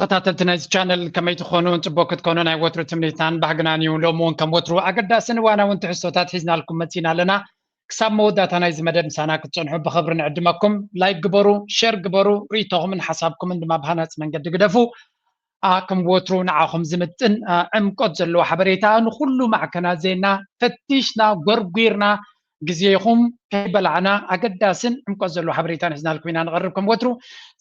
ተኸታተልቲ ናይዚ ቻነል ከመይ ትኾኑ? ጽቡቅ ክትኮኑ ናይ ወትሩ ትምኒትናን ባህግናን እዩ። ሎሚ እውን ከም ወትሩ ኣገዳስን እዋናውን ትሕዝቶታት ሒዝናልኩም መጺና ኣለና። ክሳብ መወዳእታ ናይዚ መደብ ምሳና ክትጸንሑ ብኽብሪ ንዕድመኩም። ላይክ ግበሩ፣ ሸር ግበሩ፣ ርእይቶኹምን ሓሳብኩምን ድማ ብሃናጺ መንገዲ ግደፉ። ኣ፣ ከም ወትሩ ንዓኹም ዝምጥን፣ ኣ፣ ዕምቆት ዘለዎ ሓበሬታ ንኹሉ ማዕከናት ዜና ፈቲሽና፣ ጎርጒርና፣ ግዜኹም ከይበላዕና ኣገዳስን ዕምቆት ዘለዎ ሓበሬታን ሒዝናልኩም ኢና ንቐርብ ከም ወትሩ።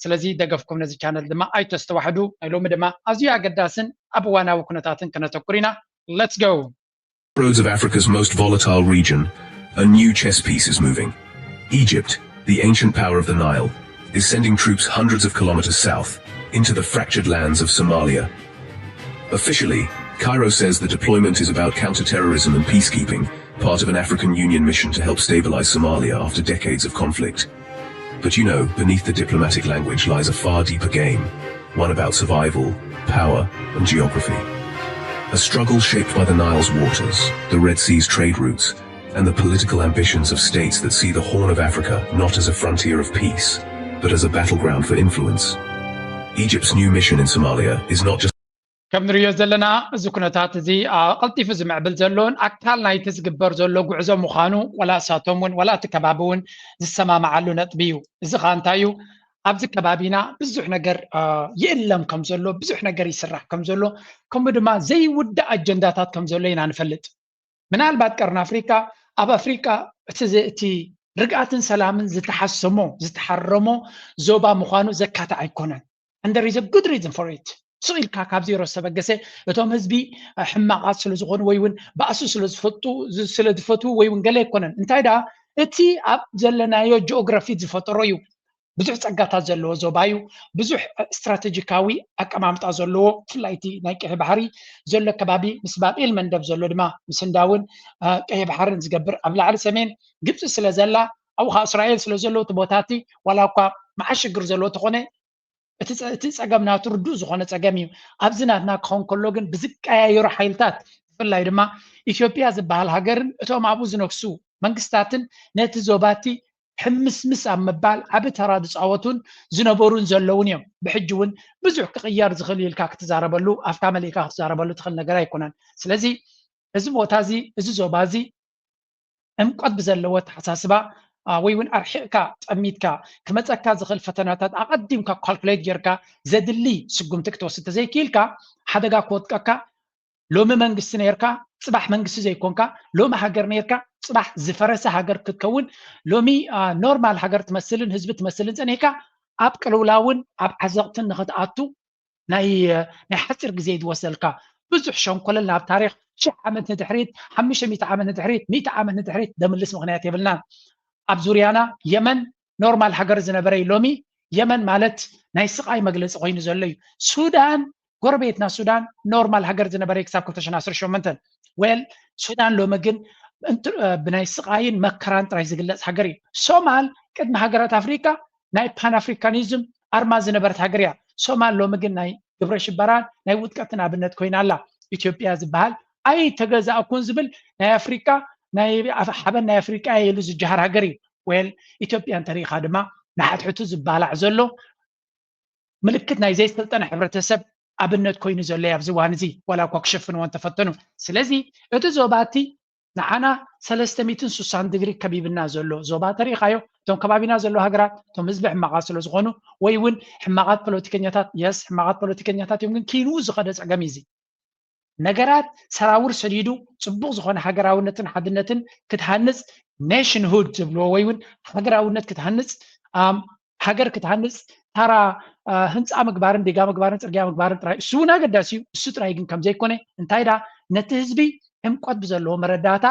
ስለዚ ደገፍኩም ነዚ ቻነል ድማ ኣይተስተዋሕዱ። ናይ ሎሚ ድማ ኣዝዩ ኣገዳስን ኣብ እዋናዊ ኩነታትን ከነተኩር ኢና። Let's go! Roads of Africa's most volatile region, a new chess piece is moving. Egypt, the ancient power of the Nile, is sending troops hundreds of kilometers south into the fractured lands of Somalia. Officially, Cairo says the deployment is about counterterrorism and peacekeeping, part of an African Union mission to help stabilize Somalia after decades of conflict. But you know, beneath the diplomatic language lies a far deeper game, one about survival, power, and geography. A struggle shaped by the Nile's waters, the Red Sea's trade routes, and the political ambitions of states that see the Horn of Africa not as a frontier of peace, but as a battleground for influence. Egypt's new mission in Somalia is not just ከም ንሪኦ ዘለና፣ እዚ ኩነታት እዚ፣ ኣ፣ ቀልጢፉ ዝምዕብል ዘሎን ኣካል ናይቲ ዝግበር ዘሎ ጉዕዞ ምዃኑ፣ ዋላ እሳቶም እውን፣ ዋላ እቲ ከባቢ እውን ዝሰማማዓሉ ነጥቢ እዩ። እዚ ኸኣ እንታይ እዩ? ኣብዚ ከባቢና ብዙሕ ነገር፣ ኣ፣ ይእለም ከም ዘሎ፣ ብዙሕ ነገር ይስራሕ ከም ዘሎ፣ ከምኡ ድማ ዘይውዳእ ኣጀንዳታት ከም ዘሎ ኢና ንፈልጥ። ምናልባት ቀርኒ ኣፍሪቃ፣ ኣብ ኣፍሪቃ እቲ ዘ-፣ እቲ ርግኣትን ሰላምን ዝተሓሰሞ፣ ዝተሓረሞ ዞባ ምዃኑ ዘካትዕ ኣይኮነን። And there is a good reason for it. ስቕ ኢልካ ካብ ዜሮ ዝተበገሰ፣ እቶም ህዝቢ፣ እ፣ ሕማቓት ስለ ዝኾኑ ወይ እውን ባእሲ ስለ ዝፈጡ-፣ ዝ-፣ ስለ ዝፈትዉ ወይ እውን ገለ ኣይኮነን። እንታይ ደኣ፣ እቲ ኣብ ዘለናዮ ጂኦግራፊ ዝፈጠሮ እዩ። ብዙሕ ጸጋታት ዘለዎ ዞባ እዩ። ብዙሕ ስትራቴጂካዊ ኣቀማምጣ ዘለዎ፣ ብፍላይ እቲ ናይ ቀይሕ ባሕሪ ዘሎ ከባቢ፣ ምስ ባብ ኤል መንደብ ዘሎ ድማ፣ ምስ ህንዳውን፣ እ፣ ቀይሕ ባሕርን ዝገብር፣ ኣብ ላዕሊ ሰሜን ግብጺ ስለ ዘላ፣ ኣብኡ ኸኣ እስራኤል ስለ ዘለዉ፣ እቲ ቦታ እቲ ዋላ እኳ መዓት ሽግር ዘለዎ ተኾነ፣ እቲ ጸ-፣ እቲ ጸገም ናቱ ርዱእ ዝኾነ ጸገም እዩ። ኣብዚ ናትና ክኸውን ከሎ ግን፣ ብዝቀያየሩ ሓይልታት፣ ብፍላይ ድማ ኢትዮጵያ ዝበሃል ሃገርን እቶም ኣብኡ ዝነግሱ መንግስታትን ነቲ ዞባ እቲ ሕምስምስ ኣብ ምባል ዓቢ ተራ ዝጻወቱን ዝነበሩን ዘለውን እዮም። ብሕጂ እውን ብዙሕ ክቕየር ዝኽእል ኢልካ ክትዛረበሉ፣ ኣፍካ መሊእካ ክትዛረበሉ ትኽእል ነገር ኣይኮነን። ስለዚ እዚ ቦታ እዚ፣ እዚ ዞባ እዚ ዕምቆት ብዘለዎ ኣተሓሳስባ፣ ኣ፣ ወይ እውን ኣርሒቕካ፣ ጠሚትካ፣ ክመጸካ ዝኽእል ፈተናታት ኣቐዲምካ ካልኩሌት ጌርካ፣ ዘድሊ ስጉምቲ ክትወስድ ተዘይክኢልካ፣ ሓደጋ ክወጥቀካ። ሎሚ መንግስቲ ነይርካ፣ ጽባሕ መንግስቲ ዘይኮንካ፣ ሎሚ ሃገር ነይርካ፣ ጽባሕ ዝፈረሰ ሃገር ክትከውን፣ ሎሚ፣ ኣ፣ ኖርማል ሃገር ትመስልን ህዝቢ ትመስልን ጸኒሕካ፣ ኣብ ቅልውላውን ኣብ ዓዘቕትን ንኽትኣቱ ናይ፣ ናይ ሓጺር ግዜ እዩ ዝወስደልካ። ብዙሕ ሸንኮለል ናብ ታሪኽ፣ ሽሕ ዓመት ንድሕሪት፣ ሓሙሽተ ሚእቲ ዓመት ንድሕሪት፣ ሚእቲ ዓመት ንድሕሪት ደምልስ ምኽንያት የብልናን። ኣብ ዙርያና የመን ኖርማል ሃገር ዝነበረ እዩ። ሎሚ የመን ማለት ናይ ስቓይ መግለጺ ኮይኑ ዘሎ እዩ። ሱዳን፣ ጎረቤትና ሱዳን ኖርማል ሃገር ዝነበረ እዩ ክሳብ ክልተ ሽሕን ዓሰርተ ሸሞንተን። ዌል፣ ሱዳን ሎሚ ግን እንት-፣ እ፣ ብናይ ስቓይን መከራን ጥራይ ዝግለጽ ሃገር እዩ። ሶማል ቅድሚ ሃገራት ኣፍሪቃ ናይ ፓን ኣፍሪካኒዝም ኣርማ ዝነበረት ሃገር እያ። ሶማል ሎሚ ግን ናይ ግብረ ሽበራን ናይ ውድቀትን ኣብነት ኮይና ኣላ። ኢትዮጵያ ዝበሃል ኣይተገዛእኩን ዝብል ናይ ኣፍሪቃ፣ ናይ ኣፍ-፣ ሓበን ናይ ኣፍሪቃ እየ ኢሉ ዝጀሃር ሃገር እዩ። ዌል፣ ኢትዮጵያ እንተሪኢኻ ድማ ንሓድሕቱ ዝባላዕ ዘሎ ምልክት ናይ ዘይሰልጠነ ሕብረተሰብ ኣብነት ኮይኑ ዘሎ እዩ ኣብዚ እዋን እዚ፣ ዋላ እኳ ክሸፍንዎ እንተፈተኑ። ስለዚ እቲ ዞባ እቲ ንዓና ሰለስተ ሚእትን ስሳን ዲግሪ ከቢብና ዘሎ ዞባ ተሪኢኻዮ። እቶም ከባቢና ዘለዉ ሃገራት፣ እቶም ህዝቢ ሕማቓት ስለ ዝኾኑ፣ ወይ እውን ሕማቓት ፖለቲከኛታት፣ የስ፣ ሕማቓት ፖለቲከኛታት እዮም፣ ግን ኪንኡ ዝኸደ ጸገም እዩ እዚ። ነገራት ሰራውር ሰዲዱ ጽቡቕ ዝኾነ ሃገራውነትን ሓድነትን ክትሃንጽ፣ ኔሽንሁድ ዝብልዎ ወይ እውን ሃገራውነት ክትሃንጽ፣ ኣም፣ ሃገር ክትሃንጽ፣ ታራ፣ እ፣ ህንጻ ምግባርን ዲጋ ምግባርን ጽርግያ ምግባርን ጥራይ፣ እሱ እውን ኣገዳሲ እዩ። እሱ ጥራይ ግን ከም ዘይኮነ፣ እንታይ ደኣ፣ ነቲ ህዝቢ ዕምቆት ብዘለዎ መረዳእታ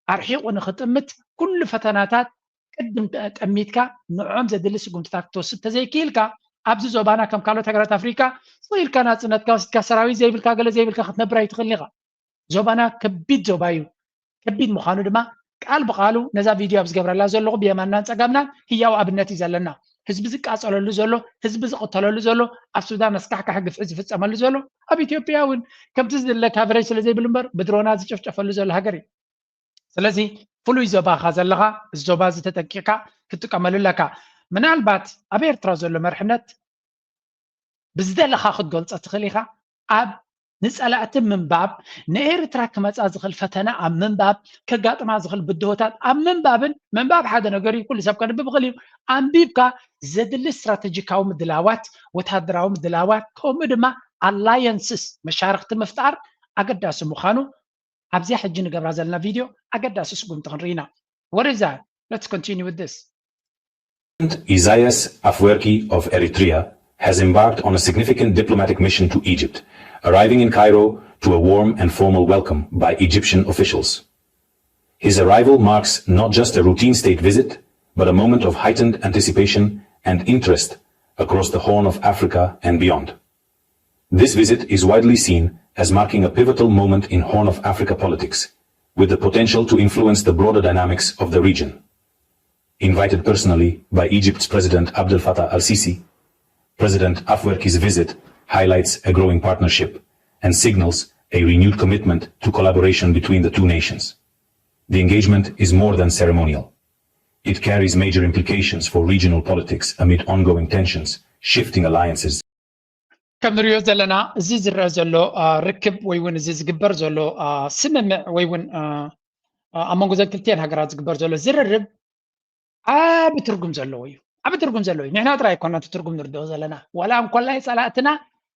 ኣርሒቑ ንኽጥምት፣ ኩሉ ፈተናታት ቅድም ጠ-፣ ጠሚትካ ንዕኦም ዘድሊ ስጉምትታት ክትወስድ ተዘይክኢልካ፣ ኣብዚ ዞባና ከም ካልኦት ሃገራት ኣፍሪቃ ስቕ ኢልካ ናጽነትካ ወሲድካ ሰራዊት ዘይብልካ፣ ገለ ዘይብልካ ክትነብር ኣይትኽእልን ኢኻ። ዞባና ከቢድ ዞባ እዩ። ከቢድ ምዃኑ ድማ ቃል ብቓሉ ነዛ ቪድዮ ኣብ ዝገብረላ ዘለኹ ብየማንናን ጸጋምናን ህያው ኣብነት እዩ ዘለና። ህዝቢ ዝቃጸለሉ ዘሎ፣ ህዝቢ ዝቕተለሉ ዘሎ፣ ኣብ ሱዳን ኣስካሕካሒ ግፍዒ ዝፍጸመሉ ዘሎ፣ ኣብ ኢትዮጵያ እውን ከምቲ ዝድለ ካቨሬጅ ስለ ዘይብሉ እምበር ብድሮናት ዝጭፍጨፈሉ ዘሎ ሃገር እዩ። ስለዚ ፍሉይ ዞባኻ ዘለኻ፣ እዚ ዞባ እዚ ተጠንቂቕካ ክትጥቀመሉ ኣለካ። ምናልባት ኣብ ኤርትራ ዘሎ መርሕነት ብዝደለኻ ክትገልጾ ትኽእል ኢኻ። ኣብ ንጸላእቲ ምንባብ፣ ንኤርትራ ክመጻ ዝኽእል ፈተና ኣብ ምንባብ፣ ከጋጥማ ዝኽእል ብድሆታት ኣብ ምንባብን፣ ምንባብ ሓደ ነገር እዩ፣ ኩሉ ሰብ ከንብብ ይኽእል እዩ። ኣንቢብካ ዘድሊ ስትራተጂካዊ ምድላዋት፣ ወታደራዊ ምድላዋት፣ ከምኡ ድማ ኣላየንስስ፣ መሻርኽቲ ምፍጣር ኣገዳሲ ምዃኑ ኣብዚኣ ሕጂ ንገብራ ዘለና ቪድዮ ኣገዳሲ ስጉምቲ ክንርኢ ኢና። What is that? Let's continue with this. President Isaias Afwerki of Eritrea has embarked on a significant diplomatic mission to Egypt, arriving in Cairo to a warm and formal welcome by Egyptian officials. His arrival marks not just a routine state visit, but a moment of heightened anticipation and interest across the Horn of Africa and beyond. This visit is widely seen as marking a pivotal moment in Horn of Africa politics, with the potential to influence the broader dynamics of the region. Invited personally by Egypt's President Abdel Fattah al-Sisi, President Afwerki's visit highlights a growing partnership and signals a renewed commitment to collaboration between the two nations. The engagement is more than ceremonial. It carries major implications for regional politics amid ongoing tensions, shifting alliances, ከም ንሪኦ ዘለና እዚ ዝረአ ዘሎ ርክብ ወይ እውን እዚ ዝግበር ዘሎ ስምምዕ ወይ እውን ኣብ መንጎ ዘን ክልቲኤን ሃገራት ዝግበር ዘሎ ዝርርብ ዓቢ ትርጉም ዘለዎ እዩ። ዓቢ ትርጉም ዘለዎ እዩ። ንሕና ጥራይ ኣይኮና እቲ ትርጉም ንርድኦ ዘለና፣ ዋላ እንኮላይ ጸላእትና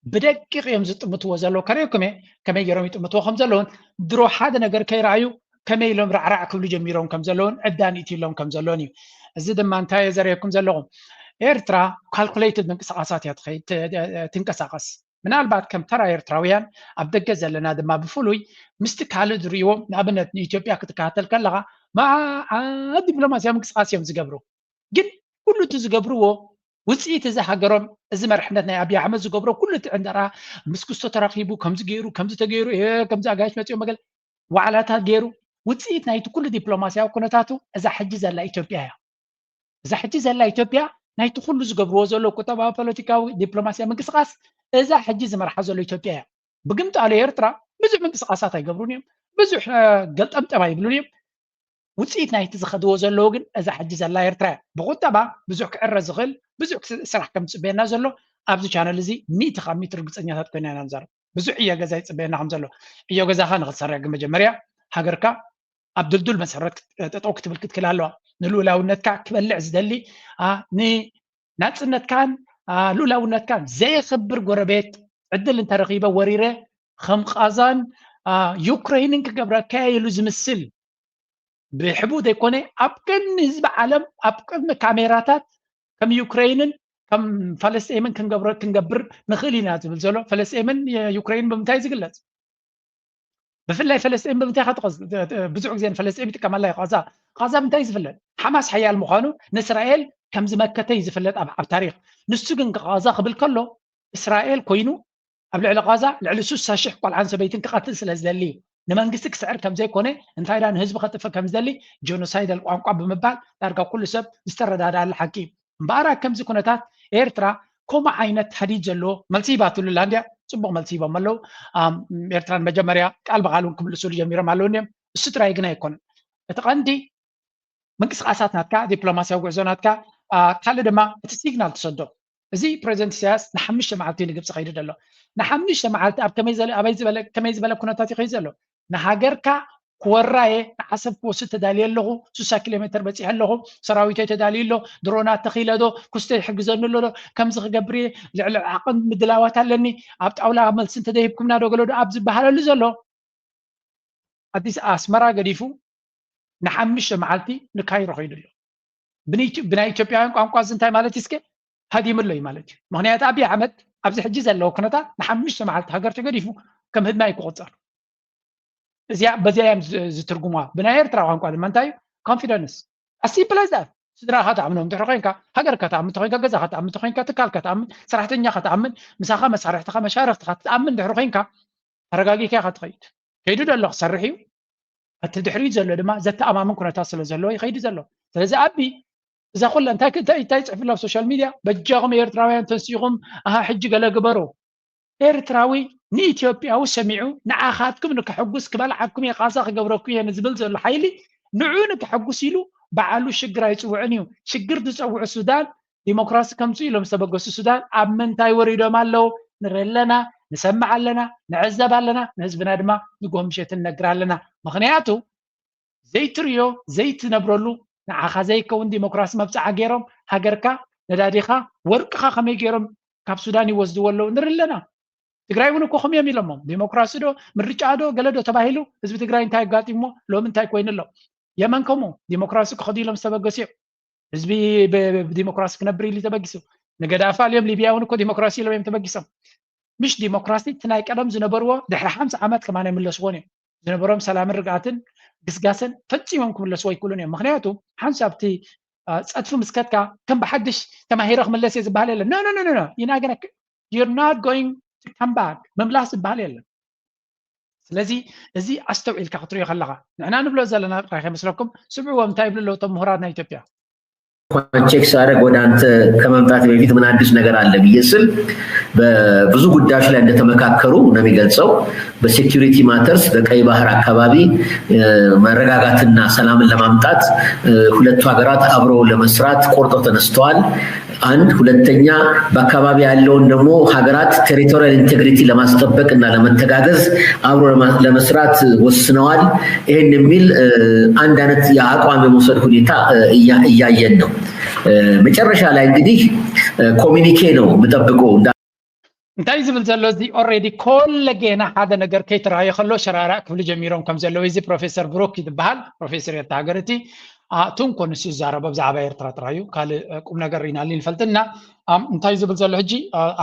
ብደቂቕ እዮም ዝጥምትዎ ዘለዉ። ከርእየኩም እየ ከመይ ገይሮም ይጥምትዎ ከም ዘለዉን ድሮ ሓደ ነገር ከይረኣዩ ከመይ ኢሎም ራዕራዕ ክብሉ ጀሚሮም ከም ዘለውን ዕብዳን ኢትሎም ከም ዘለውን እዩ። እዚ ድማ እንታይ እየ ዘርእየኩም ዘለኹ? ኤርትራ ካልኩሌትድ ምንቅስቃሳት እያ ትኸይድ ትንቀሳቀስ። ምናልባት ከም ተራ ኤርትራውያን ኣብ ደገ ዘለና ድማ ብፍሉይ ምስቲ ካልእ ዝርእይዎ፣ ንኣብነት ንኢትዮጵያ ክትከታተል ከለኻ መዓ ዲፕሎማስያዊ ምንቅስቃስ እዮም ዝገብሩ። ግን ኩሉ እቲ ዝገብርዎ ውፅኢት እዚ ሃገሮም፣ እዚ መርሕነት ናይ ኣብይ ኣሕመድ ዝገብሮ ኩሉ እቲ ዕንደራ ምስ ክስቶ ተራኺቡ ከምዚ ገይሩ ከምዚ ተገይሩ ከምዚ ኣጋይሽ መፅኦም መገል ዋዕላታት ገይሩ ውፅኢት ናይቲ ኩሉ ዲፕሎማስያዊ ኩነታቱ እዛ ሕጂ ዘላ ኢትዮጵያ እያ። እዛ ሕጂ ዘላ ኢትዮጵያ ናይቲ ኩሉ ዝገብርዎ ዘሎ ቁጠባዊ፣ ፖለቲካዊ፣ ዲፕሎማስያዊ ምንቅስቃስ እዛ ሕጂ ዝመርሓ ዘሎ ኢትዮጵያ እያ። ብግምጣሉ ኤርትራ ብዙሕ ምንቅስቃሳት ኣይገብሩን እዮም፣ ብዙሕ ገልጠምጠም ኣይብሉን እዮም። ውፅኢት ናይቲ ዝኸድዎ ዘለዉ ግን እዛ ሕጂ ዘላ ኤርትራ እያ። ብቁጠባ ብዙሕ ክዕረ ዝኽእል ብዙሕ ስራሕ ከም ዝፅበየና ዘሎ ኣብዚ ቻነል እዚ ሚእቲ ካብ ሚእቲ ርግፀኛታት ኮይና ኢና ንዛረብ። ብዙሕ ዕዮ ገዛ ይፅበየና ከም ዘሎ። ዕዮ ገዛኻ ንክትሰርሕ ግን መጀመርያ ሃገርካ ኣብ ድልዱል መሰረት ጠጠው ክትብል ክትክል ኣለዋ። ንልኡላውነትካ ክበልዕ ዝደሊ፣ ንናፅነትካን ልኡላውነትካን ዘየኽብር ጎረቤት ዕድል እንተረኺበ ወሪረ ከም ቃዛን ዩክሬንን ክገብረካ ኢሉ ዝምስል ብሕቡእ ዘይኮነ ኣብ ቅድሚ ህዝቢ ዓለም ኣብ ቅድሚ ካሜራታት ከም ዩክሬንን ከም ፈለስጤምን ክንገብር ክንገብር ንኽእል ኢና ዝብል ዘሎ ፈለስጤምን ዩክሬን ብምንታይ ዝግለጽ? ብፍላይ ፈለስጤን ብምንታይ ኢኻ ትቐዝ-፣ ብዙሕ ግዜ ንፈለስጤን ይጥቀመላ እዩ። ቃዛ፣ ቃዛ ብምንታይ እዩ ዝፍለጥ? ሓማስ ሓያል ምዃኑ ንእስራኤል ከም ዝመከተ እዩ ዝፍለጥ ኣብ፣ ኣብ ታሪኽ። ንሱ ግን ቃዛ ክብል ከሎ እስራኤል ኮይኑ ኣብ ልዕሊ ቃዛ ልዕሊ ስሳ ሽሕ ቆልዓን ሰበይትን ክቐትል ስለ ዝደሊ እዩ። ንመንግስቲ ክስዕር ከም ዘይኮነ እንታይ ዳ ንህዝቢ ከጥፍእ ከም ዝደሊ ጀኖሳይዳል ቋንቋ ብምባል ዳርጋ ኩሉ ሰብ ዝተረዳድኣሉ ሓቂ እዩ። እምበኣር ኣብ ከምዚ ኩነታት ኤርትራ ከምኡ ዓይነት ሃዲድ ዘለዎ መልሲ ሂባትሉ ኣላ እንድያ። ጽቡቕ መልሲ ሂቦም ኣለዉ። ኣም፣ ኤርትራን መጀመርያ ቃል ብቓል እውን ክምልስሉ ጀሚሮም ኣለዉ እንድዮም። እሱ ጥራይ ግን ኣይኮነን። እቲ ቀንዲ ምንቅስቃሳት ናትካ፣ ዲፕሎማስያዊ ጉዕዞ ናትካ፣ ኣ፣ ካልእ ድማ እቲ ሲግናል ትሰዶ። እዚ ፕሬዚደንት ኢሳያስ ንሓሙሽተ መዓልቲ ንግብፂ ከይዱ ዘሎ። ንሓሙሽተ መዓልቲ ኣብ ከመይ ዘለ-፣ ኣበይ ዝበለ፣ ከመይ ዝበለ ኩነታት እዩ ከይዱ ዘሎ? ንሃገርካ ክወራ እየ፣ ንዓሰብ ክወስድ ተዳልየ ኣለኹ፣ ስሳ ኪሎ ሜትር በፂሐ ኣለኹ፣ ሰራዊተይ ተዳልዩ ኣሎ፣ ድሮናት ተኺለ ዶ፣ ኩስተ ይሕግዘኒ ኣሎ ዶ፣ ከምዚ ክገብር እየ፣ ልዕሊ ዓቕን ምድላዋት ኣለኒ፣ ኣብ ጣውላ መልሲ እንተዘይሂብኩምና ዶ ገለ ዶ ኣብ ዝበሃለሉ ዘሎ፣ ኣዲስ ኣስመራ ገዲፉ ንሓሙሽተ መዓልቲ ንካይሮ ከይዱ ኣሎ። ብንኢትዮ-፣ ብናይ ኢትዮጵያውያን ቋንቋ እዚ እንታይ ማለት እዩ እስከ? ሃዲሙ ኣሎ እዩ ማለት እዩ። ምኽንያቱ ኣብይ ኣሕመድ ኣብዚ ሕጂ ዘለዎ ኩነታት ንሓሙሽተ መዓልቲ ሃገር ተገዲፉ ከም ህድማ እዩ ክቑጸር። እዚኣ፣ በዚኣ እዮም ዝ-፣ ዝትርጉሙዋ። ብናይ ኤርትራ ቋንቋ ድማ እንታይ እዩ? ኮንፊደንስ። As simple as that። ስድራኻ ትኣምኖም እንድሕሪ ኮይንካ፣ ሃገርካ ትኣምን እንተኾይንካ፣ ገዛኻ ትኣምን እንተኾይንካ፣ ትካልካ ትኣምን፣ ሰራሕተኛኻ ትኣምን፣ ምሳኻ መሳርሕትኻ መሻርኽትኻ ትኣምን እንድሕሪ ኮይንካ፣ ተረጋጊእካ ኢኻ ትኸይድ። ከይዱ ዘሎ ክሰርሕ እዩ። እቲ ድሕሪኡ ዘሎ ድማ ዘተኣማምን ኩነታት ስለ ዘለዎ ይኸይዱ ዘሎ። ስለዚ ኣቢ እዛ ኩላ እንታይ እንታይ እንታይ ይፅሕፍላ ኣብ ሶሻል ሚድያ? በጃኹም ኤርትራውያን ተንሲኹም ኣሃ ሕጂ ገለ ግበሩ። ኤርትራዊ ንኢትዮጵያዊ ሰሚዑ ንዓኻትኩም ንክሕጉስ ክበልዓኩም እየ፣ ካሳ ክገብረኩም እየ ንዝብል ዘሎ ሓይሊ ንዑ ንክሕጉስ ኢሉ ባዕሉ ሽግር ኣይፅውዕን እዩ። ሽግር ዝፀውዑ ሱዳን ዲሞክራሲ ከምፅኡ ኢሎም ዝተበገሱ ሱዳን ኣብ ምንታይ ወሪዶም ኣለዉ? ንርኢ ኣለና፣ ንሰምዕ ኣለና፣ ንዕዘብ ኣለና፣ ንህዝብና ድማ ንጎ ምሸት ንነግር ኣለና። ምክንያቱ ዘይትርእዮ ዘይትነብረሉ ንዓኻ ዘይከውን ዲሞክራሲ መብፅዓ ገይሮም ሃገርካ ነዳዲኻ ወርቅኻ ከመይ ገይሮም ካብ ሱዳን ይወስድዎ ኣለዉ ንርኢ ኣለና። ትግራይ እውን እኮ ከምዮም ኢሎሞም። ዲሞክራሲ ዶ ምርጫ ዶ ገለ ዶ ተባሂሉ ህዝቢ ትግራይ እንታይ ኣጋጢሞ ሎሚ እንታይ ኮይኑ ኣሎ? የመን ከምኡ ዲሞክራሲ ክኸዱ ኢሎም ዝተበገሱ እዮም። ህዝቢ ብዲሞክራሲ ክነብር ኢሉ ተበጊሱ። ንገዳፊ ኣልዮም ሊብያ እውን እኮ ዲሞክራሲ ኢሎም እዮም ተበጊሶም። ምሽ ዲሞክራሲ እቲ ናይ ቀደም ዝነበርዎ ድሕሪ ሓምሳ ዓመት ከማን ኣይምለስዎን እዮም። ዝነበሮም ሰላምን ርግኣትን ግስጋሰን ፈፂሞም ክምለስዎ ኣይክእሉን እዮም። ምክንያቱ ሓንሳብ እቲ ፀጥፊ ምስከትካ ከም ብሓድሽ ተማሂረ ክምለስ እየ ዝበሃል የለን። No, no, no, no, no. You're not going to come back. ምምላስ ዝበሃል የለን። ስለዚ እዚ ኣስተውዒልካ ክትሪኦ ከለካ ንሕና ንብሎ ዘለና ጥራይ ከይመስለኩም። ስምዕዎም እንታይ ይብሉ ኣለዉ እቶም ምሁራት ናይ ኢትዮጵያ። ኳን ቼክ ሳደርግ ወደ አንተ ከመምጣት በፊት ምን አዲስ ነገር አለ ብዬ ስል በብዙ ጉዳዮች ላይ እንደተመካከሩ ነው የሚገልጸው። በ security matters በቀይ ባህር አካባቢ መረጋጋትና ሰላምን ለማምጣት ሁለቱ ሀገራት አብረው ለመስራት ቆርጠው ተነስተዋል። አንድ ሁለተኛ በአካባቢ ያለውን ደግሞ ሀገራት territorial integrity ለማስጠበቅ እና ለመተጋገዝ አብሮ ለመስራት ወስነዋል። ይህን የሚል አንድ አይነት የአቋም የመውሰድ ሁኔታ እያየን ነው። መጨረሻ ላይ እንግዲህ communique ነው የምጠብቀው። እንታይ ዝብል ዘሎ እዚ already ኮለጌና ሓደ ነገር ከይተረኣየ ከሎ ሸራራእ ክብሉ ጀሚሮም ከም ዘለዉ እዚ ፕሮፌሰር ብሩክ ዝበሃል ፕሮፌሰር የታ ሃገር እቲ ኣቱም ኮ ንሱ ዝዛረቦ ብዛዕባ ኤርትራ ጥራዩ ካልእ ቁም ነገር ርኢናሉ ይንፈልጥና እንታይ ዝብል ዘሎ ሕጂ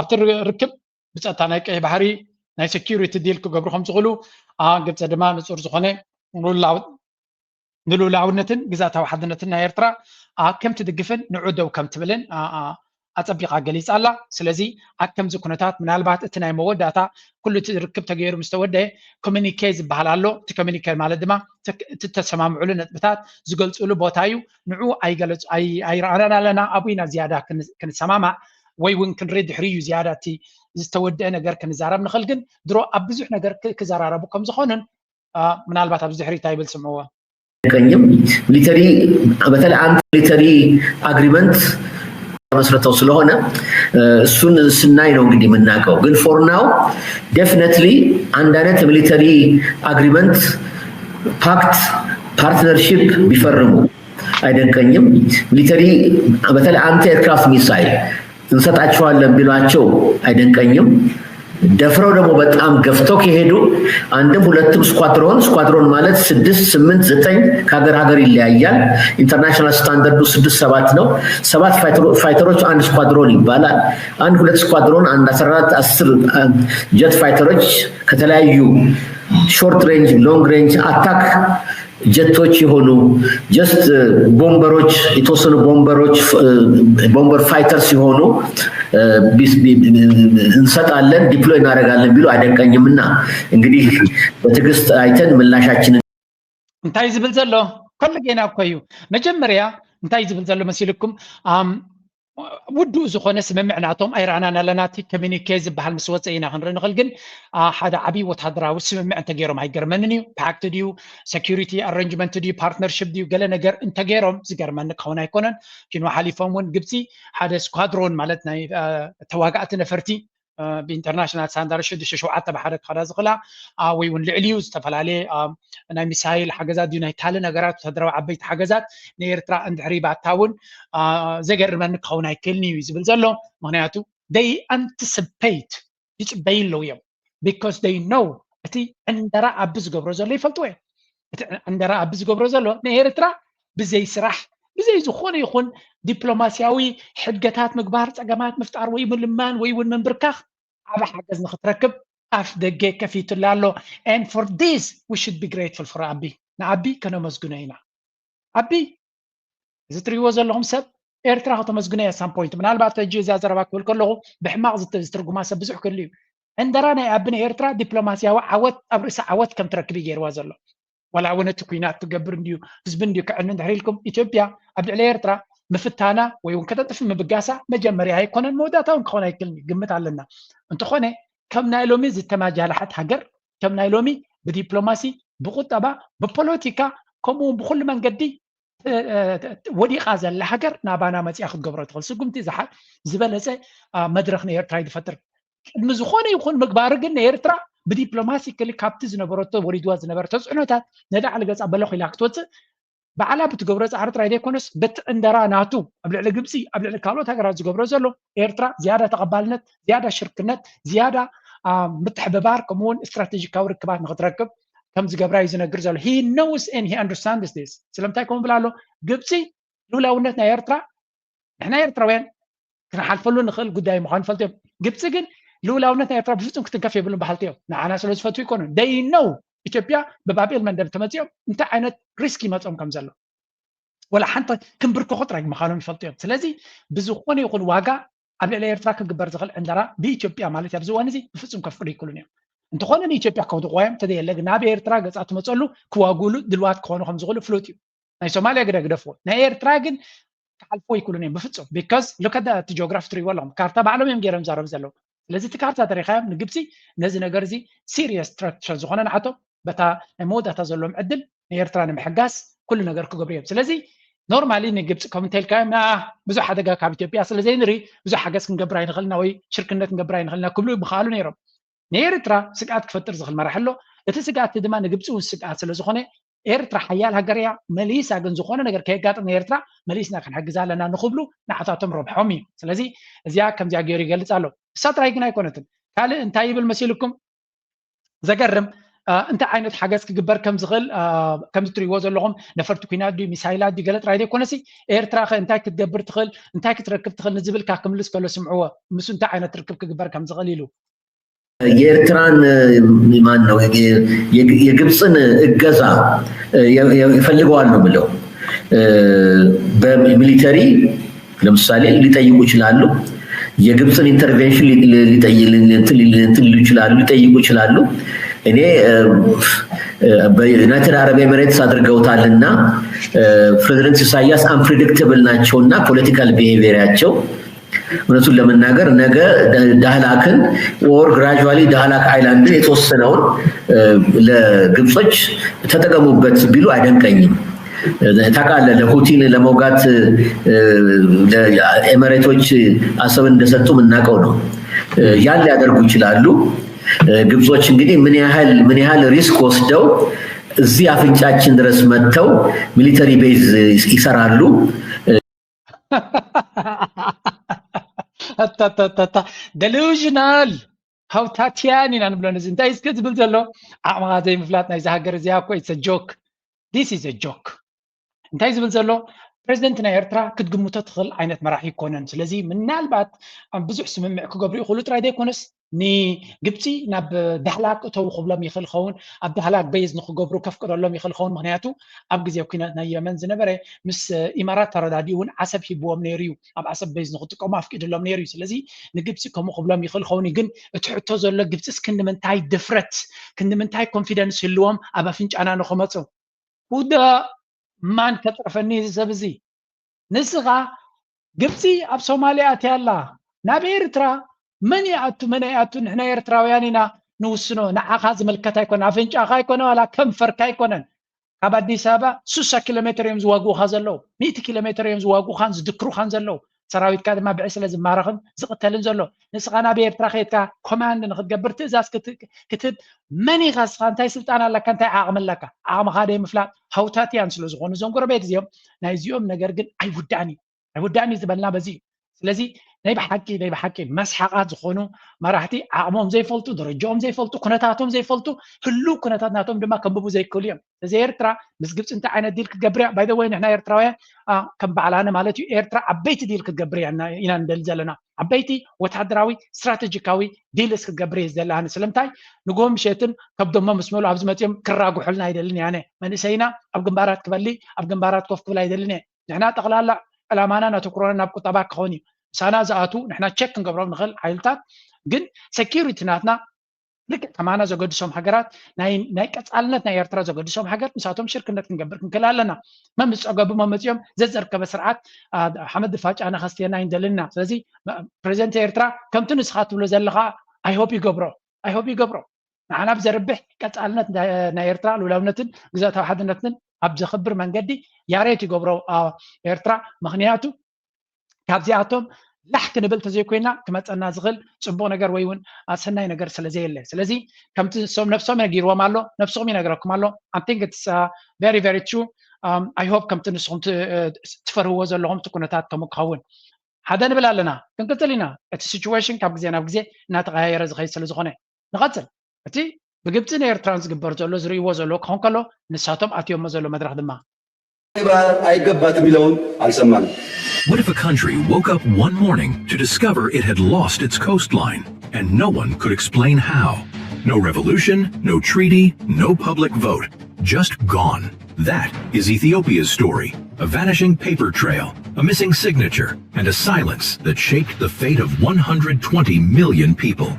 ኣብቲ ርክብ ብፀጥታ ናይ ቀይ ባሕሪ ናይ security deal ክገብሩ ከም ዝኽእሉ ግብፂ ድማ ንፁር ዝኾነ ንሉላውነትን ግዛታዊ ሓድነትን ናይ ኤርትራ ከም ትድግፍን ንዑ ደው ከም ትብልን ኣፀቢቓ ገሊፃ ኣላ። ስለዚ ኣብ ከምዚ ኩነታት ምናልባት እቲ ናይ መወዳእታ ኩሉ እቲ ርክብ ተገይሩ ምስ ተወደአ communique ዝበሃል ኣሎ። እቲ communique ማለት ድማ እቲ ተሰማምዕሉ ነጥብታት ዝገልፅሉ ቦታ እዩ። ንዑ ኣይረኣናን ኣለና። ኣብኡ ኢና ዝያዳ ክንሰማማዕ ወይ እውን ክንርኢ ድሕሪ እዩ ዝያዳ እቲ ዝተወደአ ነገር ክንዛረብ ንኽእል። ግን ድሮ ኣብ ብዙሕ ነገር ክዘራረቡ ከም ዝኾኑን ምናልባት ኣብዚ ድሕሪ እንታይ ይብል ስምዕዎ። አይደንቀኝም። Military በተለይ አንድ military agreement መስርተው ስለሆነ እሱን ስናይ ነው እንግዲህ የምናውቀው። ግን for now definitely አንድ አይነት military agreement pact partnership ቢፈርሙ አይደንቀኝም። Military በተለይ anti aircraft missile እንሰጣችኋለን ቢሏቸው አይደንቀኝም። ደፍረው ደግሞ በጣም ገፍተው ከሄዱ አንድም ሁለትም squadron squadron ማለት ስድስት ስምንት ዘጠኝ ከሀገር ሀገር ይለያያል። International standard ኡ ስድስት ሰባት ነው። ሰባት fighter ኦች አንድ squadron ይባላል። አንድ ሁለት squadron አንድ አስራ አራት አስር jet fighter ኦች ከተለያዩ short range long range attack jet ኦች የሆኑ just bomber ኦች የተወሰኑ bomber ኦች bomber fighter ሲሆኑ እንሰጣለን deploy እናደርጋለን ቢሉ አይደንቀኝም። እና እንግዲህ በትዕግስት አይተን ምላሻችንን እንታይ ዝብል ዘሎ ከሉ ጌና እኮ እዩ። መጀመርያ እንታይ ዝብል ዘሎ መሲልኩም ውዱእ ዝኾነ ስምምዕ ናቶም ኣይረኣናን ኣለና። እቲ communique ዝበሃል ምስ ወፀ ኢና ክንርኢ ንኽእል። ግን ሓደ ዓብዪ ወታደራዊ ስምምዕ እንተገይሮም ኣይገርመንን እዩ። pact ድዩ፣ security arrangement ድዩ፣ partnership ድዩ፣ ገለ ነገር እንተገይሮም ዝገርመኒ ክኸውን ኣይኮነን። ኪኑ ሓሊፎም እውን ግብፂ ሓደ squadron ማለት ናይ ተዋጋእቲ ነፈርቲ ብ international standard ሽዱሽተ ሸውዓተ ብሓደ ክኸዳ ዝኽእላ ወይ እውን ልዕሊኡ ዝተፈላለየ ናይ ሚሳይል ሓገዛት ድዩ ናይ ካልእ ነገራት ወታደራዊ ዓበይቲ ሓገዛት ንኤርትራ እንድሕሪ ባታ እውን ዘገርመኒ ክኸውን ኣይክእልን እዩ ዝብል ዘሎ። ምክንያቱ they anticipate ይፅበዩ ኣለዉ እዮም። Because they know እቲ ዕንደራ ኣቢ ዝገብሮ ዘሎ ይፈልጥዎ እዮም። እቲ ዕንደራ ኣቢ ዝገብሮ ዘሎ ንኤርትራ ብዘይ ስራሕ ብዘይ ዝኾነ ይኹን ዲፕሎማሲያዊ ሕድገታት ምግባር፣ ፀገማት ምፍጣር ወይ ምልማን ወይ እውን ምንብርካኽ ዓቢ ሓገዝ ንክትረክብ ኣፍ ደገ ከፊቱላ ኣሎ። And for this we should be grateful for ኣቢ። ንኣቢ ከነመስግኖ ኢና። ኣቢ እዚ ትሪእዎ ዘለኹም ሰብ ኤርትራ ከተመስግኖ እያ። Some point ምናልባት ሕጂ እዚኣ ዘረባ ክብል ከለኹ ብሕማቕ ዝትርጉማ ሰብ ብዙሕ ክህሉ እዩ። ዕንደራ ናይ ኣቢ ንኤርትራ ዲፕሎማሲያዊ ዓወት ኣብ ርእሲ ዓወት ከም ትረክብ እዩ ገይርዋ ዘሎ። ዋላ እውን እቲ ኲናት ትገብር እንድዩ ህዝቢ እንድዩ ክዕኑ እንድሕር ኢልኩም ኢትዮጵያ ኣብ ልዕሊ ኤርትራ ምፍታና ወይ እውን ከተጥፍ ምብጋሳ መጀመርያ ኣይኮነን፣ መወዳእታ እውን ክኾን ኣይክልን እዩ፣ ግምት ኣለና። እንተኾነ ከም ናይ ሎሚ ዝተማጃላሓት ሃገር፣ ከም ናይ ሎሚ ብዲፕሎማሲ፣ ብቁጠባ፣ ብፖለቲካ፣ ከምኡ እውን ብኩሉ መንገዲ ወዲቓ ዘላ ሃገር ናባና መፅያ ክትገብሮ ትኽእል ስጉምቲ ዝሓ ዝበለፀ መድረክ ንኤርትራ እዩ ዝፈጥር። ቅድሚ ዝኾነ ይኹን ምግባር ግን ንኤርትራ ብዲፕሎማሲ ክሊ ካብቲ ዝነበረቶ ወሪድዋ ዝነበረ ተፅዕኖታት ነዳዕሊ ገፃ በለኽ ኢላ ክትወፅእ ባዕላ ብትገብሮ ፃዕሪ ጥራይ ዘይኮነስ በቲ ዕንደራ ናቱ ኣብ ልዕሊ ግብፂ ኣብ ልዕሊ ካልኦት ሃገራት ዝገብሮ ዘሎ ኤርትራ ዝያዳ ተቐባልነት ዝያዳ ሽርክነት ዝያዳ ምትሕብባር ከምኡውን ስትራቴጂካዊ ርክባት ንክትረክብ ከም ዝገብራ እዩ ዝነግር ዘሎ። He knows and he understands this። ስለምንታይ ከምኡ ብላ ኣሎ? ግብፂ ልውላውነት ናይ ኤርትራ ንሕና ኤርትራውያን ክንሓልፈሉ ንኽእል ጉዳይ ምዃኑ ይፈልጡ እዮም። ግብፂ ግን ልውላውነት ናይ ኤርትራ ብፍፁም ክትንከፍ የብሉን በሃልቲ እዮም። ንዓና ስለ ዝፈትዉ ይኮኑን ደይነው ኢትዮጵያ ብባብኤል መንደብ ተመፂኦም እንታይ ዓይነት ሪስክ ይመፆም ከም ዘሎ ወላ ሓንቲ ክንብርክኹ ጥራይ ምዃኖም ይፈልጡ እዮም። ስለዚ ብዝኾነ ይኹን ዋጋ ኣብ ልዕሊ ኤርትራ ክግበር ዝኽእል ዕንደራ ብኢትዮጵያ ማለት ኣብዚ እዋን እዚ ብፍፁም ከፍቅዱ ይክሉን እዮም። እንተኾነ ንኢትዮጵያ ከውድቕዋ እዮም ተደየለ ግን ናብ ኤርትራ ገፃ ትመፀሉ ክዋጉሉ ድልዋት ክኾኑ ከም ዝኽእሉ ፍሉጥ እዩ። ናይ ሶማልያ ግዳ ግደፍዎ ናይ ኤርትራ ግን ክሓልፎ ይክሉን እዮም ብፍፁም። Because look at the geography ትሪእዎ ኣለኹም ካርታ ባዕሎም እዮም ገይሮም ዛረቡ ዘለዉ። ስለዚ እቲ ካርታ ተሪኻዮም ንግብፂ ነዚ ነገር እዚ serious threat ስለ ዝኾነ ንዓቶም በታ ናይ መወዳእታ ዘለዎም ዕድል ንኤርትራ ንምሕጋዝ ኩሉ ነገር ክገብሩ እዮም። ስለዚ normally ንግብፂ ከም እንተልካዮም ንኣ ብዙሕ ሓደጋ ካብ ኢትዮጵያ ስለ ዘይንርኢ ብዙሕ ሓገዝ ክንገብር ኣይንኽእልና ወይ ሽርክነት ክንገብር ኣይንኽእልና ክብሉ ምኽኣሉ ነይሮም። ንኤርትራ ስግኣት ክፈጥር ዝኽእል መራሒ ኣሎ። እቲ ስግኣት ድማ ንግብፂ እውን ስግኣት ስለ ዝኾነ ኤርትራ ሓያል ሃገር እያ። መሊሳ ግን ዝኾነ ነገር ከየጋጥም ንኤርትራ መሊስና ክንሕግዛ ኣለና ንኽብሉ ንዓታቶም ረብሖም እዩ። ስለዚ እዚኣ ከምዚኣ ገይሩ ይገልፅ ኣሎ። እሳ ጥራይ ግን ኣይኮነትን። ካልእ እንታይ ይብል መሲልኩም? ዘገርም እንታይ ዓይነት ሓገዝ ክግበር ከም ዝኽእል ከም ትሪእዎ ዘለኹም ነፈርቲ ኩናት ድዩ ሚሳይላት ድዩ ገለ ጥራይ ዘይኮነሲ ኤርትራ ኸ እንታይ ክትገብር ትኽእል እንታይ ክትረክብ ትኽእል ንዝብል ካብ ክምልስ ከሎ ስምዕዎ። ምስ እንታይ ዓይነት ርክብ ክግበር ከም ዝኽእል ኢሉ የኤርትራን ማን ነው የግብፅን እገዛ ይፈልገዋል ነው ብለው በሚሊተሪ ለምሳሌ ሊጠይቁ ይችላሉ። የግብፅን ኢንተርቬንሽን ሊሉ ይችላሉ፣ ሊጠይቁ ይችላሉ። እኔ በዩናይትድ አረብ ኤምሬትስ አድርገውታልና ፕሬዚደንት ኢሳያስ unpredictable ናቸውና political behaviour ያቸው እውነቱን ለመናገር ነገ ዳህላክን or gradually ዳህላክ island ን የተወሰነውን ለግብጾች ተጠቀሙበት ቢሉ አይደንቀኝም። ታውቃለህ፣ ለሁቲን ለመውጋት ኤመሬቶች አሰብን እንደሰጡ የምናውቀው ነው። ያን ሊያደርጉ ይችላሉ። ግብጾች እንግዲህ ምን ያህል ምን ያህል risk ወስደው እዚህ አፍንጫችን ድረስ መጥተው military base ይሰራሉ። ኣታታታታ delusional ሃውታትያን ኢና ንብሎ። ነዚ እንታይ እስከ ዝብል ዘሎ ዓቕምኻ ዘይምፍላጥ ናይዚ ሃገር እዚኣ እኮ it's a joke። This is a joke። እንታይ ዝብል ዘሎ ፕሬዚደንት ናይ ኤርትራ ክትግምቶ ትኽእል ዓይነት መራሒ ይኮነን። ስለዚ ምናልባት ኣብ ብዙሕ ስምምዕ ክገብሩ ይኽእሉ ጥራይ ዘይኮነስ ንግብፂ ናብ ዳህላክ እተው ክብሎም ይኽእል ኸውን፣ ኣብ ዳህላክ በይዝ ንክገብሩ ከፍቅደሎም ይኽእል ኸውን። ምክንያቱ ኣብ ግዜ ኩናት ናይ የመን ዝነበረ ምስ ኢማራት ተረዳዲኡ እውን ዓሰብ ሂብዎም ነይሩ እዩ፣ ኣብ ዓሰብ በይዝ ንክጥቀሙ ኣፍቂድሎም ነይሩ እዩ። ስለዚ ንግብፂ ከምኡ ክብሎም ይኽእል ኸውን እዩ። ግን እቲ ሕቶ ዘሎ ግብፂስ ክንዲ ምንታይ ድፍረት ክንዲ ምንታይ ኮንፊደንስ ህልዎም ኣብ ኣፍንጫና ንክመፁ? Who the man ከጥርፈኒ እዚ ሰብ እዚ? ንስኻ ግብፂ ኣብ ሶማልያ ኣትያ ኣላ፣ ናብ ኤርትራ መን ይኣቱ መን ኣይኣቱ ንሕና ኤርትራውያን ኢና ንውስኖ። ንዓኻ ዝምልከት ኣይኮነን፣ ኣፍንጫኻ ኣይኮነ ዋላ ከንፈርካ ኣይኮነን። ካብ ኣዲስ ኣበባ ሱሳ ኪሎ ሜትር እዮም ዝዋግኡኻ ዘለዉ፣ ሚእቲ ኪሎ ሜትር እዮም ዝዋግኡኻን ዝድክሩኻን ዘለዉ። ሰራዊትካ ድማ ብዕስለ ዝማረኽን ዝቕተልን ዘሎ። ንስኻ ናብ ኤርትራ ከይድካ ኮማንድ ንክትገብር ትእዛዝ ክትህብ መን ኢኻ ንስኻ? እንታይ ስልጣን ኣለካ? እንታይ ዓቕሚ ኣለካ? ዓቕምኻ ደይ ምፍላጥ ሃውታትያን ስለ ዝኾኑ እዞም ጎረቤት እዚኦም ናይዚኦም ነገር ግን ኣይውዳእን እዩ። ኣይውዳእን እዩ ዝበልና በዚ እዩ። ስለዚ ናይ ብሓቂ ናይ ብሓቂ መስሓቓት ዝኾኑ መራሕቲ ዓቕሞም ዘይፈልጡ፣ ደረጃኦም ዘይፈልጡ፣ ኩነታቶም ዘይፈልጡ፣ ህሉው ኩነታት ናቶም ድማ ከንብቡ ዘይክእሉ እዮም። እዚ ኤርትራ ምስ ግብፂ እንታይ ዓይነት ዲል ክትገብር እያ? By the way ንሕና ኤርትራውያን ከም ባዕላነ ማለት እዩ ኤርትራ ዓበይቲ ዲል ክትገብር እያ ኢና ንደሊ ዘለና። ዓበይቲ ወታደራዊ ስትራቴጂካዊ ዲልስ ክትገብር እየ ዝደሊ ኣነ። ስለምንታይ ንግሆ ምሸትን ከብዶሞ ምስ መሉ ኣብዚ መፂኦም ክራጉሑልና ኣይደልን እየ ኣነ። መንእሰይና ኣብ ግንባራት ክበሊ ኣብ ግንባራት ኮፍ ክብል ኣይደልን እየ። ንሕና ጠቕላላ ዕላማናን ኣተኩሮናን ናብ ቁጠባ ክኸውን እዩ። ምሳና ዝኣትዉ ንሕና ቸክ ክንገብሮም ንኽእል ሓይልታት ግን ሴኪሪቲ ናትና ልክዕ ከማና ዘገድሶም ሃገራት፣ ናይ ቀፃልነት ናይ ኤርትራ ዘገድሶም ሃገር፣ ንሳቶም ሽርክነት ክንገብር ክንክእል ኣለና። መምስ ፀገቡ መመፅኦም ዘዘርከበ ስርዓት ሓመድ ድፋጫ ነኸስትየና ይንደልና። ስለዚ ፕሬዚደንት ኤርትራ ከምቲ ንስኻ ትብሎ ዘለኻ ኣይሆፕ ይገብሮ ኣይሆፕ ይገብሮ። ንዓና ብዘርብሕ ቀፃልነት ናይ ኤርትራ ልውላውነትን ግዛታዊ ሓድነትን ኣብ ዘኽብር መንገዲ ያሬት ይገብሮ ኤርትራ። ምክንያቱ ካብዚኣቶም ላሕ ክንብል ተዘይኮይና ክመፀና ዝኽእል ፅቡቅ ነገር ወይ እውን ኣሰናይ ነገር ስለዘየለ። ስለዚ ከምቲ ንሶም ነብሶም ነጊርዎም ኣሎ፣ ነብስኹም ይነግረኩም ኣሎ። I'm think it's very very true. I hope ከምቲ ንስኹም ትፈርህዎ ዘለኹም እቲ ኩነታት ከምኡ ክኸውን። ሓደ ንብል ኣለና፣ ክንቅፅል ኢና። እቲ ሲቹዌሽን ካብ ግዜ ናብ ግዜ እናተቀያየረ ዝኸይድ ስለዝኾነ ንቐፅል። እቲ ብግብፂ ንኤርትራን ዝግበር ዘሎ ዝርእይዎ ዘሎ ክኾን ከሎ ንሳቶም ኣትዮሞ ዘሎ መድረክ ድማ ባህር አይገባትም የሚለውን አልሰማንም። What if a country woke up one morning to discover it had lost its coastline and no one could explain how? No revolution, no treaty, no public vote. Just gone. That is Ethiopia's story. A vanishing paper trail, a missing signature, and a silence that shaped the fate of one hundred twenty million people.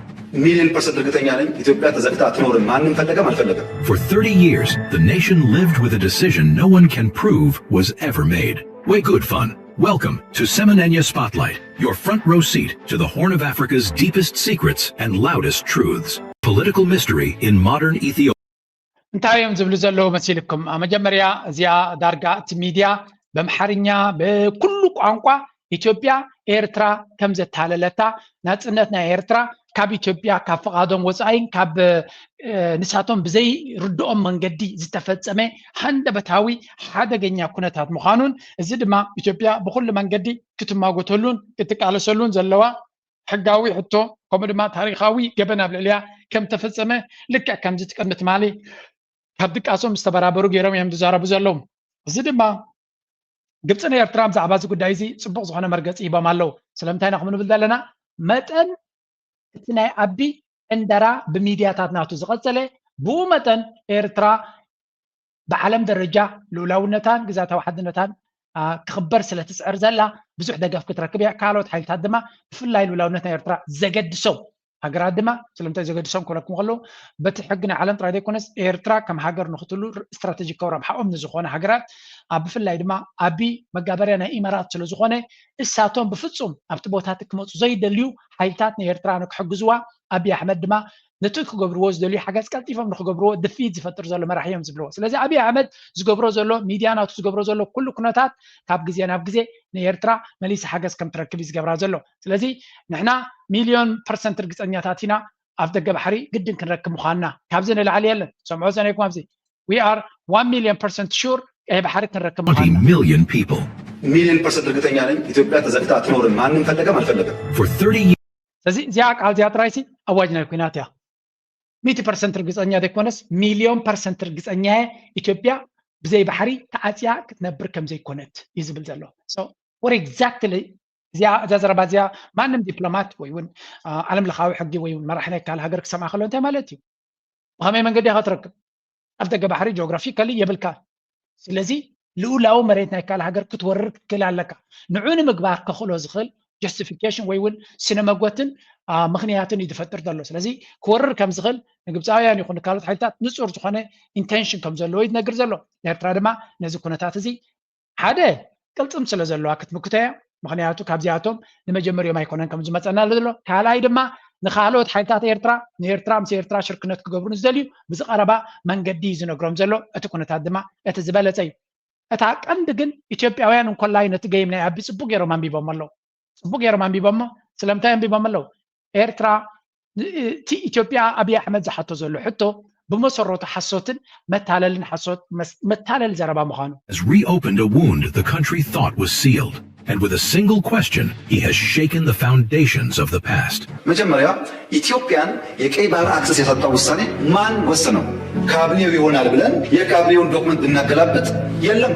ሚሊዮን ፐርሰንት እርግጠኛ ነኝ ኢትዮጵያ ተዘግታ አትኖርም፣ ማንም ፈለገም አልፈለገም። For thirty years, the nation lived with a decision no one can prove was ever made. Way good, fun. Welcome to Semenenya Spotlight, your front row seat to the Horn of Africa's deepest secrets and loudest truths. Political mystery in modern Ethiopia. እንታይ እዮም ዝብሉ ዘለዉ መሲልኩም? መጀመርያ እዚኣ ዳርጋ እቲ ሚድያ በምሓርኛ ብኩሉ ቋንቋ ኢትዮጵያ ኤርትራ ከም ዘታለለታ፣ ናጽነት ናይ ኤርትራ ካብ ኢትዮጵያ ካብ ፍቓዶም ወጻኢን ካብ ንሳቶም ብዘይርድኦም መንገዲ ዝተፈጸመ ሃንደበታዊ ሓደገኛ ኩነታት ምዃኑን፣ እዚ ድማ ኢትዮጵያ ብኹሉ መንገዲ ክትማጎተሉን ክትቃለሰሉን ዘለዋ ሕጋዊ ሕቶ ከምኡ ድማ ታሪኻዊ ገበን ኣብ ልዕሊያ ከም ተፈጸመ ልክዕ ከምዚ እቲ ቅድሚ ትማሊ ካብ ድቃሶም ዝተበራበሩ ገይሮም እዮም ዝዛረቡ ዘለዉ። እዚ ድማ ግብፅን ኤርትራን ብዛዕባ እዚ ጉዳይ እዚ ፅቡቕ ዝኾነ መርገፂ ሂቦም ኣለዉ። ስለምንታይ ኢና ከምኡ ንብል ዘለና? መጠን እቲ ናይ ኣቢ ዕንደራ ብሚድያታት ናቱ ዝቐፀለ፣ ብኡ መጠን ኤርትራ ብዓለም ደረጃ ልኡላውነታን ግዛታዊ ሓድነታን ክኽበር ስለ ትፅዕር ዘላ ብዙሕ ደገፍ ክትረክብ እያ። ካልኦት ሓይልታት ድማ ብፍላይ ልኡላውነት ናይ ኤርትራ ዘገድሶም ሃገራት ድማ ስለምንታይ ዘገድሶም ክብለኩም ከለዉ በቲ ሕጊ ናይ ዓለም ጥራይ ዘይኮነስ ኤርትራ ከም ሃገር ንክትሉ ስትራቴጂካዊ ረብሓኦም ንዝኾነ ሃገራት ኣብ ብፍላይ ድማ ኣቢ መጋበርያ ናይ ኢማራት ስለዝኾነ እሳቶም ብፍፁም ኣብቲ ቦታቲ ክመፁ ዘይደልዩ ሓይልታት ንኤርትራ ንክሕግዝዋ ኣቢ ኣሕመድ ድማ ነቲ ክገብርዎ ዝደልዩ ሓገዝ ቀልጢፎም ንክገብርዎ ድፍኢት ዝፈጥር ዘሎ መራሒ እዮም ዝብልዎ። ስለዚ ኣቢ ኣሕመድ ዝገብሮ ዘሎ ሚድያ ናቱ ዝገብሮ ዘሎ ኩሉ ኩነታት ካብ ግዜ ናብ ግዜ ንኤርትራ መሊሳ ሓገዝ ከም ትረክብ እዩ ዝገብራ ዘሎ። ስለዚ ንሕና ሚልዮን ፐርሰንት ርግፀኛታት ኢና ኣብ ደገ ባሕሪ ግድን ክንረክብ ምዃንና። ካብዚ ንላዕሊ የለን። ሰምዖ ዘነይኩም ኣብዚ we are one million percent sure ቀይ ባሕሪ ክንረክብ ምዃንና። Million people. ሚሊዮን ፐርሰንት እርግጠኛ ነኝ ኢትዮጵያ ተዘግታ አትኖርም፣ ማንም ፈለገም አልፈለገም። For thirty years. ስለዚ እዚኣ ቃል እዚኣ ጥራይሲ ኣዋጅ ናይ ኩናት እያ። ሚእቲ ፐርሰንት ርግፀኛ ዘይኮነስ ሚልዮን ፐርሰንት ርግፀኛ እየ ኢትዮጵያ ብዘይ ባሕሪ ተዓፅያ ክትነብር ከም ዘይኮነት እዩ ዝብል ዘሎ። So what exactly እዚኣ እዛ ዘረባ እዚኣ ማንም ዲፕሎማት ወይ እውን ዓለም ለኻዊ ሕጊ ወይ እውን መራሒ ናይ ካልእ ሃገር ክሰምዓ ከሎ እንታይ ማለት እዩ? ብኸመይ መንገዲ ኢኻ ትረክብ? ኣብ ደገ ባሕሪ ጂኦግራፊካሊ የብልካ። ስለዚ ልኡላዊ መሬት ናይ ካልእ ሃገር ክትወርር ክትክእል ኣለካ። ንዑ ንምግባር ከኽእሎ ዝኽእል ጀስቲፊኬሽን ወይ እውን ስነ መጎትን ምኽንያትን እዩ ዝፈጥር ዘሎ። ስለዚ ክወርር ከም ዝኽእል ንግብፃውያን ይኹን ንካልኦት ሓይልታት ንፁር ዝኾነ ኢንቴንሽን ከም ዘለዎ እዩ ዝነግር ዘሎ። ኤርትራ ድማ ነዚ ኩነታት እዚ ሓደ ቅልፅም ስለ ዘለዋ ክትምክቶ እያ። ምክንያቱ ካብዚኣቶም ንመጀመሪኦም ኣይኮነን ከም ዝመፀና ዘሎ። ካልኣይ ድማ ንካልኦት ሓይልታት ኤርትራ ንኤርትራ ምስ ኤርትራ ሽርክነት ክገብሩ ንዝደልዩ ብዝቐረባ መንገዲ እዩ ዝነግሮም ዘሎ። እቲ ኩነታት ድማ እቲ ዝበለፀ እዩ። እታ ቀንዲ ግን ኢትዮጵያውያን እንኮላይ ነቲ ገይም ናይ ኣቢ ፅቡቅ ገይሮም ኣንቢቦም ኣለዉ። ፅቡቅ ገይሮም ኣንቢቦሞ። ስለምንታይ ኣንቢቦም ኣለዉ? ኤርትራ እቲ ኢትዮጵያ ኣብይ ኣሕመድ ዝሓቶ ዘሎ ሕቶ ብመሰረቱ ሓሶትን መታለልን ሓሶት መታለል ዘረባ ምዃኑ has reopened a wound the country thought was sealed. And with a single question, he has shaken the foundations of the past. መጀመሪያ ኢትዮጵያን የቀይ ባህር አክሰስ ያሳጣው ውሳኔ ማን ወሰነው? ካቢኔው ይሆናል ብለን የካቢኔውን ዶክመንት ብናገላብጥ የለም፣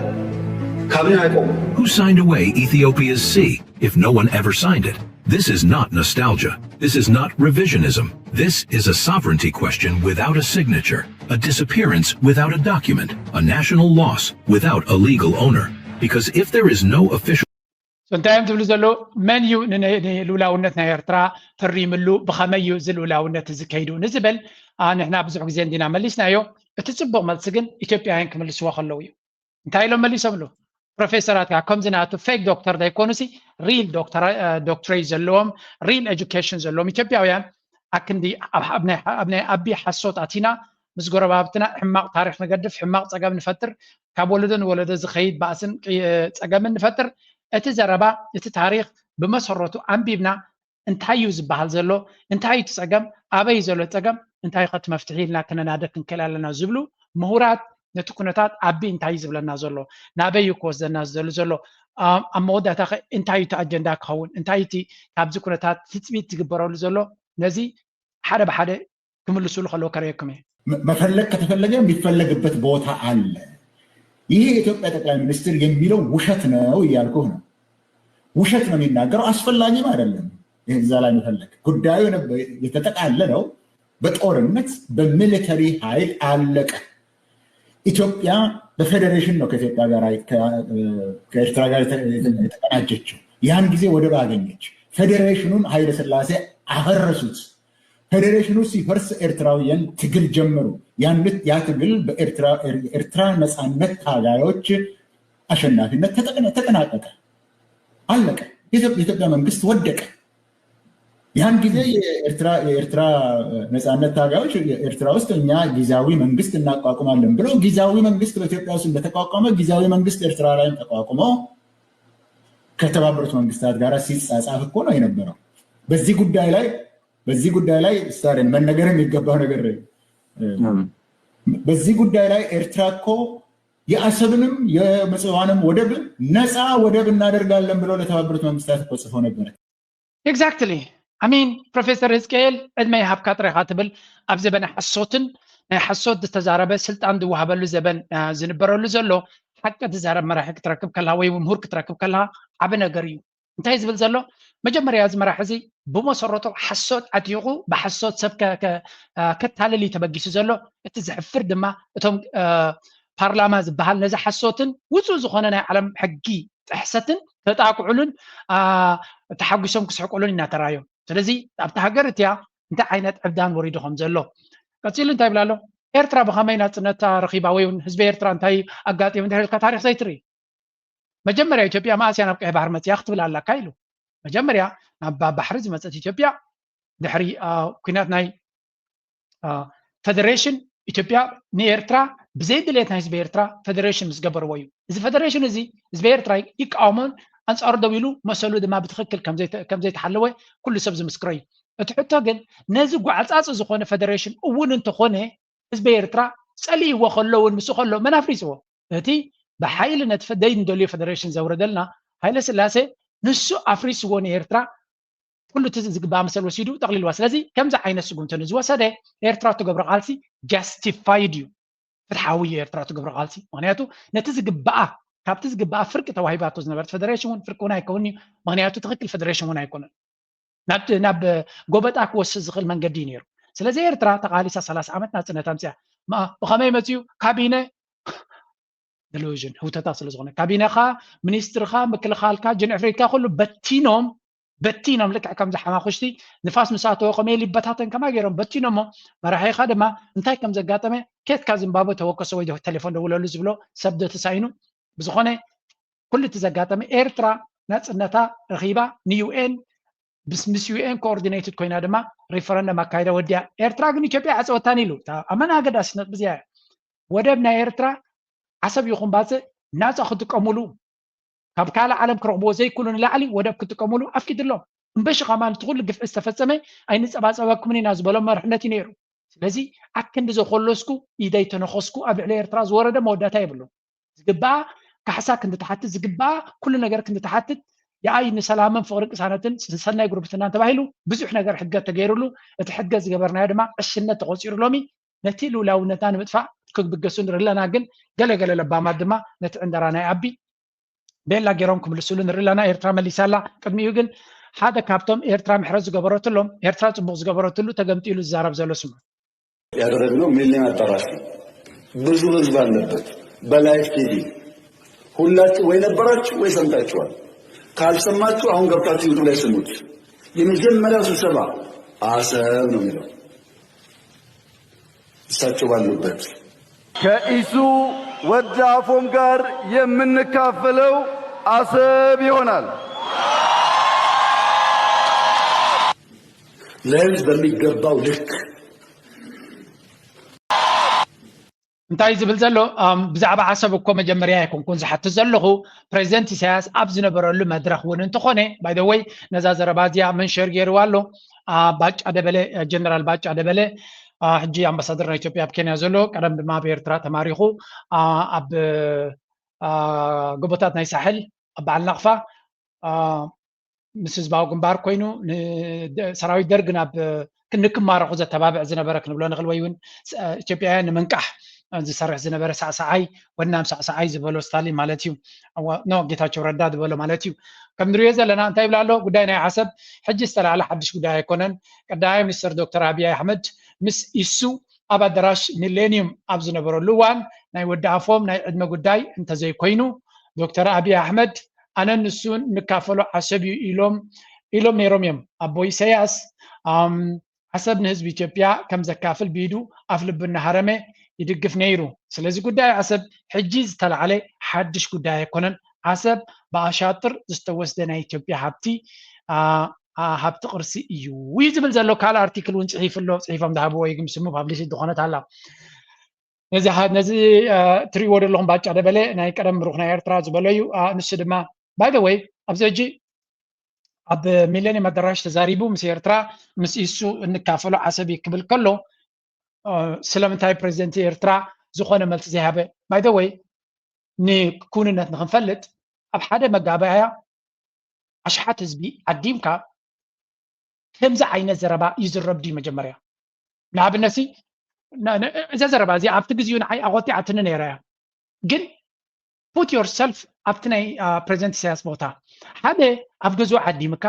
ካቢኔው አይቆምም። Who signed away Ethiopia's sea if no one ever signed it? This is not nostalgia. This is not revisionism. This is a sovereignty question without a signature, a disappearance without a document, a national loss without a legal owner. Because if there is no official እንታይ እዮም ትብሉ ዘለዉ? መን እዩ ንልውላውነት ናይ ኤርትራ ፈሪምሉ? ብኸመይ እዩ እዚ ልውላውነት እዚ ከይዱ ንዝብል ንሕና ብዙሕ ግዜ እንዲና መሊስናዮ። እቲ ፅቡቕ መልሲ ግን ኢትዮጵያውያን ክምልስዎ ከለዉ እዩ። እንታይ ኢሎም መሊሶምሉ? ፕሮፌሰራት ከዓ ከምዚ ናቱ ፌክ ዶክተር ዘይኮኑሲ ሪል ዶክትሬት ዘለዎም፣ ሪል ኤጁኬሽን ዘለዎም ኢትዮጵያውያን ኣክንዲ ኣብ ናይ ኣቢ ሓሶት ኣቲና ምስ ጎረባብትና ሕማቕ ታሪክ ንገድፍ፣ ሕማቕ ፀገም ንፈጥር፣ ካብ ወለዶ ንወለዶ ዝኸይድ ባእስን ፀገምን ንፈጥር። እቲ ዘረባ እቲ ታሪክ ብመሰረቱ ኣንቢብና እንታይ እዩ ዝበሃል ዘሎ፣ እንታይ እዩ እቲ ፀገም፣ ኣበይ ዘሎ ፀገም፣ እንታይ ከ እቲ መፍትሒ ኢልና ክነናደ ክንክእል ኣለና ዝብሉ ምሁራት ነቲ ኩነታት ኣቢ እንታይ እዩ ዝብለና ዘሎ፣ ናበይ እዩ ክወስደና ዝደሊ ዘሎ፣ ኣብ መወዳእታ ከ እንታይ እዩ እቲ ኣጀንዳ ክኸውን፣ እንታይ እቲ ካብዚ ኩነታት ትፅቢት ዝግበረሉ ዘሎ፣ ነዚ ሓደ ብሓደ ክምልሱሉ ከለዉ ከርእየኩም እየ። መፈለግ ከተፈለገ የሚፈለግበት ቦታ አለ። ይሄ የኢትዮጵያ ጠቅላይ ሚኒስትር የሚለው ውሸት ነው እያልኩህ ነው። ውሸት ነው የሚናገረው፣ አስፈላጊም አይደለም። እዛ ላይ መፈለግ ጉዳዩ የተጠቃለለው በጦርነት በሚሊተሪ ኃይል አለቀ። ኢትዮጵያ በፌዴሬሽን ነው ከኢትዮጵያ ጋር ከኤርትራ ጋር የተቀናጀችው። ያን ጊዜ ወደብ አገኘች። ፌዴሬሽኑን ኃይለ ሥላሴ አፈረሱት። ፌዴሬሽኑ ሲፈርስ ኤርትራውያን ትግል ጀመሩ። ያ ትግል በኤርትራ ነጻነት ታጋዮች አሸናፊነት ተጠናቀቀ። አለቀ። የኢትዮጵያ መንግስት ወደቀ። ያን ጊዜ የኤርትራ ነጻነት ታጋዮች ኤርትራ ውስጥ እኛ ጊዜያዊ መንግስት እናቋቁማለን ብለው ጊዜያዊ መንግስት በኢትዮጵያ ውስጥ እንደተቋቋመ ጊዜያዊ መንግስት ኤርትራ ላይም ተቋቁሞ ከተባበሩት መንግስታት ጋር ሲጻጻፍ እኮ ነው የነበረው። በዚህ ጉዳይ ላይ በዚህ ጉዳይ ላይ ስታሊን መነገር የሚገባው ነገር በዚህ ጉዳይ ላይ ኤርትራ እኮ የአሰብንም የምጽዋንም ወደብ ነፃ ወደብ እናደርጋለን ብሎ ለተባበሩት መንግስታት እኮ ጽፎ ነበረ። Exactly. I mean ፕሮፌሰር ህዝቅኤል ዕድመ ይሃብካ ጥራይካ ትብል ኣብ ዘበነ ሓሶትን ናይ ሓሶት ዝተዛረበ ስልጣን ዝወሃበሉ ዘበን ዝንበረሉ ዘሎ ሓቂ ዝዛረብ መራሒ ክትረክብ ከለካ ወይ ምሁር ክትረክብ ከለካ ዓቢ ነገር እዩ። እንታይ ዝብል ዘሎ መጀመርያ እዚ መራሒ እዚ ብመሰረቱ ሓሶት ዓቲቑ ብሓሶት ሰብ ከታልል እዩ ተበጊሱ ዘሎ። እቲ ዘሕፍር ድማ እቶም ፓርላማ ዝበሃል ነዚ ሓሶትን ውፁእ ዝኾነ ናይ ዓለም ሕጊ ጥሕሰትን ተጣቅዑሉን ተሓጒሶም ክስሕቁሉን ኢና ተራዮም። ስለዚ ኣብቲ ሃገር እቲያ እንታይ ዓይነት ዕብዳን ወሪዱ ከም ዘሎ ቀፂሉ እንታይ ይብል ኣሎ? ኤርትራ ብኸመይ ናፅነታ ረኺባ ወይ እውን ህዝቢ ኤርትራ እንታይ ኣጋጢሙ እንድሕር ኢልካ ታሪክ ዘይትርኢ መጀመርያ ኢትዮጵያ መኣስ እያ ናብ ቀይ ባህር መፅያ ክትብል ኣላካ ኢሉ። መጀመርያ ናብ ባሕሪ ዝመፀት ኢትዮጵያ ድሕሪ ኩናት ናይ ፌደሬሽን ኢትዮጵያ ንኤርትራ ብዘይ ድሌት ናይ ህዝቢ ኤርትራ ፌደሬሽን ምስ ገበርዎ እዩ። እዚ ፌደሬሽን እዚ ህዝቢ ኤርትራ ይቃወሞን ኣንፃሩ ደው ኢሉ መሰሉ ድማ ብትክክል ከምዘይተሓለወ ኩሉ ሰብ ዝምስክሮ እዩ። እቲ ሕቶ ግን ነዚ ጓዕፃፂ ዝኾነ ፌደሬሽን እውን እንተኾነ ህዝቢ ኤርትራ ፀሊእዎ ከሎ እውን ምስ ከሎ መን ኣፍሪስዎ? እቲ ብሓይሊ ነቲ ደይ ንደልዮ ፌደሬሽን ዘውረደልና ሃይለ ስላሴ ንሱ ኣፍሪስዎ ንኤርትራ ኩሉ እቲ ዝግባእ መሰል ወሲዱ ጠቕሊልዋ። ስለዚ ከምዚ ዓይነት ስጉምቲ ንዝወሰደ ኤርትራ ትገብሮ ቃልሲ ጃስቲፋይድ እዩ፣ ፍትሓዊ እዩ ኤርትራ ትገብሮ ቃልሲ። ምክንያቱ ነቲ ዝግባኣ ካብቲ ዝግባኣ ፍርቂ ተዋሂባቶ ዝነበረት ፌደሬሽን እውን ፍርቂ እውን ኣይከውን እዩ። ምክንያቱ ትክክል ፌደሬሽን እውን ኣይኮነን። ናብ ጎበጣ ክወስድ ዝኽእል መንገዲ እዩ ነይሩ። ስለዚ ኤርትራ ተቓሊሳ ሰላሳ ዓመት ናፅነት ኣምፅያ። ብኸመይ መፅዩ? ካቢነ ደሉዥን ህውተታ ስለ ዝኾነ ካቢነኻ፣ ሚኒስትርኻ፣ ምክልኻልካ፣ ጅንዕፍሪትካ ኩሉ በቲኖም በቲኖም ልክዕ ከምዚ ሓማኹሽቲ ንፋስ ምስ ኣተወ ከመይ ይበታተን ከማ ገይሮም በቲኖሞ። መራሒኻ ድማ እንታይ ከም ዘጋጠመ ኬትካ ዚምባብወ ተወከሶ ወይ ቴሌፎን ደውለሉ ዝብሎ ሰብ ዶ ተሳኢኑ? ብዝኾነ ኩሉ እቲ ዘጋጠመ ኤርትራ ናፅነታ ረኺባ ንዩኤን ምስ ዩኤን ኮኦርዲኔትድ ኮይና ድማ ሪፈረንደም ኣካይዳ ወዲያ። ኤርትራ ግን ኢትዮጵያ ዓፀወታን ኢሉ ኣመን ኣገዳሲ ነጥቢ እዚኣ እያ። ወደብ ናይ ኤርትራ ዓሰብ ይኹን ባፅእ ናፃ ክጥቀሙሉ ካብ ካልእ ዓለም ክረኽብዎ ዘይክእሉ ንላዕሊ ወደብ ክጥቀሙሉ ኣፍቂድሎም። እምበሺ ከማን እቲ ኩሉ ግፍዒ ዝተፈፀመ ኣይንፀባፀበኩም ኢና ዝበሎም መርሕነት እዩ ነይሩ። ስለዚ ኣክንዲ ዘኮለስኩ ኢደይ ተነኸስኩ ኣብ ልዕሊ ኤርትራ ዝወረደ መወዳእታ የብሉን። ዝግባኣ ካሕሳ ክንዲ ትሓትት ዝግባኣ ኩሉ ነገር ክንዲ ትሓትት የኣይ ንሰላምን ፍቕርን ቅሳነትን ሰናይ ጉርብትናን ተባሂሉ ብዙሕ ነገር ሕድገት ተገይሩሉ እቲ ሕድገት ዝገበርናዮ ድማ ዕሽነት ተቖፂሩ ሎሚ ነቲ ልኡላውነትና ንምጥፋእ ክብገሱ ንርኢ ኣለና። ግን ገለ ገለ ለባማት ድማ ነቲ ዕንደራ ናይ ኣቢ ቤላ ገይሮም ክምልስሉ ንርኢ ኣለና። ኤርትራ መሊሳ ኣላ። ቅድሚኡ ግን ሓደ ካብቶም ኤርትራ ምሕረት ዝገበረትሎም ኤርትራ ፅቡቕ ዝገበረትሉ ተገምጢሉ ዝዛረብ ዘሎ ስሙ። ያደረግነው ሚሊኒየም አዳራሽ ነው። ብዙ ህዝብ አለበት። በላይፍ ቲቪ ሁላችሁ ወይ ነበራችሁ ወይ ሰምታችኋል። ካልሰማችሁ አሁን ገብታችሁ ዩቱብ ላይ ስሙት። የመጀመሪያው ስብሰባ አሰብ ነው የሚለው። እሳቸው ባሉበት ከኢሱ ወዲ አፎም ጋር የምንካፈለው አሰብ ይሆናል። ለህዝብ በሚገባው ልክ እንታይ ዝብል ዘሎ? ብዛዕባ ዓሰብ እኮ መጀመርያ ኣይኮንኩን ዝሓትት ዘለኹ። ፕሬዚደንት ኢሳያስ ኣብ ዝነበረሉ መድረኽ እውን እንተኾነ፣ ባይ ዘ ወይ፣ ነዛ ዘረባ እዚኣ መንሸር ገይርዋ ኣሎ። ባጫ ደበለ፣ ጀነራል ባጫ ደበለ፣ ሕጂ ኣምባሳደር ናይ ኢትዮጵያ ኣብ ኬንያ ዘሎ፣ ቀደም ድማ ኣብ ኤርትራ ተማሪኹ፣ ኣብ ጎቦታት ናይ ሳሕል፣ ኣብ በዓል ናቕፋ ምስ ህዝባዊ ግንባር ኮይኑ፣ ሰራዊት ደርግ ናብ ክንክማረኹ ዘተባብዕ ዝነበረ ክንብሎ ንኽእል፣ ወይ እውን ኢትዮጵያውያን ንምንቃሕ ዝሰርሕ ዝነበረ ሳዕሳዓይ፣ ወናም ሳዕሳዓይ ዝበሎ ስታሊን ማለት እዩ። ኖ፣ ጌታቸው ረዳ ዝበሎ ማለት እዩ። ከም ንሪኦ ዘለና እንታይ ይብል ኣሎ? ጉዳይ ናይ ዓሰብ ሕጂ ዝተላዕለ ሓድሽ ጉዳይ ኣይኮነን። ቀዳማይ ሚኒስትር ዶክተር ኣብይ ኣሕመድ ምስ ኢሱ ኣብ ኣዳራሽ ሚሌኒየም ኣብ ዝነበረሉ እዋን፣ ናይ ወዲ ኣፎም ናይ ዕድመ ጉዳይ እንተዘይኮይኑ፣ ዶክተር ኣብይ ኣሕመድ ኣነን ንሱን ንካፈሎ ዓሰብ እዩ ኢሎም ኢሎም ነይሮም እዮም። ኣቦ ኢሳያስ ዓሰብ ንህዝቢ ኢትዮጵያ ከም ዘካፍል ብኢዱ ኣፍ ልቡ እናሃረመ ይድግፍ ነይሩ። ስለዚ ጉዳይ ዓሰብ ሕጂ ዝተላዕለ ሓድሽ ጉዳይ ኣይኮነን። ዓሰብ ብኣሻጥር ዝተወስደ ናይ ኢትዮጵያ ሃብቲ፣ ሃብቲ ቅርሲ እዩ እዩ ዝብል ዘሎ። ካልእ ኣርቲክል እውን ፅሒፉ ኣሎ። ፅሒፎም ዝሃብዎ ይግምስሙ ፓብሊሽ ዝኾነት ኣላ። ነዚ ትሪእዎ ዘለኹም ባጫ ደበለ ናይ ቀደም ብሩኽ ናይ ኤርትራ ዝበሎ እዩ። ንሱ ድማ ባይ ዘ ወይ ኣብዚ ሕጂ ኣብ ሚሌኒየም ኣዳራሽ ተዛሪቡ ምስ ኤርትራ ምስ ኢሱ እንካፈሎ ዓሰብ እዩ ክብል ከሎ፣ ስለምንታይ ፕሬዚደንት ኤርትራ ዝኾነ መልሲ ዘይሃበ? ባይ ዘ ወይ ንክውንነት ንክንፈልጥ ኣብ ሓደ መጋበያ ኣሽሓት ህዝቢ ዓዲምካ ከምዚ ዓይነት ዘረባ ይዝረብ ድዩ? መጀመርያ ንኣብነት እዛ ዘረባ እዚ ኣብቲ ግዜኡ ንዓይ ኣቆጢዓትኒ ነይራ እያ። ግን put yourself ኣብቲ ናይ ፕሬዚደንት ኢሳያስ ቦታ። ሓደ ኣብ ገዝኡ ዓዲምካ፣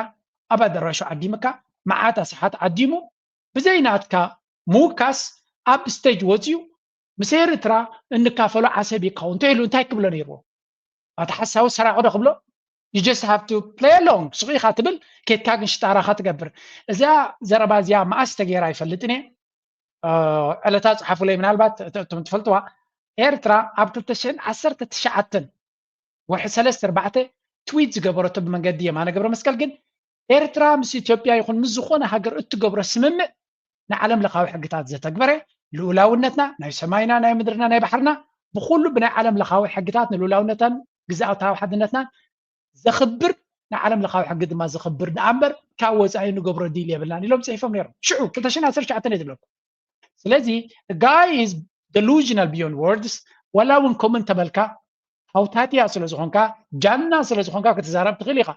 ኣብ ኣዳራሹ ዓዲምካ፣ መዓት ኣስሓት ዓዲሙ፣ ብዘይ ናትካ ምውካስ ኣብ ስቴጅ ወፅዩ ምስ ኤርትራ እንካፈሎ ዓሰብ ይካው እንተ ኢሉ እንታይ ክብሎ ነይርዎ? ኣቲ ሓሳዊ ሰራቂ ዶ ክብሎ? You just have to play along። ስቕ ኢኻ ትብል፣ ኬድካ ግን ሽጣራኻ ትገብር። እዚኣ ዘረባ እዚኣ መኣስ ተገይራ ኣይፈልጥን እየ። ዕለታ ጽሓፉለይ፣ ምናልባት እቶም ትፈልጥዋ። ኤርትራ ኣብ ክልተ ሽሕን ዓሰርተ ትሽዓተን ወርሒ ሰለስተ ኣርባዕተ ትዊት ዝገበረቶ ብመንገዲ የማነ ገብረ መስቀል ግን ኤርትራ ምስ ኢትዮጵያ ይኹን ምስ ዝኾነ ሃገር እትገብሮ ስምምዕ ንዓለም ለኻዊ ሕግታት ዘተግበረ፣ ልኡላውነትና፣ ናይ ሰማይና፣ ናይ ምድርና፣ ናይ ባሕርና፣ ብኹሉ ብናይ ዓለም ለኻዊ ሕግታት ንልኡላውነታን ግዝኣታዊ ሓድነትናን ዘኽብር፣ ንዓለም ለኻዊ ሕጊ ድማ ዘኽብር ደኣ እምበር ካብ ወጻኢ ንገብሮ ዲል የብልናን ኢሎም ጽሒፎም ነይሮም። ሽዑ ክልተ ሽሕን ዓሰርተ ትሽዓተን እየ ዝብለኩም። ስለዚ the guy is delusional beyond words። ዋላ እውን ኮመንት ተበልካ ሃውታትያ ስለ ዝኾንካ፣ ጃና ስለ ዝኾንካ ክትዛረብ ትኽእል ኢኻ።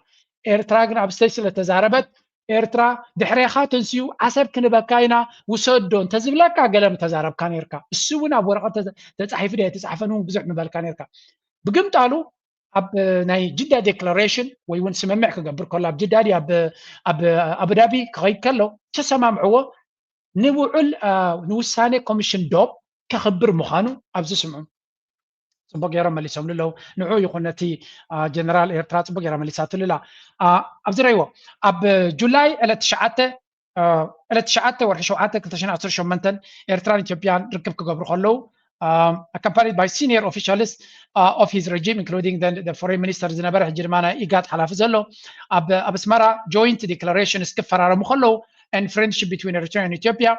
ኤርትራ ግን ኣብ ስቴጅ ስለ ተዛረበት፣ ኤርትራ ድሕሬኻ ተንስዩ ዓሰብ ክንበካ ኢና ውሰዶ እንተዝብለካ ገለ ምተዛረብካ ነይርካ። እሱ እውን ኣብ ወረቐት ተጻሒፉ ዶ ኣይተጻሕፈን እውን ብዙሕ ምበልካ ነይርካ። ብግምጣሉ ኣብ ናይ ጅዳ ዴክላሬሽን ወይ እውን ስምምዕ ክገብር ከሎ ኣብ ጅዳ ድዩ ኣብ ኣቡዳቢ ክኸይድ ከሎ ተሰማምዕዎ ንውዑል ንውሳኔ ኮሚሽን ዶብ ከኽብር ምዃኑ ኣብዚ ስምዑ። ፅቡቅ ገይሮም መሊሶምሉ ኣለዉ። ንዑ ይኹን ነቲ ጀነራል ኤርትራ ፅቡቅ ገይራ መሊሳትሉ ኣላ። ኣብዚ ረይዎ ኣብ ጁላይ ዕለት ትሽዓተ ዕለት ትሽዓተ ወርሒ ሸውዓተ ክልተ ሽሕን ዓሰርተ ሸሞንተን ኤርትራን ኢትዮጵያን ርክብ ክገብሩ ከለዉ accompanied by senior officials of his regime including the foreign minister ዝነበረ ሕጂ ድማ ናይ ኢጋድ ሓላፊ ዘሎ ኣብ ኣስመራ joint declarations ክፈራረሙ ከለዉ and friendship between Eritrea and Ethiopia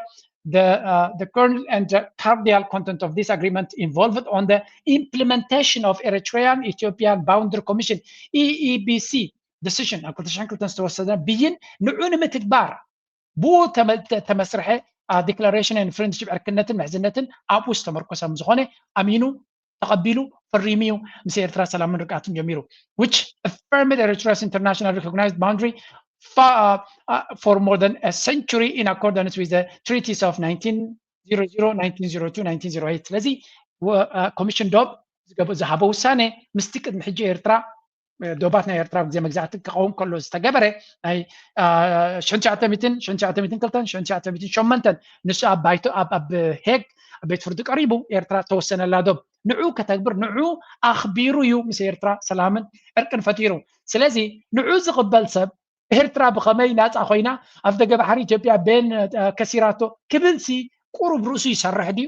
the, uh, the kernel and the cardial content of this agreement involved on the implementation of Eritrean Ethiopian Boundary Commission, E E B C, decision ኣብ ክልተ ሽሕን ክልተን ዝተወሰነ ብይን ንዑ ንምትግባር ብኡ ተመስርሐ declaration and friendship ዕርክነትን ምሕዝነትን ኣብኡ ዝተመርኮሰ ምዝኾነ ኣሚኑ ተቐቢሉ ፈሪሙ እዩ ምስ ኤርትራ ሰላምን ርግኣትን ጀሚሩ which affirmed Eritrea's international recognized boundary for more than a century in accordance with the treaties of nineteen zero zero, nineteen zero two, nineteen zero eight. ስለዚ ኮሚሽን ዶብ ዝሃቦ ውሳነ ምስቲ ቅድሚ ሕጂ ኤርትራ ዶባት ናይ ኤርትራ ግዜ መግዛእቲ ክኸውን ከሎ ዝተገበረ ናይ ሽሕን ትሽዓተ ሚእትን፣ ሽሕን ትሽዓተ ሚእትን ክልተን፣ ሽሕን ትሽዓተ ሚእትን ሸሞንተን ንሱ ኣብ ባይቶ ኣብ ሄግ ኣብ ቤት ፍርዲ ቀሪቡ ኤርትራ ተወሰነላ ዶብ። ንዑ ከተግብር ንዑ ኣኽቢሩ እዩ ምስ ኤርትራ ሰላምን ዕርቅን ፈጢሩ። ስለዚ ንዑ ዝቕበል ሰብ ኤርትራ ብኸመይ ናፃ ኮይና ኣብ ደገ ባሕሪ ኢትዮጵያ ቤን ከሲራቶ ክብል ሲ ቁሩብ ርእሱ ይሰርሕ ድዩ?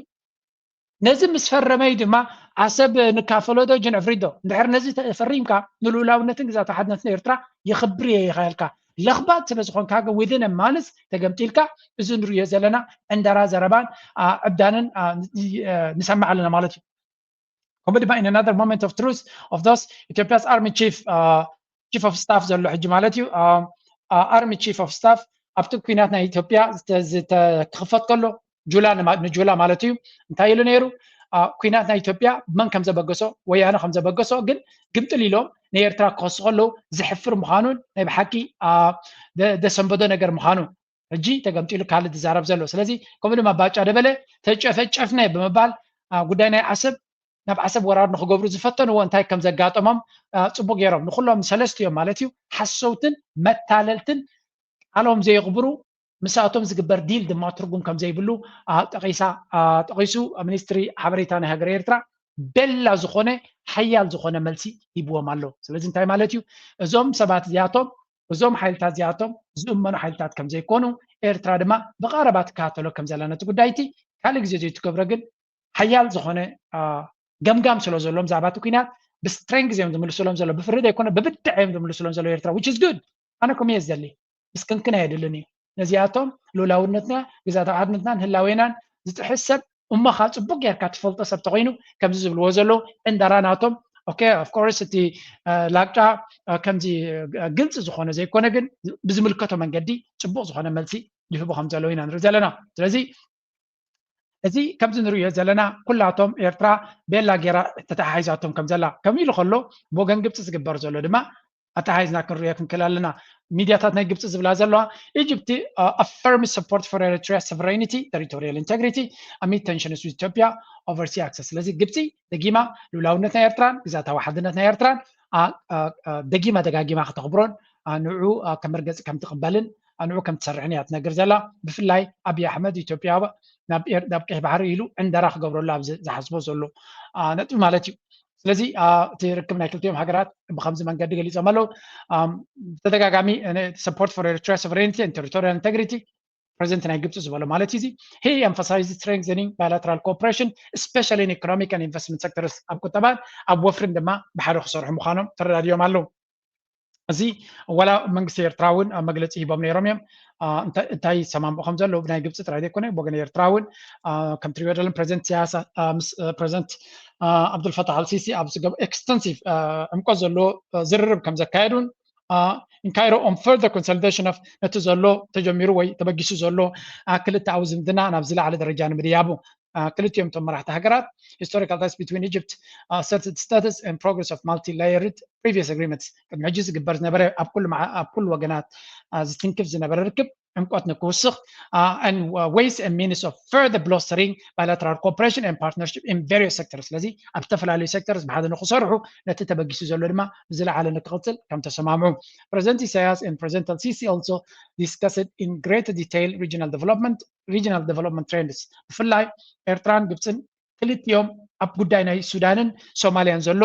ነዚ ምስ ፈረመ እዩ ድማ ዓሰብ ንካፈሎ ዶ ጅንዕፍሪ ዶ? እንድሕር ነዚ ተፈሪምካ ንልኡላውነትን ግዛት ሓድነትን ኤርትራ የኽብር እየ ኢኻ ኢልካ ለኽባጥ ስለ ዝኾንካ ግን within a month ተገምጢልካ እዚ ንርእዮ ዘለና ዕንደራ ዘረባን ዕብዳንን ንሰምዕ ኣለና ማለት እዩ። ከምኡ ድማ in another moment of truth of those Ethiopia's army chief chief of staff ዘሎ ሕጂ ማለት እዩ army chief of staff ኣብቲ ኩናት ናይ ኢትዮጵያ ክኽፈት ከሎ ጁላ ንጁላ ማለት እዩ እንታይ ኢሉ ነይሩ? ኩናት ናይ ኢትዮጵያ መን ከም ዘበገሶ ወያነ ከም ዘበገሶ ግን ግምጥል ኢሎም ንኤርትራ ክኸሱ ከለዉ ዘሕፍር ምዃኑን ናይ ብሓቂ ደሰንበዶ ነገር ምዃኑ ሕጂ ተገምጢሉ ካልእ ዝዛረብ ዘሎ። ስለዚ ከምኡ ድማ ባጫ ደበለ ተጨፈጨፍነ ብምባል ጉዳይ ናይ ዓሰብ ናብ ዓሰብ ወራር ንክገብሩ ዝፈተንዎ እንታይ ከም ዘጋጠሞም ፅቡቅ ገይሮም ንኩሎም ሰለስቲኦም ማለት እዩ ሓሰውትን መታለልትን ቃሎም ዘየኽብሩ ምስኣቶም ዝግበር ዲል ድማ ትርጉም ከም ዘይብሉ ጠቂሳ ጠቂሱ ሚኒስትሪ ሓበሬታ ናይ ሃገር ኤርትራ ቤላ ዝኾነ ሓያል ዝኾነ መልሲ ሂብዎም ኣሎ። ስለዚ እንታይ ማለት እዩ? እዞም ሰባት እዚኣቶም እዞም ሓይልታት እዚኣቶም ዝእመኑ ሓይልታት ከም ዘይኮኑ ኤርትራ ድማ ብቐረባ ትከታተሎ ከም ዘላ ነቲ ጉዳይቲ ካልእ ግዜ ዘይትገብሮ ግን ሓያል ዝኾነ ገምጋም ስለ ዘሎም ዛባት ኩናት ብስትሬንግዝ እዮም ዝምልስሎም ዘሎ ብፍርድ ኣይኮነ ብብድዕ እዮም ዝምልስሎም ዘሎ ኤርትራ which is good ኣነ ከምኡ እየ ዝደሊ ምስክንክን ኣየድልን እዩ ነዚኣቶም ልኡላውነትና ግዛታዊ ሓድነትናን ህላዌናን ዝጥሕስ ሰብ እሞ ከዓ ፅቡቅ ጌርካ ትፈልጦ ሰብ ተኮይኑ ከምዚ ዝብልዎ ዘለዉ ዕንደራ ናቶም okay of course እቲ ላቅጫ ከምዚ ግልፂ ዝኾነ ዘይኮነ ግን ብዝምልከቶ መንገዲ ፅቡቅ ዝኾነ መልሲ ይህቡ ከም ዘለዉ ኢና ንርኢ ዘለና ስለዚ እዚ ከምዚ ንርእዮ ዘለና ኩላቶም ኤርትራ ቤላ ጌራ ተተሓሒዛቶም ከም ዘላ ከምኡ ኢሉ ከሎ ብወገን ግብፂ ዝግበር ዘሎ ድማ ኣተሓሒዝና ክንርእዮ ክንክእል ኣለና ሚድያታት ናይ ግብፂ ዝብላ ዘለዋ ኢጅፕቲ affirms support for Eritrea sovereignty territorial integrity amid tensions with Ethiopia over sea access ስለዚ ግብፂ ደጊማ ልውላውነት ናይ ኤርትራን ግዛታዊ ሓድነት ናይ ኤርትራን ደጊማ ደጋጊማ ከተኽብሮን ንዑ ከም መርገፂ ከም ትቕበልን ንዑ ከም ትሰርሕን እያ ትነግር ዘላ ብፍላይ ኣብይ ኣሕመድ ኢትዮጵያ ናብ ናብ ቀይሕ ባሕሪ ኢሉ ዕንደራ ክገብረሉ ኣብዚ ዝሓስቦ ዘሎ ነጥቢ ማለት እዩ ስለዚ እቲ ርክብ ናይ ክልቲኦም ሃገራት ብከምዚ መንገዲ ገሊፆም ኣለዉ ብተደጋጋሚ support for Eritrea sovereignty and territorial integrity ፕሬዚደንት ናይ ግብፂ ዝበሎ ማለት እዩ he emphasized strengthening bilateral cooperation especially in economic and investment sectors ኣብ ቁጠባን ኣብ ወፍርን ድማ ብሓደ ክሰርሑ ምዃኖም ተረዳድዮም ኣለዉ እዚ ዋላ መንግስቲ ኤርትራ እውን መግለፂ ሂቦም ነይሮም እዮም እንታይ ይሰማምዑ ከም ዘለዉ ብናይ ግብፂ ጥራይ ዘይኮነ ብወገን ኤርትራ እውን ከም ትሪኦ ደለን ፕሬዚደንት ኢሳያስ ምስ ፕሬዚደንት ኣብዱልፈታሕ ኣልሲሲ ኣብ ዝገብ extensive ዕምቆት ዘለዎ ዝርርብ ከም ዘካየዱን in Cairo on further consolidation of ነቲ ዘሎ ተጀሚሩ ወይ ተበጊሱ ዘሎ ክልተኣዊ ዝምድና ናብ ዝለዓለ ደረጃ ንምድያቡ ክልቲኦም እቶም መራሕቲ ሃገራት historical ties between Egypt asserted status and progress of multi-layered previous agreements ቅድሚ ሕጂ ዝግበር ዝነበረ ኣብ ኩሉ ወገናት ዝትንክፍ ዝነበረ ርክብ ዕምቆት ንክውስኽ and ways and means of further blustering bilateral cooperation and partnership in various sectors ስለዚ ኣብ ዝተፈላለዩ sectors ብሓደ ንክሰርሑ ነቲ ተበጊሱ ዘሎ ድማ ብዝለዓለ ንክቕፅል ከም ተሰማምዑ President Isaias and President Al-Sisi also discussed in greater detail regional development regional development trends ብፍላይ ኤርትራን ግብፅን ክልቲኦም ኣብ ጉዳይ ናይ ሱዳንን ሶማልያን ዘሎ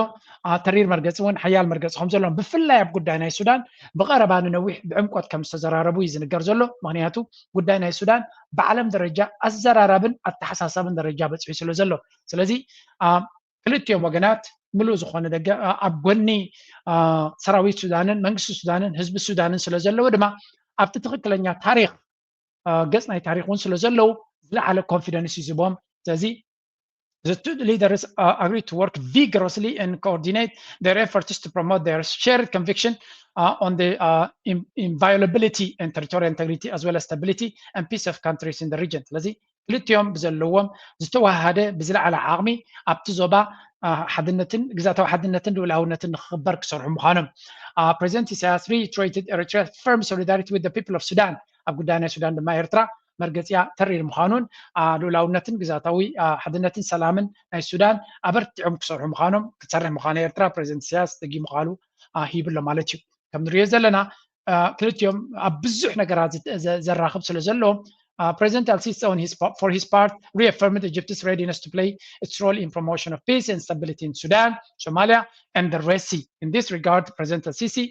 ተሪር መርገፂ እውን ሓያል መርገፂ ከም ዘለዎም ብፍላይ ኣብ ጉዳይ ናይ ሱዳን ብቐረባ ንነዊሕ ብዕምቆት ከም ዝተዘራረቡ እዩ ዝንገር ዘሎ ምክንያቱ ጉዳይ ናይ ሱዳን ብዓለም ደረጃ ኣዘራራብን ኣተሓሳሳብን ደረጃ በፂሑ ስለ ዘሎ ስለዚ ክልቲኦም ወገናት ምሉእ ዝኾነ ደገ ኣብ ጎኒ ሰራዊት ሱዳንን መንግስቲ ሱዳንን ህዝቢ ሱዳንን ስለ ዘለዎ ድማ ኣብቲ ትክክለኛ ታሪክ ገፅ ናይ ታሪክ እውን ስለ ዘለዉ ዝለዓለ confidence እዩ ዝቦም ስለዚ the two leaders uh, agree to work vigorously and coordinate their efforts to promote their shared conviction uh, on the uh, in, inviolability and territorial integrity as well as stability and peace of countries in the region ስለዚ ክልቲኦም ብዘለዎም ዝተዋሃደ ብዝለዓለ ዓቕሚ ኣብቲ ዞባ ሓድነትን ግዛታዊ ሓድነትን ልኡላውነትን ንክኽበር ክሰርሑ ምዃኖም ፕሬዚደንት ኢሳያስ reiterated Eritrea's firm solidarity with the people of Sudan ኣብ ጉዳይ ናይ ሱዳን ድማ ኤርትራ መርገፂኣ ተሪር ምዃኑን ልኡላውነትን ግዛታዊ ሓድነትን ሰላምን ናይ ሱዳን ኣበርቲዖም ክሰርሑ ምዃኖም ክትሰርሕ ምዃኑ ኤርትራ ፕሬዚደንት ኢሳያስ ደጊሙ ቃሉ ሂብሎ ማለት እዩ። ከም ንሪኦ ዘለና ክልቲኦም ኣብ ብዙሕ ነገራት ዘራኽብ ስለ ዘሎ፣ President El Sisi on his for his part reaffirmed Egypt's readiness to play its role in promotion of peace and stability in Sudan, Somalia, and the Red Sea. In this regard, President El Sisi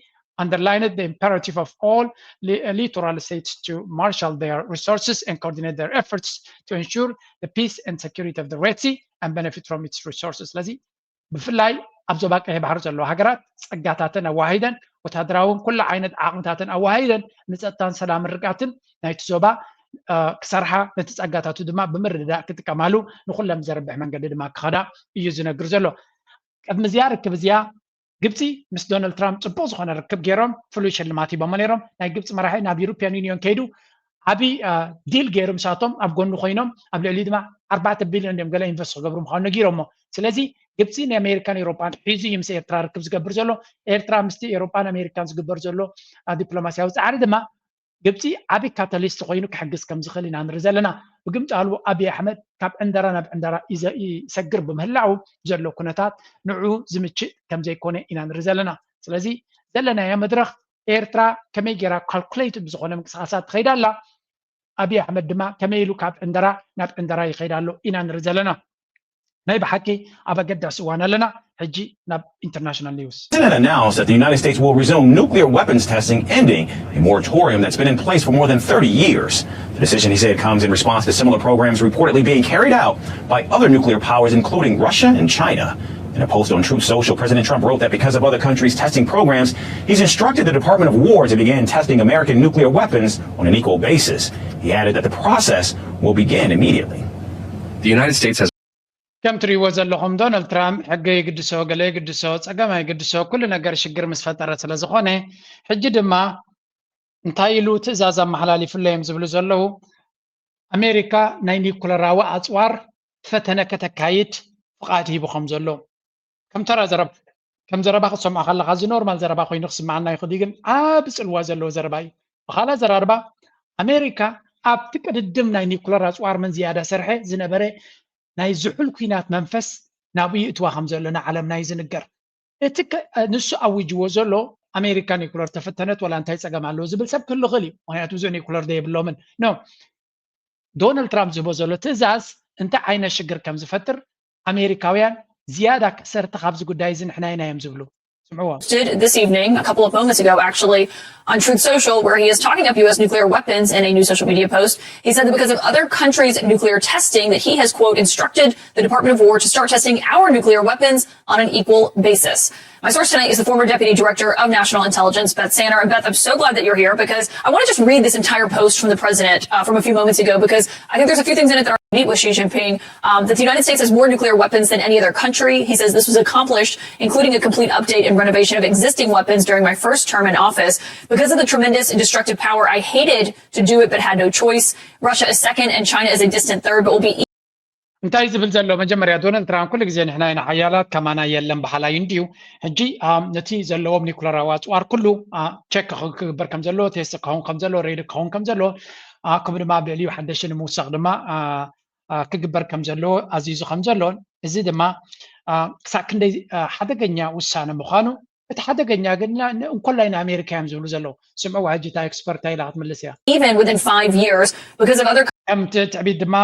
underlined the imperative of all littoral states to marshal their resources and coordinate their efforts to ensure the peace and security of the Red Sea and benefit from its resources. ስለዚ ብፍላይ ኣብ ዞባ ቀይሕ ባሕሪ ዘለዋ ሃገራት ጸጋታተን ኣዋሃሂደን፣ ወታደራውን ኩሉ ዓይነት ዓቕምታተን ኣዋሃሂደን ንጸጥታን ሰላምን ርግኣትን ናይቲ ዞባ ክሰርሓ፣ ነቲ ጸጋታቱ ድማ ብምርድዳእ ክጥቀማሉ ንኹሎም ዘርብሕ መንገዲ ድማ ክኸዳ እዩ ዝነግር ዘሎ። ቅድሚ እዚኣ ርክብ እዚኣ ግብፂ ምስ ዶናልድ ትራምፕ ፅቡቅ ዝኾነ ርክብ ገይሮም ፍሉይ ሽልማት ሂቦሞ ነይሮም። ናይ ግብፂ መራሒ ናብ ዩሮፒያን ዩኒዮን ከይዱ ዓብዪ ዲል ገይሩ ምሳቶም ኣብ ጎኑ ኮይኖም ኣብ ልዕሊ ድማ ኣርባዕተ ቢልዮን ድዮም ገለ ኢንቨስት ክገብሩ ምዃኑ ነጊሮሞ። ስለዚ ግብፂ ንኣሜሪካን ኤውሮጳን ሒዙ እዩ ምስ ኤርትራ ርክብ ዝገብር ዘሎ። ኤርትራ ምስቲ ኤውሮጳን ኣሜሪካን ዝግበር ዘሎ ዲፕሎማሲያዊ ፃዕሪ ድማ ግብፂ ዓብዪ ካታሊስት ኮይኑ ክሕግዝ ከም ዝኽእል ኢና ንርኢ ዘለና። ብግምጣሉ ኣብይ ኣሕመድ ካብ ዕንደራ ናብ ዕንደራ ይሰግር ብምህላው ዘሎ ኩነታት ንዑ ዝምችእ ከም ዘይኮነ ኢና ንርኢ ዘለና። ስለዚ ዘለናያ መድረኽ ኤርትራ ከመይ ገይራ ካልኩሌት ብዝኾነ ምንቅስቃሳት ትኸይድ ኣላ፣ ኣብይ ኣሕመድ ድማ ከመይ ኢሉ ካብ ዕንደራ ናብ ዕንደራ ይኸይድ ኣሎ ኢና ንርኢ ዘለና። ናይ ብሓቂ ኣብ ኣገዳሲ እዋን ኣለና። ሕጂ ናብ ኢንተርናሽናል ኒውስ። President announced that the United States will resume nuclear weapons testing, ending a moratorium that's been in place for more than thirty years. The decision, he said, comes in response to similar programs reportedly being carried out by other nuclear powers, including Russia and China. In a post on Truth Social, President Trump wrote that because of other countries' testing programs, he's instructed the Department of War to begin testing American nuclear weapons on an equal basis. He added that the process will begin immediately. The United States has ከም ትሪእዎ ዘለኹም ዶናልድ ትራምፕ ሕገ ይግድሶ፣ ገለ ይግድሶ፣ ጸገም ኣይግድሶ፣ ኩሉ ነገር ሽግር ምስ ፈጠረ ስለ ዝኾነ ሕጂ ድማ እንታይ ኢሉ ትእዛዝ ኣመሓላሊፉለይ እዮም ዝብሉ ዘለዉ። ኣሜሪካ ናይ ኒኩለራዊ ኣጽዋር ፈተነ ከተካይድ ፍቓድ ሂቡ ከም ዘሎ ከም ተራ ዘረባ ከም ዘረባ ክትሰምዖ ከለኻ እዚ ኖርማል ዘረባ ኮይኑ ክስምዓና ይኽእል እዩ፣ ግን ዓቢ ጽልዋ ዘለዎ ዘረባ እዩ። ብኻልእ ኣዘራርባ ኣሜሪካ ኣብቲ ቅድድም ናይ ኒኩለር ኣጽዋር መን ዝያዳ ሰርሐ ዝነበረ ናይ ዝሑል ኲናት መንፈስ ናብኡ ይእትዋ ከም ዘሎ ንዓለም ናይ ዝንገር። እቲ ንሱ ኣዊጅዎ ዘሎ ኣሜሪካ ኒኩለር ተፈተነት ወላ እንታይ ጸገም ኣለዎ ዝብል ሰብ ክህሉ ይኽእል እዩ። ምክንያቱ ብዙሕ ኒኩለር ደየብሎምን ኖ ዶናልድ ትራምፕ ዝህቦ ዘሎ ትእዛዝ እንታይ ዓይነት ሽግር ከም ዝፈጥር ኣሜሪካውያን ዝያዳ ከሰርቲ ካብዚ ጉዳይ እዚ ንሕና ኢና እዮም ዝብሉ። ስምዕዎ። Posted this evening, a couple of moments ago, actually, on Truth Social, where he is talking up U S nuclear weapons in a new social media post. He said that because of other countries' nuclear testing, that he has, quote, instructed the Department of War to start testing our nuclear weapons on an equal basis. My source tonight is the former deputy director of national intelligence, Beth Sanner. And Beth, I'm so glad that you're here because I want to just read this entire post from the president uh, from a few moments ago because I think there's a few things in it that are meet with Xi Jinping. Um, that the United States has more nuclear weapons than any other country. He says this was accomplished, including a complete update and renovation of existing weapons during my first term in office. Because of the tremendous and destructive power, I hated to do it but had no choice. Russia is second and China is a distant third, but will be እንታይ ዝብል ዘሎ መጀመርያ ዶናልድ ትራምፕ ኩሉ ግዜ ንሕና ኢና ሓያላት ከማና የለን በሃላይ እንድዩ። ሕጂ ነቲ ዘለዎም ኒኩለራዊ ኣፅዋር ኩሉ ቸክ ክግበር ከም ዘለዎ፣ ቴስት ክኸውን ከም ዘለዎ፣ ሬዲ ክኸውን ከም ዘለዎ፣ ከምኡ ድማ ኣብ ልዕሊኡ ሓደሽቲ ንምውሳኽ ድማ ክግበር ከም ዘለዎ ኣዚዙ ከም ዘሎን እዚ ድማ ክሳብ ክንደይ ሓደገኛ ውሳነ ምዃኑ፣ እቲ ሓደገኛ ግን እንኮላይ ንኣሜሪካ እዮም ዝብሉ ዘለዉ። ስምዕዋ ሕጂ እታ ኤክስፐርት ኢላ ክትምልስ እያ። Even within five years because of other ከምቲ ትዕቢት ድማ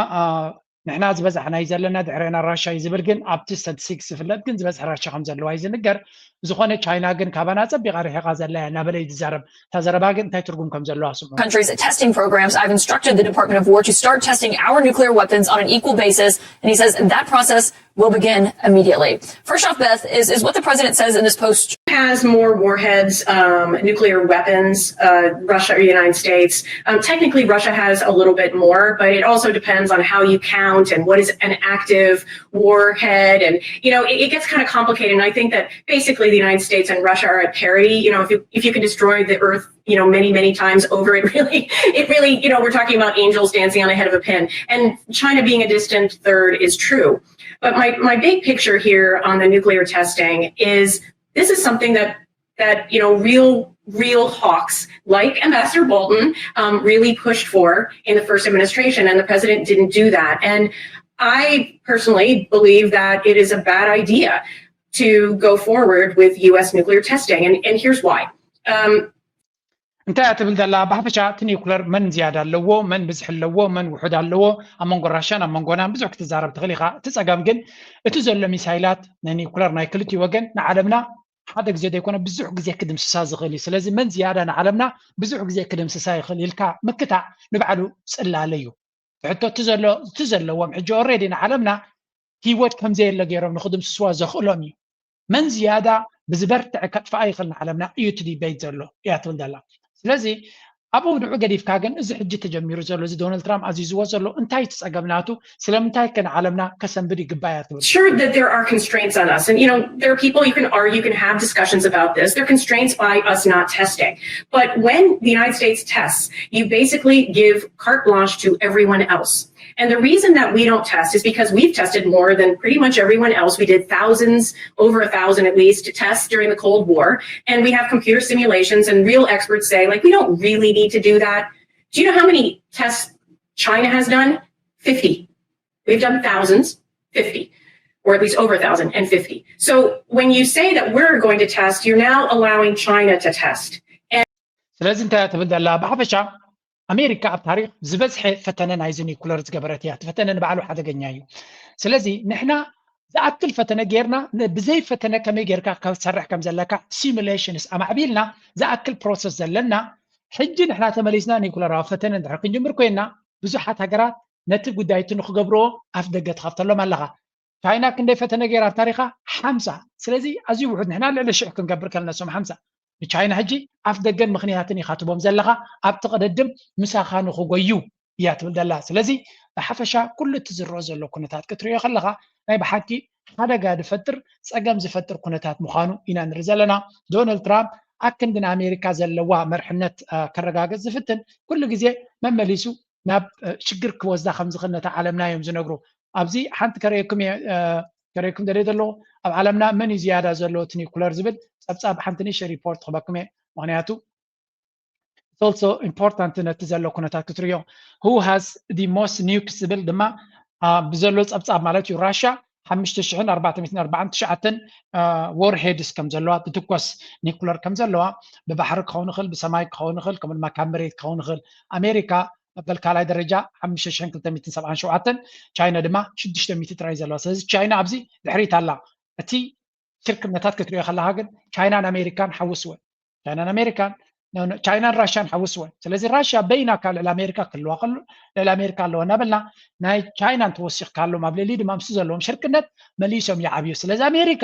ንሕና ዝበዛሕናዩ ዘለና ድሕሬና ራሻ እዩ ዝብል ግን ኣብቲ ስታቲስቲክስ ዝፍለጥ ግን ዝበዝሐ ራሻ ከም ዘለዋ እዩ ዝንገር። ብዝኾነ ቻይና ግን ካባና ጸቢቓ ርሒቓ ዘላ እያ እናበለ እዩ ዝዛረብ። እታ ዘረባ ግን እንታይ ትርጉም ከም ዘለዋ ስምዑ። countries testing programs, I've instructed the Department of War to start testing our nuclear weapons on an equal basis, and he says that process will begin immediately. First off, Beth, is, is what the president says in this post. Has more warheads, um, nuclear weapons, uh, Russia or the United States. Um, technically, Russia has a little bit more, but it also depends on how you count and what is an active warhead. And, you know, it, it gets kind of complicated. And I think that basically the United States and Russia are at parity. You know, if you, if you can destroy the Earth, you know, many, many times over, it really, it really, you know, we're talking about angels dancing on the head of a pin. And China being a distant third is true. But my, my big picture here on the nuclear testing is this is something that that you know real real hawks like Ambassador Bolton um, really pushed for in the first administration, and the president didn't do that. And I personally believe that it is a bad idea to go forward with U S nuclear testing. And, and here's why. Um, እንታይ እያ ትብል ዘላ? ብሓፈሻ እቲ ኒውክለር መን ዝያዳ ኣለዎ፣ መን ብዝሒ ኣለዎ፣ መን ውሑድ ኣለዎ፣ ኣብ መንጎ ራሻን ኣብ መንጎናን ብዙሕ ክትዛረብ ትኽእል ኢኻ። እቲ ጸገም ግን እቲ ዘሎ ሚሳይላት ናይ ኒውክለር ናይ ክልቲኡ ወገን ንዓለምና ሓደ ግዜ ዘይኮነ ብዙሕ ግዜ ክድምስሳ ዝኽእል እዩ። ስለዚ መን ዝያዳ ንዓለምና ብዙሕ ግዜ ክድምስሳ ይኽእል ኢልካ ምክታዕ ንባዕሉ ጽላለ እዩ። ሕቶ እቲ ዘሎ እቲ ዘለዎም ሕጂ ኦሬዲ ንዓለምና ህይወት ከምዘየለ ገይሮም ንክድምስስዋ ዘኽእሎም እዩ። መን ዝያዳ ብዝበርትዐ ከጥፍኣ ይኽእል ንዓለምና እዩ እቲ ዲቤት ዘሎ እያ ትብል ዘላ። ስለዚ ኣብ ውድዑ ገዲፍካ ግን እዚ ሕጂ ተጀሚሩ ዘሎ እዚ ዶናልድ ትራምፕ ኣዚዝዎ ዘሎ እንታይ እቲ ጸገም ናቱ? ስለምንታይ ከ ንዓለምና ከሰንብድ ይግባእ እያ ትብል? Sure that there are constraints on us. And, you know, there are people you can argue, you can have discussions about this. There are constraints by us not testing. But when the United States tests, you basically give carte blanche to everyone else. And the reason that we don't test is because we've tested more than pretty much everyone else. We did thousands, over a thousand at least, tests during the Cold War. And we have computer simulations, and real experts say, like, we don't really need to do that. Do you know how many tests China has done? fifty. We've done thousands, fifty, or at least over a thousand and fifty. So when you say that we're going to test, you're now allowing China to test. ስለዚ እንታይ ትብል ዘላ? ብሓፈሻ ኣሜሪካ ኣብ ታሪክ ዝበዝሐ ፈተነ ናይዚ ኒኩለር ዝገበረት እያ። እቲ ፈተነ ንባዕሉ ሓደገኛ እዩ። ስለዚ ንሕና ዝኣክል ፈተነ ጌርና ብዘይ ፈተነ ከመይ ጌርካ ክትሰርሕ ከም ዘለካ ሲሙሌሽንስ ኣማዕቢልና ዝኣክል ፕሮሰስ ዘለና ሕጂ ንሕና ተመሊስና ኒኩለራዊ ፈተነ እንድሕር ክንጅምር ኮይና ብዙሓት ሃገራት ነቲ ጉዳይ እቲ ንክገብርዎ ኣፍ ደገ ትኸፍተሎም ኣለኻ። ቻይና ክንደይ ፈተነ ገይራ ኣብ ታሪኻ? ሓምሳ። ስለዚ ኣዝዩ ውሑድ። ንሕና ልዕሊ ሽሕ ክንገብር ከለና እሶም ሓምሳ። ንቻይና ሕጂ ኣፍ ደገን ምኽንያትን ኢኻ ትቦም ዘለኻ ኣብቲ ቅድድም ምሳኻ ንክጎዩ እያ ትብል ዘላ። ስለዚ ብሓፈሻ ኩሉ እቲ ዝረኦ ዘሎ ኩነታት ክትሪኦ ከለኻ ናይ ብሓቂ ሓደጋ ዝፈጥር ጸገም ዝፈጥር ኩነታት ምዃኑ ኢና ንርኢ ዘለና። ዶናልድ ትራምፕ ኣክንዲ ንኣሜሪካ ዘለዋ መርሕነት ከረጋግጽ ዝፍትን ኩሉ ግዜ መመሊሱ ናብ ሽግር ክወስዳ ከም ዝኽእል ነታ ዓለምና እዮም ዝነግሩ። ኣብዚ ሓንቲ ከርእየኩም እየ ከርእየኩም ደልየ ዘለኹ ኣብ ዓለምና መን እዩ ዝያዳ ዘሎ እቲ ኒኩለር ዝብል ጸብጻብ ሓንቲ ንእሽተይ ሪፖርት ክበኩም እየ። ምኽንያቱ it's also important ነቲ ዘሎ ኩነታት ክትርእዮ። Who has the most nukes ዝብል ድማ ብዘሎ ጸብጻብ ማለት እዩ ራሽያ ሓሙሽተ ሽሕን ኣርባዕተ ሚእትን ኣርባዓን ትሽዓተን ዋርሄድስ ከም ዘለዋ ትትኮስ ኒኩለር ከም ዘለዋ ብባሕሪ ክኸውን ይኽእል ብሰማይ ክኸውን ይኽእል ከምኡ ድማ ካብ መሬት ክኸውን ይኽእል። ኣሜሪካ መበል ካልኣይ ደረጃ ሓሙሽተ ሽሕን ክልተ ሚእትን ሰብዓን ሸውዓተን ቻይና ድማ ሽዱሽተ ሚእቲ ጥራይ ዘለዋ። ስለዚ ቻይና ኣብዚ ድሕሪት ኣላ። እቲ ሽርክነታት ክትሪኦ ከለካ ግን ቻይናን ኣሜሪካን ሓውስወን ቻይናን ኣሜሪካን ቻይናን ራሽያን ሓውስወን። ስለዚ ራሽያ በይና ካብ ልዕሊ ኣሜሪካ ክህልዋ ከሎ ልዕሊ ኣሜሪካ ኣለዋ እናበልና ናይ ቻይና እንተወሲኽካሎም ኣብ ልዕሊ ድማ ምስ ዘለዎም ሽርክነት መሊሶም ይዓብዩ። ስለዚ ኣሜሪካ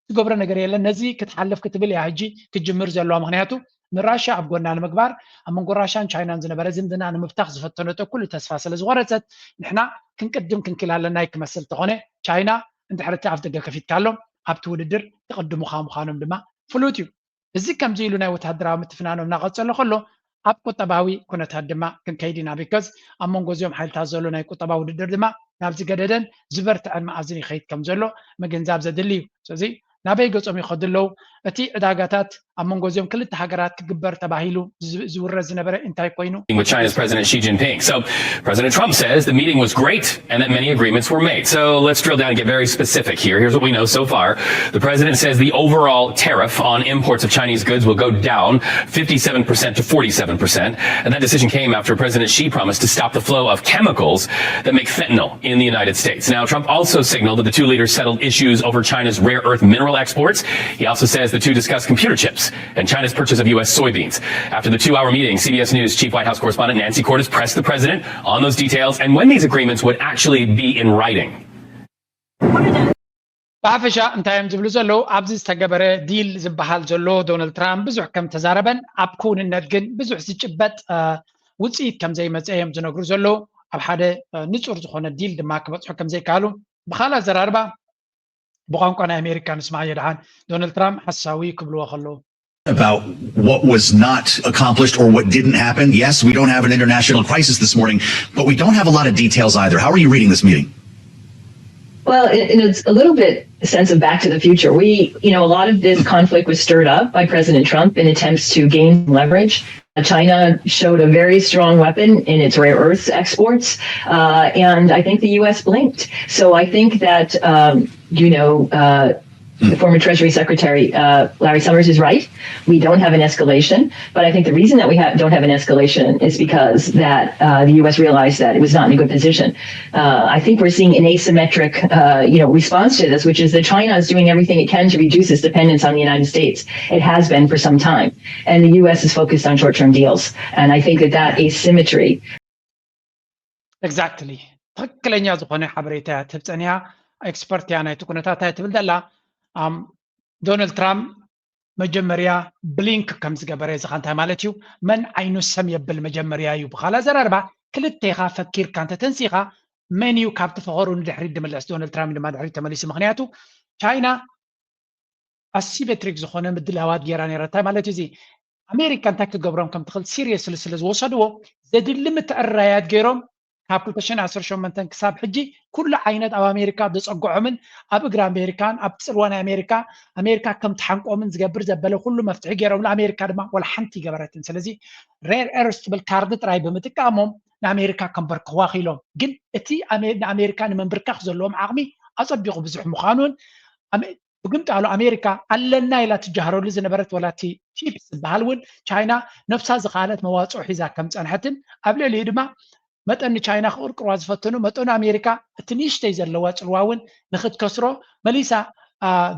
ትገብሮ ነገር የለን። ነዚ ክትሓልፍ ክትብል እያ ሕጂ ክትጅምር ዘለዋ። ምክንያቱ ንራሽያ ኣብ ጎና ንምግባር ኣብ መንጎ ራሽያን ቻይናን ዝነበረ ዝምድና ንምብታኽ ዝፈተነቶ ኩሉ ተስፋ ስለ ዝቆረፀት ንሕና ክንቅድም ክንክል ኣለና ክመስል እንተኾነ ቻይና እንድሕር እቲ ኣፍ ደገ ከፊትካሎም ኣብቲ ውድድር ትቕድሙኻ ምዃኖም ድማ ፍሉጥ እዩ። እዚ ከምዚ ኢሉ ናይ ወታደራዊ ምትፍናኖም እናቐጸሎ ከሎ ኣብ ቁጠባዊ ኩነታት ድማ ክንከይድ ኢና። ቢካዝ ኣብ መንጎ እዚኦም ሓይልታት ዘሎ ናይ ቁጠባዊ ውድድር ድማ ናብ ዝገደደን ዝበርትዐን መኣዝን ይኸይድ ከም ዘሎ ምግንዛብ ዘድሊ እዩ። ስለዚ ናበይ ገጾም ይኸዱ ኣለዉ? እቲ ዕዳጋታት ኣብ መንጎ እዚኦም ክልተ ሃገራት ክግበር ተባሂሉ ዝውረ ዝነበረ እንታይ ኮይኑ? With China's President Xi Jinping. So President Trump says the meeting was great and that many agreements were made. So let's drill down and get very specific here. Here's what we know so far. The president says the overall tariff on imports of Chinese goods will go down fifty-seven percent to forty-seven percent. And that decision came after President Xi promised to stop the flow of chemicals that make fentanyl in the United States. Now, Trump also signaled that the two leaders settled issues over China's rare earth mineral exports. He also says the two discussed computer chips and China's purchase of U S soybeans. After the two hour meeting, C B S News Chief White House Correspondent Nancy Cordes pressed the president on those details and when these agreements would actually be in writing. ብሓፈሻ እንታይ እዮም ዝብሉ ዘለዉ? ኣብዚ ዝተገበረ ዲል ዝበሃል ዘሎ ዶናልድ ትራምፕ ብዙሕ ከም ተዛረበን ኣብ ክውንነት ግን ብዙሕ ዝጭበጥ ውፅኢት ከም ዘይመፀ እዮም ዝነግሩ ዘለዉ። ኣብ ሓደ ንፁር ዝኾነ ዲል ድማ ክበፅሑ ከም ዘይከኣሉ ብካልእ ኣዘራርባ ብቋንቋ ናይ ኣሜሪካ ንስማዕ የድሓን። ዶናልድ ትራምፕ ሓሳዊ ክብልዎ ከለዉ about what was not accomplished or what didn't happen. Yes, we don't have an international crisis this morning, but we don't have a lot of details either. How are you reading this meeting? Well, in, in a, a little bit sense of Back to the Future, we, you know, a lot of this conflict was stirred up by President Trump in attempts to gain leverage. China showed a very strong weapon in its rare earths exports, uh, and I think the U S blinked. So I think that, um, you know, uh, The former Treasury Secretary uh, Larry Summers is right. We don't have an escalation, but I think the reason that we ha- don't have an escalation is because that uh, the U S realized that it was not in a good position. Uh, I think we're seeing an asymmetric, uh, you know, response to this, which is that China is doing everything it can to reduce its dependence on the United States. It has been for some time, and the U S is focused on short-term deals. And I think that that asymmetry exactly ትኽክለኛ ዝኾነ ሓበሬታ እያ ትህብ ጸኒሓ። ኤክስፐርት እያ ናይቲ ኩነታት እያ ትብል ዘላ። ዶናልድ ትራምፕ መጀመርያ ብሊንክ ከም ዝገበረ እዚ እንታይ ማለት እዩ? መን ዓይኑ ሰም የብል መጀመርያ እዩ። ብኻላ ዘራርባ ክልቴኻ ፈኪርካ እንተተንሲኻ መን እዩ ካብቲ ፈኸሩ ንድሕሪት ድምለስ? ዶናልድ ትራምፕ ድማ ድሕሪት ተመሊሱ። ምክንያቱ ቻይና ኣሲሜትሪክ ዝኾነ ምድላዋት ገይራ ነይራ። እንታይ ማለት እዩ እዚ? ኣሜሪካ እንታይ ክገብሮም ከም ትኽእል ሲሪየስሊ ስለ ዝወሰድዎ ዘድሊ ምትዕራያት ገይሮም ካብ ክልተ ሽሕን ዓሰርተ ሸሞንተን ክሳብ ሕጂ ኩሉ ዓይነት ኣብ ኣሜሪካ ዘፀግዖምን ኣብ እግሪ ኣሜሪካን ኣብ ፅልዋ ናይ ኣሜሪካ ኣሜሪካ ከም ትሓንቆምን ዝገብር ዘበለ ኩሉ መፍትሒ ገይሮም። ንኣሜሪካ ድማ ወላ ሓንቲ ይገበረትን። ስለዚ ሬር ኤርስ ትብል ካርድ ጥራይ ብምጥቃሞም ንኣሜሪካ ከንበርክኽዋ ክኢሎም። ግን እቲ ንኣሜሪካ ንምንብርካኽ ዘለዎም ዓቕሚ ኣፀቢቑ ብዙሕ ምዃኑን ብግምጣሉ ኣሜሪካ ኣለና ኢላ ትጃህረሉ ዝነበረት ወላ እቲ ቺፕስ ዝበሃል እውን ቻይና ነብሳ ዝኸኣለት መዋፅኦ ሒዛ ከም ፀንሐትን ኣብ ልዕሊኡ ድማ መጠን ንቻይና ክቕርቅርዋ ዝፈተኑ መጠኑ ኣሜሪካ እቲ ንእሽተይ ዘለዋ ፅልዋ እውን ንክትከስሮ መሊሳ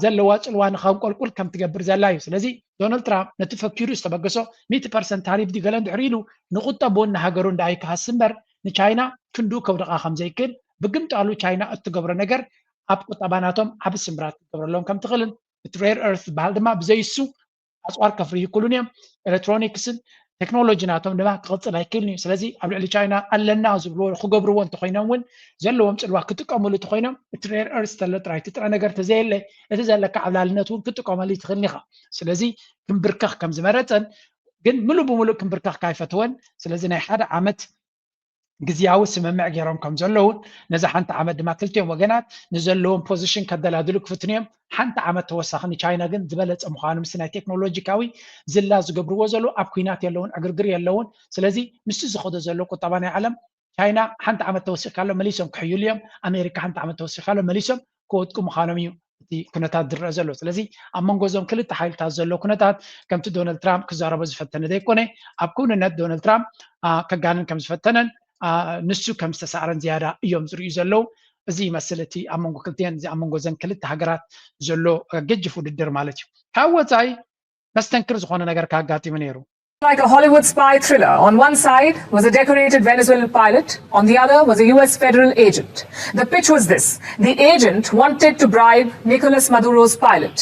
ዘለዋ ፅልዋ ንኸንቆልቁል ከም ትገብር ዘላ እዩ። ስለዚ ዶናልድ ትራምፕ ነቲ ፈኪሩ ዝተበገሶ ሚእቲ ፐርሰንት ታሪፍ ድዩ ገለ እንድሕር ኢሉ ንቁጠቡን ንሃገሩን ደኣ ይከሃስ እምበር ንቻይና ክንድኡ ከውድቓ ከም ዘይክእል ብግምጣሉ ቻይና እትገብሮ ነገር ኣብ ቁጠባ ናቶም ዓቢ ስምብራት ክትገብረሎም ከም ትኽእልን እቲ ሬር ኤርት ዝበሃል ድማ ብዘይሱ ኣፅዋር ከፍርዩ ይክእሉን እዮም። ኤሌክትሮኒክስን ቴክኖሎጂ ናቶም ድማ ክቕፅል ኣይክእልን እዩ። ስለዚ ኣብ ልዕሊ ቻይና ኣለና ዝብልዎ ክገብርዎ እንተኮይኖም እውን ዘለዎም ፅልዋ ክጥቀምሉ እንተኮይኖም እቲ ሬር ኤርት ተሎ ጥራይ እቲ ጥረ ነገር ተዘየለ እቲ ዘለካ ዓብላልነት እውን ክጥቀመሉ ትኽእልን ኢኻ። ስለዚ ክንብርከኽ ከም ዝመረፀን ግን ምሉእ ብምሉእ ክንብርከኽ ካይፈተወን። ስለዚ ናይ ሓደ ዓመት ግዝያዊ ስምምዕ ገይሮም ከም ዘለውን ነዚ ሓንቲ ዓመት ድማ ክልቲኦም ወገናት ንዘለዎም ፖዚሽን ከደላድሉ ክፍትኑ እዮም። ሓንቲ ዓመት ተወሳኺ ንቻይና ግን ዝበለፀ ምዃኑ ምስ ናይ ቴክኖሎጂካዊ ዝላ ዝገብርዎ ዘለዉ ኣብ ኩናት የለውን ዕግርግር የለውን። ስለዚ ምስቲ ዝኸዶ ዘሎ ቁጠባ ናይ ዓለም ቻይና ሓንቲ ዓመት ተወሲኽካሎም መሊሶም ክሕይሉ እዮም። ኣሜሪካ ሓንቲ ዓመት ተወሲኻሎም መሊሶም ክወድቁ ምዃኖም እዩ እቲ ኩነታት ዝረአ ዘሎ። ስለዚ ኣብ መንጎ እዞም ክልተ ሓይልታት ዘሎ ኩነታት ከምቲ ዶናልድ ትራምፕ ክዛረቦ ዝፈተነ ዘይኮነ ኣብ ክውንነት ዶናልድ ትራምፕ ከጋንን ከም ዝፈተነን ንሱ ከም ዝተሳዕረን ዝያዳ እዮም ዝርእዩ ዘለዉ። እዚ ይመስል እቲ ኣብ መንጎ ክልቲአን እዚ ኣብ መንጎ እዘን ክልተ ሃገራት ዘሎ ገጅፍ ውድድር ማለት እዩ። ካብ ወፃኢ መስተንክር ዝኾነ ነገር ካጋጢሙ ነይሩ። Like a Hollywood spy thriller, on one side was a decorated Venezuelan pilot, on the other was a U S federal agent. The pitch was this. The agent wanted to bribe Nicolas Maduro's pilot.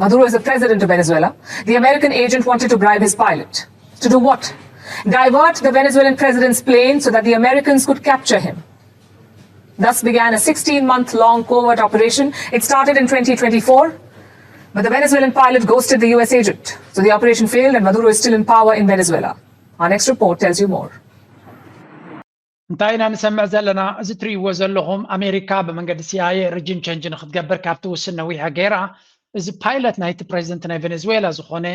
Maduro is the president of Venezuela. The American agent wanted to bribe his pilot. To do what? Divert the Venezuelan president's plane so that the Americans could capture him. Thus began a sixteen month long covert operation. It started in twenty twenty-four, but the Venezuelan pilot ghosted the U S agent. So the operation failed, and Maduro is still in power in Venezuela. Our next report tells you more. እንታይ ኢና ንሰምዕ ዘለና? እዚ ትርእይዎ ዘለኹም ኣሜሪካ ብመንገዲ ሲኣይኤ ሪጂም ቸንጅ ንክትገብር ካብቲ ውስን ነዊሐ ገይራ። እዚ ፓይለት ናይቲ ፕሬዚደንት ናይ ቬኔዙዌላ ዝኾነ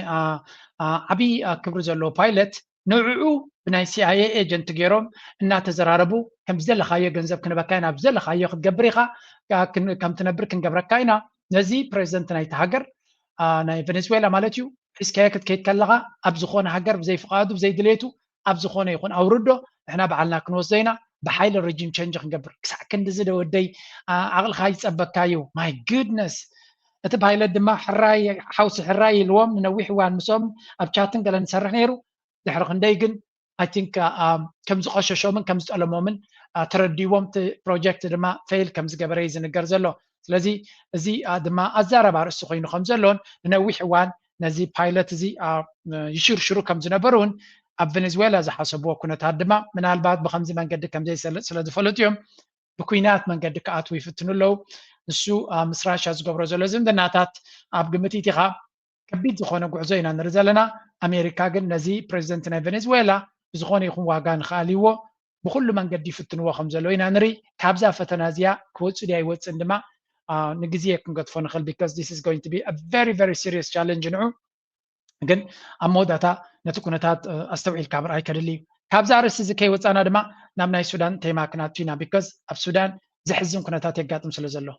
ዓብዪ ክብሪ ዘለዎ ፓይለት ንዕዑ ብናይ ሲኣይኤ ኤጀንት ገይሮም እናተዘራረቡ ከም ዝደለኻዮ ገንዘብ ክንበካ ኢና፣ ኣብ ዝደለኻዮ ክትገብር ኢኻ፣ ከም ትነብር ክንገብረካ ኢና። ነዚ ፕሬዚደንት ናይቲ ሃገር ናይ ቬኔዙዌላ ማለት እዩ ሒዝካዮ ክትከይድ ከለኻ ኣብ ዝኾነ ሃገር ብዘይፍቓዱ ብዘይድሌቱ ኣብ ዝኾነ ይኹን ኣውርዶ ንሕና ባዕልና ክንወስዶ ኢና፣ ብሓይሊ ሪጂም ቸንጅ ክንገብር። ክሳዕ ክንድዚ ዶ ወደይ ዓቕልኻ ይፀበካ እዩ። My goodness፣ እቲ ፓይለት ድማ ሕራይ ሓውሲ ሕራይ ኢልዎም ንነዊሕ እዋን ምስኦም ኣብ ቻትን ገለን ይሰርሕ ነይሩ። ድሕሪ ክንደይ ግን I think ከም ዝቐሸሾምን ከም ዝጠለሞምን ተረዲዎም እቲ ፕሮጀክት ድማ ፌይል ከም ዝገበረ እዩ ዝንገር ዘሎ። ስለዚ እዚ ድማ ኣዛረባ ርእሲ ኮይኑ ከም ዘሎን ንነዊሕ እዋን ነዚ ፓይለት እዚ ይሽርሽሩ ከም ዝነበሩን ኣብ ቬኔዙዌላ ዝሓሰብዎ ኩነታት ድማ ምናልባት ብከምዚ መንገዲ ከም ዘይሰልጥ ስለ ዝፈለጡ እዮም ብኩናት መንገዲ ክኣትዉ ይፍትኑ ኣለዉ። ንሱ ምስ ራሻ ዝገብሮ ዘሎ ዝምድናታት ኣብ ግምት ኢትኻ ከቢድ ዝኾነ ጉዕዞ ኢና ንርኢ ዘለና። ኣሜሪካ ግን ነዚ ፕሬዚደንት ናይ ቬኔዙዌላ ብዝኾነ ይኹን ዋጋ ንኽኣልይዎ ብኩሉ መንገዲ ይፍትንዎ ከም ዘለዉ ኢና ንርኢ። ካብዛ ፈተና እዚኣ ክወፅእ ድያ ይወፅእን ድማ ንግዜ ክንገድፎ ንኽእል because this is going to be a very very serious challenge ንዑ። ግን ኣብ መወዳእታ ነቲ ኩነታት ኣስተውዒልካ ምርኣይ ከድሊ እዩ። ካብዛ ኣርእስቲ እዚ ከይወፃና ድማ ናብ ናይ ሱዳን ቴማ ክንኣቱ ኢና because ኣብ ሱዳን ዘሕዝን ኩነታት የጋጥም ስለ ዘሎ።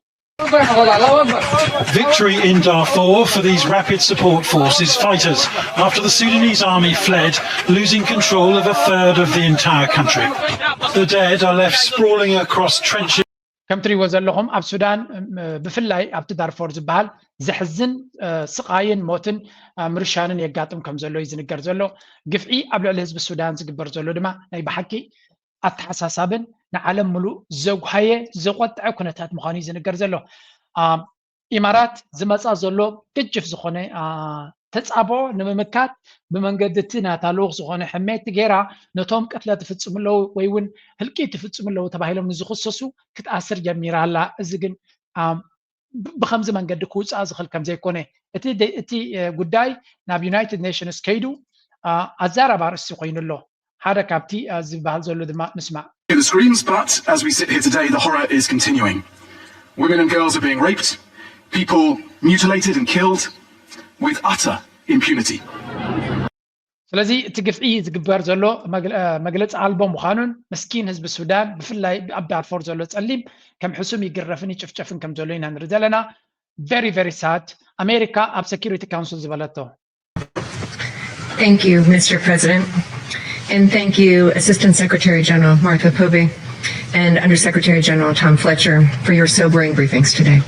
Victory in Darfur for these Rapid Support Forces fighters after the Sudanese army fled, losing control of a third of the entire country. The dead are left sprawling across trenches. ከም ትሪእዎ ዘለኹም ኣብ ሱዳን ብፍላይ ኣብቲ ዳርፎር ዝበሃል ዘሕዝን ስቓይን ሞትን ምርሻንን የጋጥም ከም ዘሎ እዩ ዝንገር ዘሎ። ግፍዒ ኣብ ልዕሊ ህዝቢ ሱዳን ዝግበር ዘሎ ድማ ናይ ብሓቂ ኣተሓሳሳብን ንዓለም ሙሉእ ዘጉሃየ ዘቆጥዐ ኩነታት ምዃኑ እዩ ዝንገር ዘሎ። ኢማራት ዝመፃ ዘሎ ገጅፍ ዝኾነ ተፃብኦ ንምምካት ብመንገዲ እቲ ናታ ልኡኽ ዝኾነ ሕሜቲ ገይራ ነቶም ቅትለት ይፍፅሙ ኣለዉ ወይ እውን ህልቂት ይፍፅሙ ኣለዉ ተባሂሎም ንዝኽሰሱ ክትኣስር ጀሚራ ኣላ። እዚ ግን ብከምዚ መንገዲ ክውፃእ ዝኽእል ከም ዘይኮነ እቲ ጉዳይ ናብ ዩናይትድ ኔሽንስ ከይዱ ኣዛራቢ ኣርእስቲ ኮይኑ ኣሎ። ሓደ ካብቲ ዝበሃል ዘሎ ድማ ንስማዕ። It screams, but as we sit here today, the horror is continuing. Women and girls are being raped, people mutilated and killed with utter impunity. ስለዚ እቲ ግፍዒ ዝግበር ዘሎ መግለፂ ኣልቦ ምዃኑን ምስኪን ህዝቢ ሱዳን ብፍላይ ኣብ ዳርፎር ዘሎ ፀሊም ከም ሕሱም ይግረፍን ይጭፍጨፍን ከም ዘሎ ኢና ንርኢ ዘለና። Very very sad። ኣሜሪካ ኣብ security council ዝበለቶ Thank you, Mister President. And thank you, Assistant Secretary General Martha Pobe and Undersecretary General Tom Fletcher, for your sobering briefings today.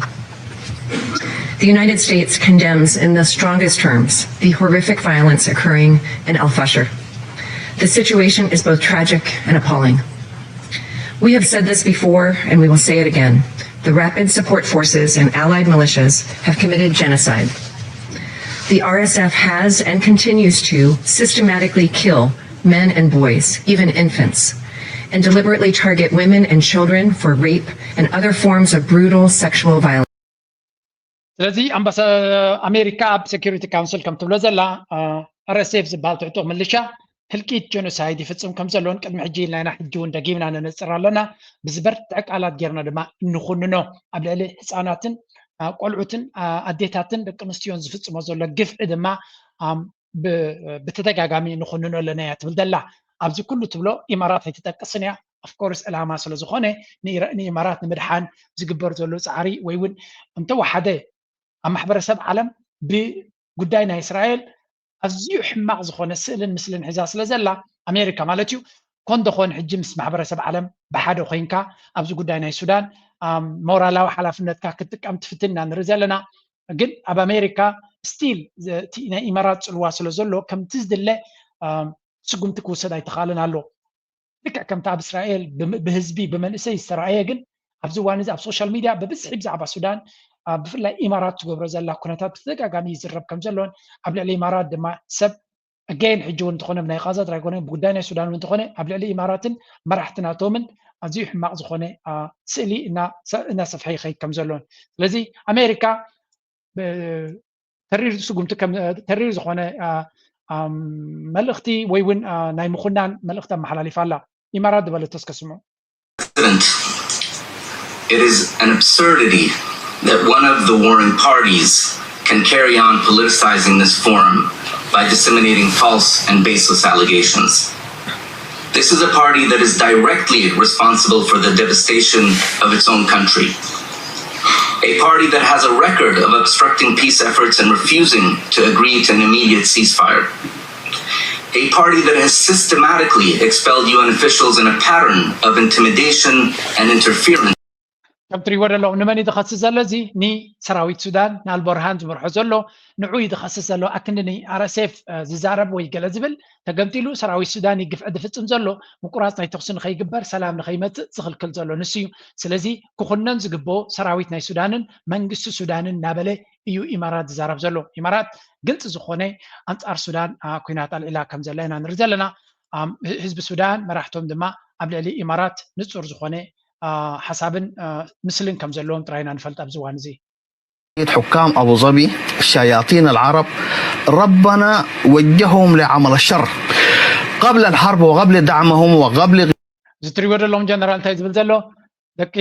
The United States condemns in the strongest terms the horrific violence occurring in El Fasher. The situation is both tragic and appalling. We have said this before, and we will say it again. The Rapid Support Forces and allied militias have committed genocide. The R S F has and continues to systematically kill men and boys, even infants, and deliberately target women and children for rape and other forms of brutal sexual violence. ስለዚ ኣሜሪካ ኣብ security council ከም ትብሎ ዘላ rsf ዝበሃል ትሕቶ ምልሻ ህልቂት ጀኖሳይድ ይፍፅም ከም ዘሎን ቅድሚ ሕጂ ኢልና ኢና ሕጂ እውን ደጊምና ነነፅር ኣለና። ብዝበርትዐ ቃላት ጌርና ድማ ንኹንኖ። ኣብ ልዕሊ ህፃናትን ቆልዑትን ኣዴታትን ደቂ ኣንስትዮን ዝፍፅሞ ዘሎ ግፍዒ ድማ ብተደጋጋሚ ንኹንኖ ኣለና እያ ትብል ዘላ። ኣብዚ ኩሉ ትብሎ ኢማራት ኣይትጠቅስን እያ። Of course ዕላማ ስለ ዝኾነ ንኢማራት ንምድሓን ዝግበር ዘሎ ፃዕሪ ወይ እውን እንተወሓደ ኣብ ማሕበረሰብ ዓለም ብጉዳይ ናይ እስራኤል ኣዝዩ ሕማቕ ዝኾነ ስእልን ምስልን ሒዛ ስለ ዘላ ኣሜሪካ ማለት እዩ ኮንደኾን ሕጂ ምስ ማሕበረሰብ ዓለም ብሓደ ኮይንካ ኣብዚ ጉዳይ ናይ ሱዳን ሞራላዊ ሓላፍነትካ ክትጥቀም ትፍትን ኢና ንርኢ ዘለና። ግን ኣብ ኣሜሪካ still ናይ ኢማራት ፅልዋ ስለ ዘሎ ከምቲ ዝድለ ስጉምቲ ክውሰድ ኣይተኻእለን ኣሎ። ልክዕ ከምቲ ኣብ እስራኤል ብህዝቢ ብመንእሰይ ዝተረኣየ ግን ኣብዚ እዋን እዚ ኣብ social media ብብዝሒ ብዛዕባ ሱዳን ብፍላይ ኢማራት ትገብሮ ዘላ ኩነታት ብተደጋጋሚ ይዝረብ ከም ዘሎን ኣብ ልዕሊ ኢማራት ድማ ሰብ again ሕጂ እውን እንተኾነ ብናይ ቃዛ ጥራይ ኮነ ብጉዳይ ናይ ሱዳን እውን እንተኾነ ኣብ ልዕሊ ኢማራትን መራሕቲ ናቶምን ኣዝዩ ሕማቕ ዝኾነ ስእሊ እናሰፍሐ ይኸይድ ከም ዘሎን ስለዚ ኣሜሪካ ተሪር ስጉምቲ ተሪር ዝኾነ መልእኽቲ ወይ እውን ናይ ምኹናን መልእኽቲ ኣመሓላሊፋ ኣላ። ኢማራት ዝበለቶ እስከ ስምዑ። It is an absurdity that one of the warring parties can carry on politicizing this forum by disseminating false and baseless allegations. This is a party that is directly responsible for the devastation of its own country. A party that has a record of obstructing peace efforts and refusing to agree to an immediate ceasefire. A party that has systematically expelled U N officials in a pattern of intimidation and interference. ከም ትሪእዎ ዘለኹም ንመን እዩ ዝኸስስ ዘሎ? እዚ ንሰራዊት ሱዳን ንኣልቦርሃን ዝመርሖ ዘሎ ንዑ እዩ ዝኸስስ ዘሎ። ኣክንዲ ንኣረሴፍ ዝዛረብ ወይ ገለ ዝብል ተገምጢሉ ሰራዊት ሱዳን እዩ ግፍዒ ዝፍፅም ዘሎ ምቁራፅ ናይ ተኹሲ ንኸይግበር ሰላም ንኸይመፅእ ዝኽልክል ዘሎ ንሱ እዩ። ስለዚ ክኹነን ዝግብኦ ሰራዊት ናይ ሱዳንን መንግስቲ ሱዳንን እናበለ እዩ ኢማራት ዝዛረብ ዘሎ። ኢማራት ግልፂ ዝኾነ ኣንፃር ሱዳን ኩናት ኣልዒላ ከም ዘላ ኢና ንርኢ ዘለና። ህዝቢ ሱዳን መራሕቶም ድማ ኣብ ልዕሊ ኢማራት ንፁር ዝኾነ ሓሳብን ምስልን ከም ዘለዎም ጥራይ ኢና ንፈልጥ ኣብዚ እዋን እዚ። حكام أبو ظبي الشياطين العرب ربنا وجههم لعمل الشر قبل الحرب وقبل دعمهم وقبل እዚ ትሪእዎ ዘለኹም ጀነራል እንታይ ዝብል ዘሎ ደቂ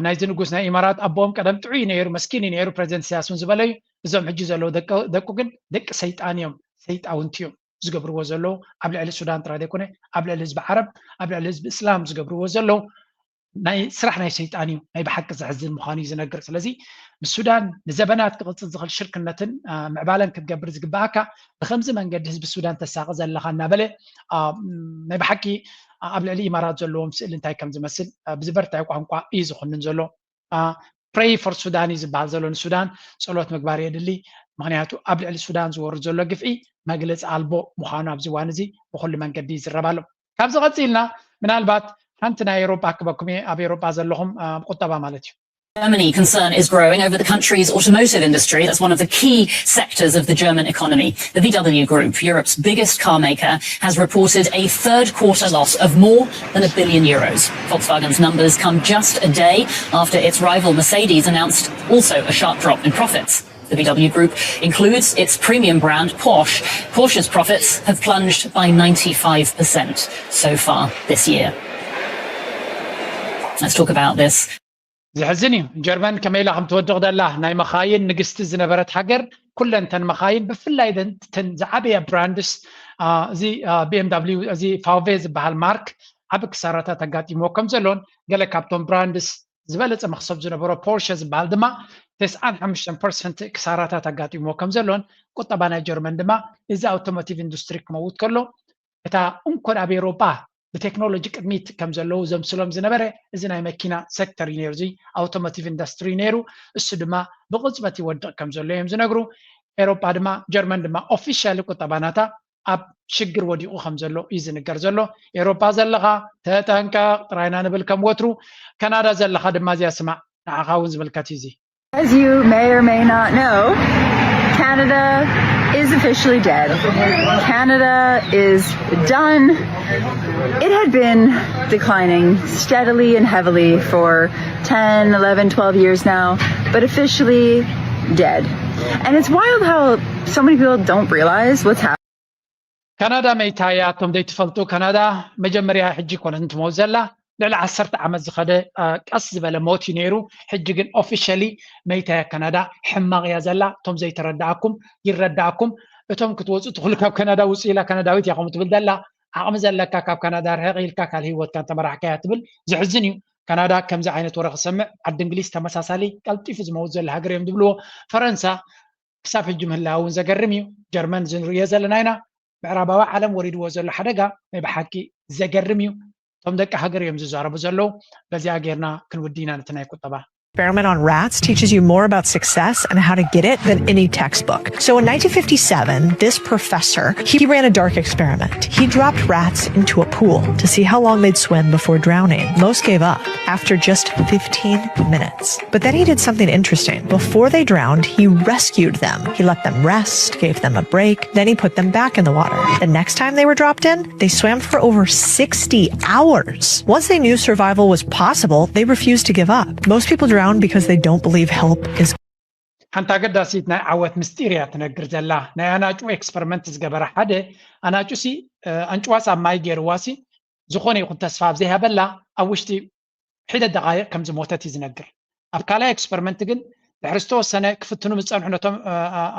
ናይዚ ንጉስ ናይ ኢማራት ኣቦኦም ቀደም ጥዑይ ነይሩ መስኪን እዩ ነይሩ ፕሬዚደንት ኢሳያስ እውን ዝበለዩ እዞም ሕጂ ዘለዉ ደቁ ግን ደቂ ሰይጣን እዮም ሰይጣውንቲ እዮም ዝገብርዎ ዘለዉ ኣብ ልዕሊ ሱዳን ጥራይ ዘይኮነ ኣብ ልዕሊ ህዝቢ ዓረብ ኣብ ልዕሊ ህዝቢ እስላም ዝገብርዎ ዘለዉ ናይ ስራሕ ናይ ሰይጣን እዩ፣ ናይ ብሓቂ ዘሕዝን ምዃኑ እዩ ዝነግር። ስለዚ ምስ ሱዳን ንዘበናት ክቕፅል ዝኽእል ሽርክነትን ምዕባለን ክትገብር ዝግበኣካ፣ ብከምዚ መንገዲ ህዝቢ ሱዳን ተሳቂ ዘለኻ እናበለ ናይ ብሓቂ ኣብ ልዕሊ ኢማራት ዘለዎም ስእሊ እንታይ ከም ዝመስል ብዝበርትዐ ቋንቋ እዩ ዝኹንን ዘሎ። Pray for Sudan እዩ ዝበሃል ዘሎ። ንሱዳን ጸሎት ምግባር የድሊ። ምኽንያቱ ኣብ ልዕሊ ሱዳን ዝወርድ ዘሎ ግፍዒ መግለጺ ኣልቦ ምዃኑ ኣብዚ እዋን እዚ ብኹሉ መንገዲ ይዝረብ ኣሎ። ካብዚ ቀጺልና ምናልባት ሓንቲ ናይ ኤውሮጳ ክበኩም እየ፣ ኣብ ኤውሮጳ ዘለኹም ቁጠባ ማለት እዩ። Germany, concern is growing over the country's automotive industry. That's one of the key sectors of the German economy. The V W Group, Europe's biggest car maker, has reported a third quarter loss of more than a billion euros. Volkswagen's numbers come just a day after its rival Mercedes announced also a sharp drop in profits. The V W Group includes its premium brand Porsche. Porsche's profits have plunged by ninety-five percent so far this year. Let's talk about this. ዘሕዝን እዩ። ጀርመን ከመይ ኢላ ከም ትወድቕ ደላ። ናይ መኻይን ንግስቲ ዝነበረት ሃገር፣ ኩለን ተን መኻይን፣ ብፍላይ ተን ዝዓበያ ብራንድስ፣ እዚ ቢ ኤም ዳብሊው፣ እዚ ፋውቬ ዝበሃል ማርክ ዓቢ ክሳራታት ኣጋጢምዎ ከም ዘሎን፣ ገለ ካብቶም ብራንድስ ዝበለጸ መኽሰብ ዝነበሮ ፖርሸ ዝበሃል ድማ ተስዓን ሓሙሽተን ፐርሰንት ክሳራታት ኣጋጢምዎ ከም ዘሎን፣ ቁጠባ ናይ ጀርመን ድማ እዚ ኣውቶሞቲቭ ኢንዱስትሪ ክመውት ከሎ፣ እታ እንኮን ኣብ ኤውሮጳ ብቴክኖሎጂ ቅድሚት ከም ዘለዉ ዘምስሎም ዝነበረ እዚ ናይ መኪና ሴክተር እዩ ነይሩ፣ እዚ ኣውቶሞቲቭ ኢንዱስትሪ ነይሩ። እሱ ድማ ብቕጽበት ይወድቕ ከም ዘሎ እዮም ዝነግሩ። ኤውሮጳ ድማ፣ ጀርመን ድማ ኦፊሻሊ ቁጠባ ናታ ኣብ ሽግር ወዲቑ ከም ዘሎ እዩ ዝንገር ዘሎ። ኤውሮጳ ዘለኻ ተጠንቀቕ ጥራይና ንብል ከም ወትሩ። ካናዳ ዘለኻ ድማ እዚኣ ስማዕ፣ ንዓኻ እውን ዝምልከት እዩ እዚ። As you may or may not know, Canada is officially dead. Canada is done. It had been declining steadily and heavily for ten, eleven, twelve years now, but officially dead. And it's wild how so many people don't realize what's happening. ካናዳ መይታ እያ። እቶም ዘይትፈልጡ፣ ካናዳ መጀመርያ ሕጂ ኮነት እንትመውት ዘላ፣ ልዕሊ ዓሰርተ ዓመት ዝኸደ ቀስ ዝበለ ሞት እዩ ነይሩ። ሕጂ ግን ኦፊሻሊ መይታ እያ ካናዳ። ሕማቕ እያ ዘላ። እቶም ዘይተረዳኣኩም ይረዳኣኩም። እቶም ክትወፁ ትኽእሉ ካብ ካናዳ ውፁ ኢላ ካናዳዊት እያ ከምኡ ትብል ዘላ። ዓቕሚ ዘለካ ካብ ካናዳ ርሕቕ ኢልካ ካልእ ህይወትካ እንተመራሕካ እያ ትብል። ዘሕዝን እዩ። ካናዳ ከምዚ ዓይነት ወረ ክሰምዕ፣ ዓዲ እንግሊዝ ተመሳሳሊ ቀልጢፉ ዝመውት ዘሎ ሃገር እዮም ዝብልዎ። ፈረንሳ ክሳብ ሕጂ ምህላዋ እውን ዘገርም እዩ። ጀርመን እዚ ንርእዮ ዘለና ኢና። ምዕራባዊ ዓለም ወሪድዎ ዘሎ ሓደጋ ናይ ብሓቂ ዘገርም እዩ። እቶም ደቂ ሃገር እዮም ዝዛረቡ ዘለዉ። በዚኣ ጌርና ክንውዲ ኢና ነቲ ናይ ቁጠባ። Experiment on rats teaches you more about success and how to get it than any textbook. So in nineteen fifty-seven, this professor, he ran a dark experiment. He dropped rats into a pool to see how long they'd swim before drowning. Most gave up after just fifteen minutes. But then he did something interesting. Before they drowned, he rescued them. He let them rest, gave them a break, then he put them back in the water. The next time they were dropped in, they swam for over sixty hours. Once they knew survival was possible, they refused to give up. Most people drown because they don't believe help is ሓንቲ ኣገዳሲት ናይ ዓወት ምስጢር እያ ትነግር ዘላ። ናይ ኣናጩ ኤክስፐሪመንት ዝገበረ ሓደ ኣናጩ ሲ ኣንጭዋስ ኣብ ማይ ገይርዋ ሲ ዝኾነ ይኹን ተስፋ ኣብ ዘይሃበላ ኣብ ውሽጢ ሒደት ደቓይቕ ከም ዝሞተት እዩ ዝነግር። ኣብ ካልኣይ ኤክስፐሪመንት ግን ድሕሪ ዝተወሰነ ክፍትኑ ምስ ጸንሑ ነቶም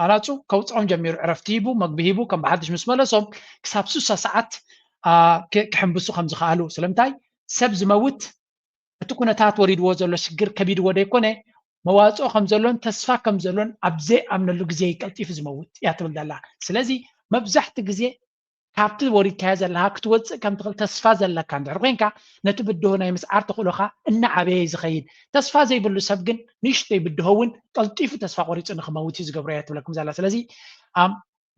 ኣናጹ ከውጽኦም ጀሚሩ። ዕረፍቲ ሂቡ፣ መግቢ ሂቡ፣ ከም ብሓድሽ ምስ መለሶም ክሳብ ስሳ ሰዓት ክሕንብሱ ከም ዝኸኣሉ። ስለምንታይ ሰብ ዝመውት እቲ ኩነታት ወሪድዎ ዘሎ ሽግር ከቢድዎ ዘይኮነ መዋፅኦ ከም ዘሎን ተስፋ ከም ዘሎን ኣብ ዘይኣምነሉ ግዜ እዩ ቀልጢፉ ዝመውት እያ ትብል ዘላ። ስለዚ መብዛሕቲ ግዜ ካብቲ ወሪድካዮ ዘለኻ ክትወፅእ ከም ትኽእል ተስፋ ዘለካ እንድሕር ኮይንካ ነቲ ብድሆ ናይ ምስዓር ተኽእሎኻ እናዓበየ እዩ ዝኸይድ። ተስፋ ዘይብሉ ሰብ ግን ንእሽተይ ብድሆ እውን ቀልጢፉ ተስፋ ቆሪፁ ንክመውት እዩ ዝገብሮ እያ ትብለኩም ዘላ። ስለዚ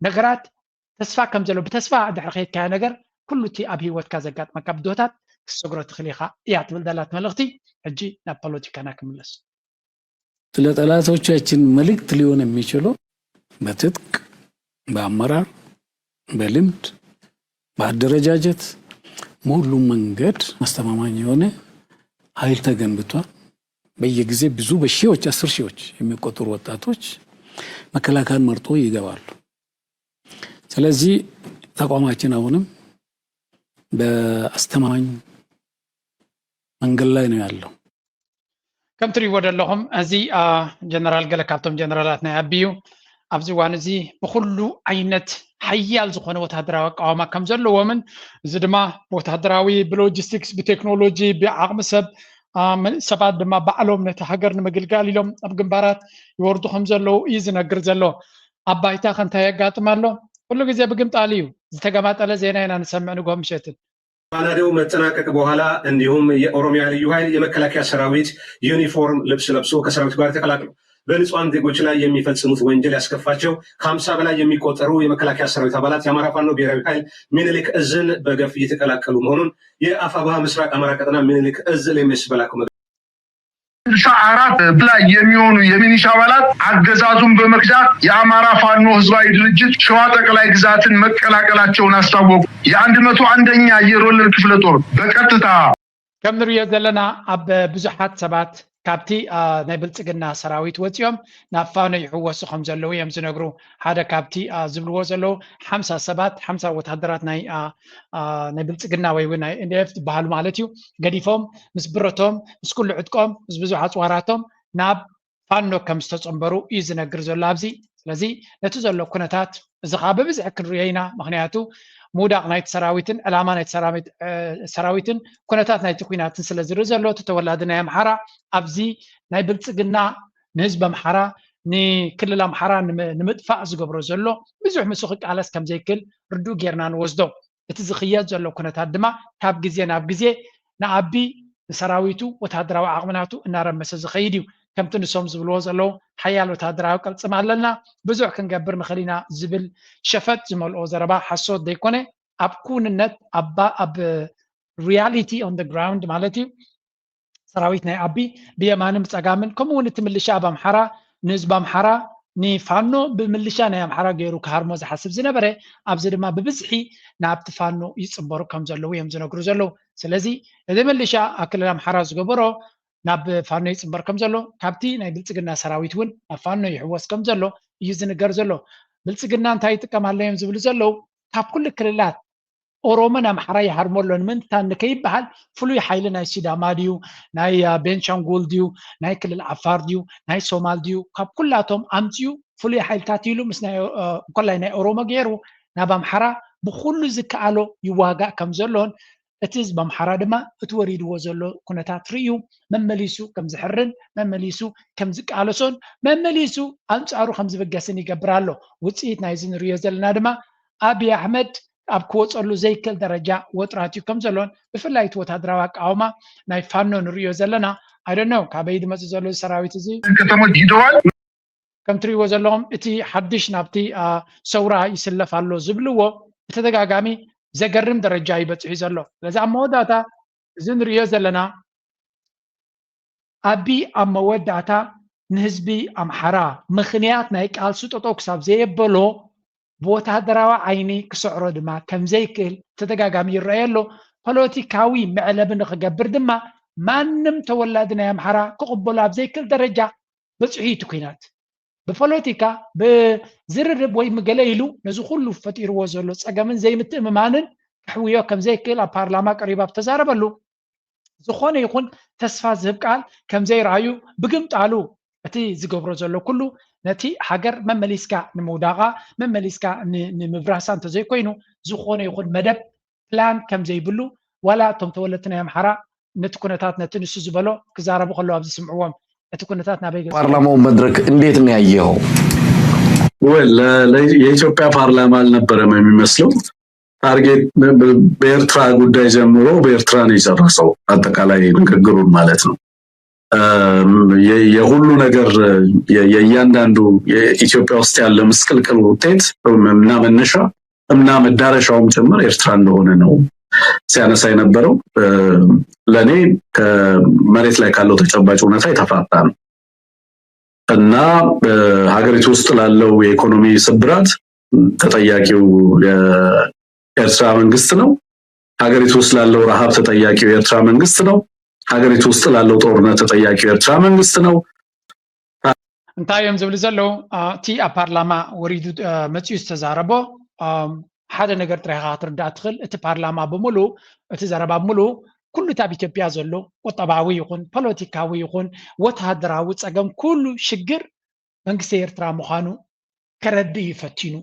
ነገራት ተስፋ ከም ዘሎ ብተስፋ እንድሕር ከይድካዮ ነገር ኩሉ እቲ ኣብ ህይወትካ ዘጋጥመካ ብድሆታት ክትሰግሮ ትኽእል ኢኻ እያ ትብል ዘላት መልእኽቲ። ሕጂ ናብ ፖለቲካና ክምለስ። ስለ ጠላቶቻችን መልእክት ሊሆን የሚችለው በትጥቅ፣ በአመራር፣ በልምድ፣ በአደረጃጀት፣ በሁሉም መንገድ አስተማማኝ የሆነ ኃይል ተገንብቷል። በየጊዜ ብዙ በሺዎች አስር ሺዎች የሚቆጠሩ ወጣቶች መከላከያን መርጦ ይገባሉ። ስለዚህ ተቋማችን አሁንም በአስተማማኝ መንገድ ላይ ነው ያለው። ከም ትሪእዎ ዘለኹም እዚ ጀነራል ገለ ካብቶም ጀነራላት ናይ ኣቢ እዩ። ኣብዚ እዋን እዚ ብኩሉ ዓይነት ሓያል ዝኾነ ወታደራዊ ኣቃዋማ ከም ዘለዎምን እዚ ድማ ብወታደራዊ፣ ብሎጂስቲክስ፣ ብቴክኖሎጂ፣ ብዓቕሚ ሰብ ሰባት ድማ ባዕሎም ነቲ ሃገር ንምግልጋል ኢሎም ኣብ ግንባራት ይወርዱ ከም ዘለዉ እዩ ዝነግር ዘሎ። ኣብ ባይታ ከ እንታይ የጋጥም ኣሎ? ኩሉ ግዜ ብግምጣል እዩ። ዝተገማጠለ ዜና ኢና ንሰምዕ ንግሆ ምሸትን። ባላደው መጠናቀቅ በኋላ እንዲሁም የኦሮሚያ ልዩ ኃይል የመከላከያ ሰራዊት ዩኒፎርም ልብስ ለብሶ ከሰራዊት ጋር ተቀላቅሎ በንጹሐን ዜጎች ላይ የሚፈጽሙት ወንጀል ያስከፋቸው ከሀምሳ በላይ የሚቆጠሩ የመከላከያ ሰራዊት አባላት የአማራ ፋኖ ብሔራዊ ኃይል ሚኒሊክ እዝን በገፍ እየተቀላቀሉ መሆኑን የአፋብኃ ምስራቅ አማራ ቀጠና ሚኒሊክ እዝ ለሚስ በላኩ ስልሳ አራት በላይ የሚሆኑ የሚኒሻ አባላት አገዛዙን በመክዳት የአማራ ፋኖ ህዝባዊ ድርጅት ሸዋ ጠቅላይ ግዛትን መቀላቀላቸውን አስታወቁ። የአንድ መቶ አንደኛ አየር ወለድ ክፍለ ጦር በቀጥታ ከም ንሪኦ ዘለና ኣብ ብዙሓት ሰባት ካብቲ ናይ ብልፅግና ሰራዊት ወፂኦም ናብ ፋኖ ይሕወሱ ከም ዘለዉ እዮም ዝነግሩ። ሓደ ካብቲ ዝብልዎ ዘለዉ ሓምሳ ሰባት ሓምሳ ወታደራት ናይ ናይ ብልፅግና ወይ እውን ናይ ኤንዲኤፍ ዝበሃሉ ማለት እዩ ገዲፎም ምስ ብረቶም ምስ ኩሉ ዕጥቆም ምስ ብዙሕ ኣፅዋራቶም ናብ ፋኖ ከም ዝተፀንበሩ እዩ ዝነግር ዘሎ ኣብዚ። ስለዚ ነቲ ዘሎ ኩነታት እዚ ከዓ ብብዝሒ ክንሪኦ ኢና። ምክንያቱ ምውዳቅ ናይቲ ሰራዊትን ዕላማ ናይቲ ሰራዊትን ኩነታት ናይቲ ኩናትን ስለ ዝርኢ ዘሎ እቲ ተወላዲ ናይ ኣምሓራ ኣብዚ ናይ ብልፅግና ንህዝቢ ኣምሓራ ንክልል ኣምሓራ ንምጥፋእ ዝገብሮ ዘሎ ብዙሕ ምስ ክቃለስ ከም ዘይክል ርዱእ ጌርና ንወስዶ። እቲ ዝኽየድ ዘሎ ኩነታት ድማ ካብ ግዜ ናብ ግዜ ንኣቢ ንሰራዊቱ ወታደራዊ ዓቕሚ ናቱ እናረመሰ ዝኸይድ እዩ። ከምቲ ንሶም ዝብልዎ ዘለዉ ሓያል ወታደራዊ ቅልፅም ኣለና፣ ብዙሕ ክንገብር ንኽእል ኢና ዝብል ሸፈጥ ዝመልኦ ዘረባ ሓሶት ዘይኮነ ኣብ ክውንነት ኣብ reality on the ground ማለት እዩ። ሰራዊት ናይ ኣቢ ብየማንን ብፀጋምን ከምኡ እውን እቲ ምልሻ ኣብ ኣምሓራ ንህዝቢ ኣምሓራ ንፋኖ ብምልሻ ናይ ኣምሓራ ገይሩ ክሃርሞ ዝሓስብ ዝነበረ ኣብዚ ድማ ብብዝሒ ናብቲ ፋኖ ይፅንበሩ ከም ዘለዉ እዮም ዝነግሩ ዘለዉ። ስለዚ እዚ ምልሻ ኣብ ክልል ኣምሓራ ዝገበሮ ናብ ፋኖ ይፅንበር ከም ዘሎ ካብቲ ናይ ብልፅግና ሰራዊት እውን ናብ ፋኖ ይሕወስ ከም ዘሎ እዩ ዝንገር ዘሎ። ብልፅግና እንታይ ይጥቀም ኣሎ እዮም ዝብሉ ዘለዉ ካብ ኩሉ ክልላት ኦሮሞን ኣምሓራ ይሃርሞ ኣሎ ንምንታን ንከይበሃል ፍሉይ ሓይሊ ናይ ሲዳማ ድዩ ናይ ቤንሻንጉል ድዩ ናይ ክልል ዓፋር ድዩ ናይ ሶማል ድዩ ካብ ኩላቶም ኣምፅኡ ፍሉይ ሓይልታት ኢሉ ምስ እንኮላይ ናይ ኦሮሞ ገይሩ ናብ ኣምሓራ ብኩሉ ዝከኣሎ ይዋጋእ ከም ዘሎን እቲ ህዝቢ ኣምሓራ ድማ እቲ ወሪድዎ ዘሎ ኩነታት ርእዩ መመሊሱ ከም ዝሕርን መመሊሱ ከም ዝቃለሶን መመሊሱ ኣንፃሩ ከም ዝብገስን ይገብር ኣሎ። ውፅኢት ናይዚ ንሪኦ ዘለና ድማ ኣብይ ኣሕመድ ኣብ ክወፀሉ ዘይክእል ደረጃ ወጥራት እዩ ከም ዘሎን ብፍላይ እቲ ወታደራዊ ኣቃውማ ናይ ፋኖ ንሪኦ ዘለና ኣይደኖ ካበይ ዝመፅእ ዘሎ ሰራዊት እዚ ከተሞች ሂደዋል። ከም ትሪእዎ ዘለኹም እቲ ሓድሽ ናብቲ ሰውራ ይስለፍ ኣሎ ዝብልዎ ብተደጋጋሚ ዘገርም ደረጃ እዩ በፂሑ ዘሎ። ስለዚ ኣብ መወዳእታ እዚ ንሪኦ ዘለና ኣቢ ኣብ መወዳእታ ንህዝቢ ኣምሓራ ምኽንያት ናይ ቃልሱ ጠጠው ክሳብ ዘየበሎ ብወታደራዊ ዓይኒ ክስዕሮ ድማ ከም ዘይክእል ተደጋጋሚ ይረኣየ ኣሎ። ፖለቲካዊ መዕለቢ ንክገብር ድማ ማንም ተወላዲ ናይ ኣምሓራ ክቕበሎ ኣብ ዘይክእል ደረጃ በፂሑ እዩ እቲ ኩናት። ብፖለቲካ ብዝርርብ ወይ ምገለ ኢሉ ነዚ ኩሉ ፈጢርዎ ዘሎ ፀገምን ዘይምትእምማንን ክሕውዮ ከም ዘይክእል ኣብ ፓርላማ ቀሪቡ ኣብ ተዛረበሉ ዝኾነ ይኹን ተስፋ ዝህብ ቃል ከም ዘይረኣዩ ብግምጣሉ እቲ ዝገብሮ ዘሎ ኩሉ ነቲ ሃገር መመሊስካ ንምውዳቓ መመሊስካ ንምብራሳ እንተዘይኮይኑ ዝኾነ ይኹን መደብ ፕላን ከም ዘይብሉ ዋላ እቶም ተወለድቲ ናይ ኣምሓራ ነቲ ኩነታት ነቲ ንሱ ዝበሎ ክዛረቡ ከለዉ ኣብ ዝስምዕዎም እቲ ኩነታት ናበይ ገ ፓርላማው መድረክ እንዴት ነው ያየኸው? የኢትዮጵያ ፓርላማ አልነበረም የሚመስለው። ታርጌት በኤርትራ ጉዳይ ጀምሮ በኤርትራ ነው የጨረሰው አጠቃላይ ንግግሩን ማለት ነው። የሁሉ ነገር የእያንዳንዱ የኢትዮጵያ ውስጥ ያለ ምስቅልቅል ውጤት እና መነሻ እና መዳረሻውም ጭምር ኤርትራ እንደሆነ ነው ሲያነሳ የነበረው። ለእኔ ከመሬት ላይ ካለው ተጨባጭ እውነታ የተፋታ ነው እና ሀገሪቱ ውስጥ ላለው የኢኮኖሚ ስብራት ተጠያቂው የኤርትራ መንግስት ነው። ሀገሪቱ ውስጥ ላለው ረሃብ ተጠያቂው የኤርትራ መንግስት ነው። ሀገሪቱ ውስጥ ላለው ጦርነት ተጠያቂው የኤርትራ መንግስት ነው። እንታይ እዮም ዝብሉ ዘለዉ? እቲ ኣብ ፓርላማ ወሪዱ መፅኡ ዝተዛረቦ ሓደ ነገር ጥራይ ኢኻ ክትርዳእ ትኽእል። እቲ ፓርላማ ብምሉእ እቲ ዘረባ ብምሉእ ኩሉ እቲ ኣብ ኢትዮጵያ ዘሎ ቁጠባዊ ይኹን ፖለቲካዊ ይኹን ወተሃደራዊ ፀገም ኩሉ ሽግር መንግስቲ ኤርትራ ምዃኑ ከረድእ እዩ ፈቲኑ።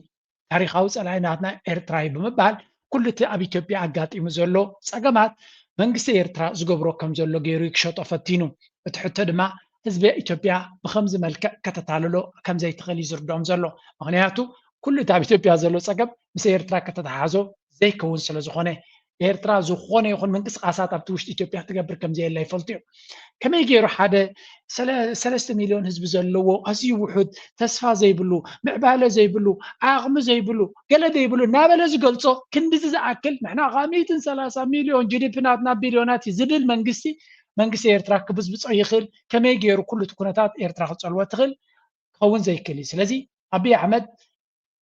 ታሪኻዊ ፀላኢ ናትና ኤርትራ እዩ ብምባል ኩሉ እቲ ኣብ ኢትዮጵያ ኣጋጢሙ ዘሎ ፀገማት መንግስቲ ኤርትራ ዝገብሮ ከም ዘሎ ገይሩ ክሸጦ ፈቲኑ። እቲ ሕቶ ድማ ህዝቢ ኢትዮጵያ ብኸምዚ መልክዕ ከተታልሎ ከም ዘይትኽእል እዩ ዝርድኦም ዘሎ። ምኽንያቱ ኩሉ እቲ ኣብ ኢትዮጵያ ዘሎ ጸገም ምስ ኤርትራ ከተተሓሕዞ ዘይከውን ስለ ዝኾነ፣ ኤርትራ ዝኾነ ይኹን ምንቅስቃሳት ኣብቲ ውሽጢ ኢትዮጵያ ትገብር ከም ዘየላ ይፈልጡ እዮም። ከመይ ገይሩ ሓደ ሰለ- ሰለስተ ሚልዮን ህዝቢ ዘለዎ ኣዝዩ ውሑድ፣ ተስፋ ዘይብሉ፣ ምዕባለ ዘይብሉ፣ ዓቕሚ ዘይብሉ፣ ገለ ዘይብሉ እናበለ ዝገልጾ ክንዲዚ ዝኣክል ንሕና ካብ ሚእትን ሰላሳ ሚልዮን ጂዲፒ ናትና ቢልዮናት እዩ ዝብል መንግስቲ መንግስቲ ኤርትራ ክብዝብጾ ይኽእል? ከመይ ገይሩ ኩሉ እቲ ኩነታት ኤርትራ ክጸልዎ ትኽእል? ክኸውን ዘይክእል እዩ። ስለዚ ኣቢይ ኣሕመድ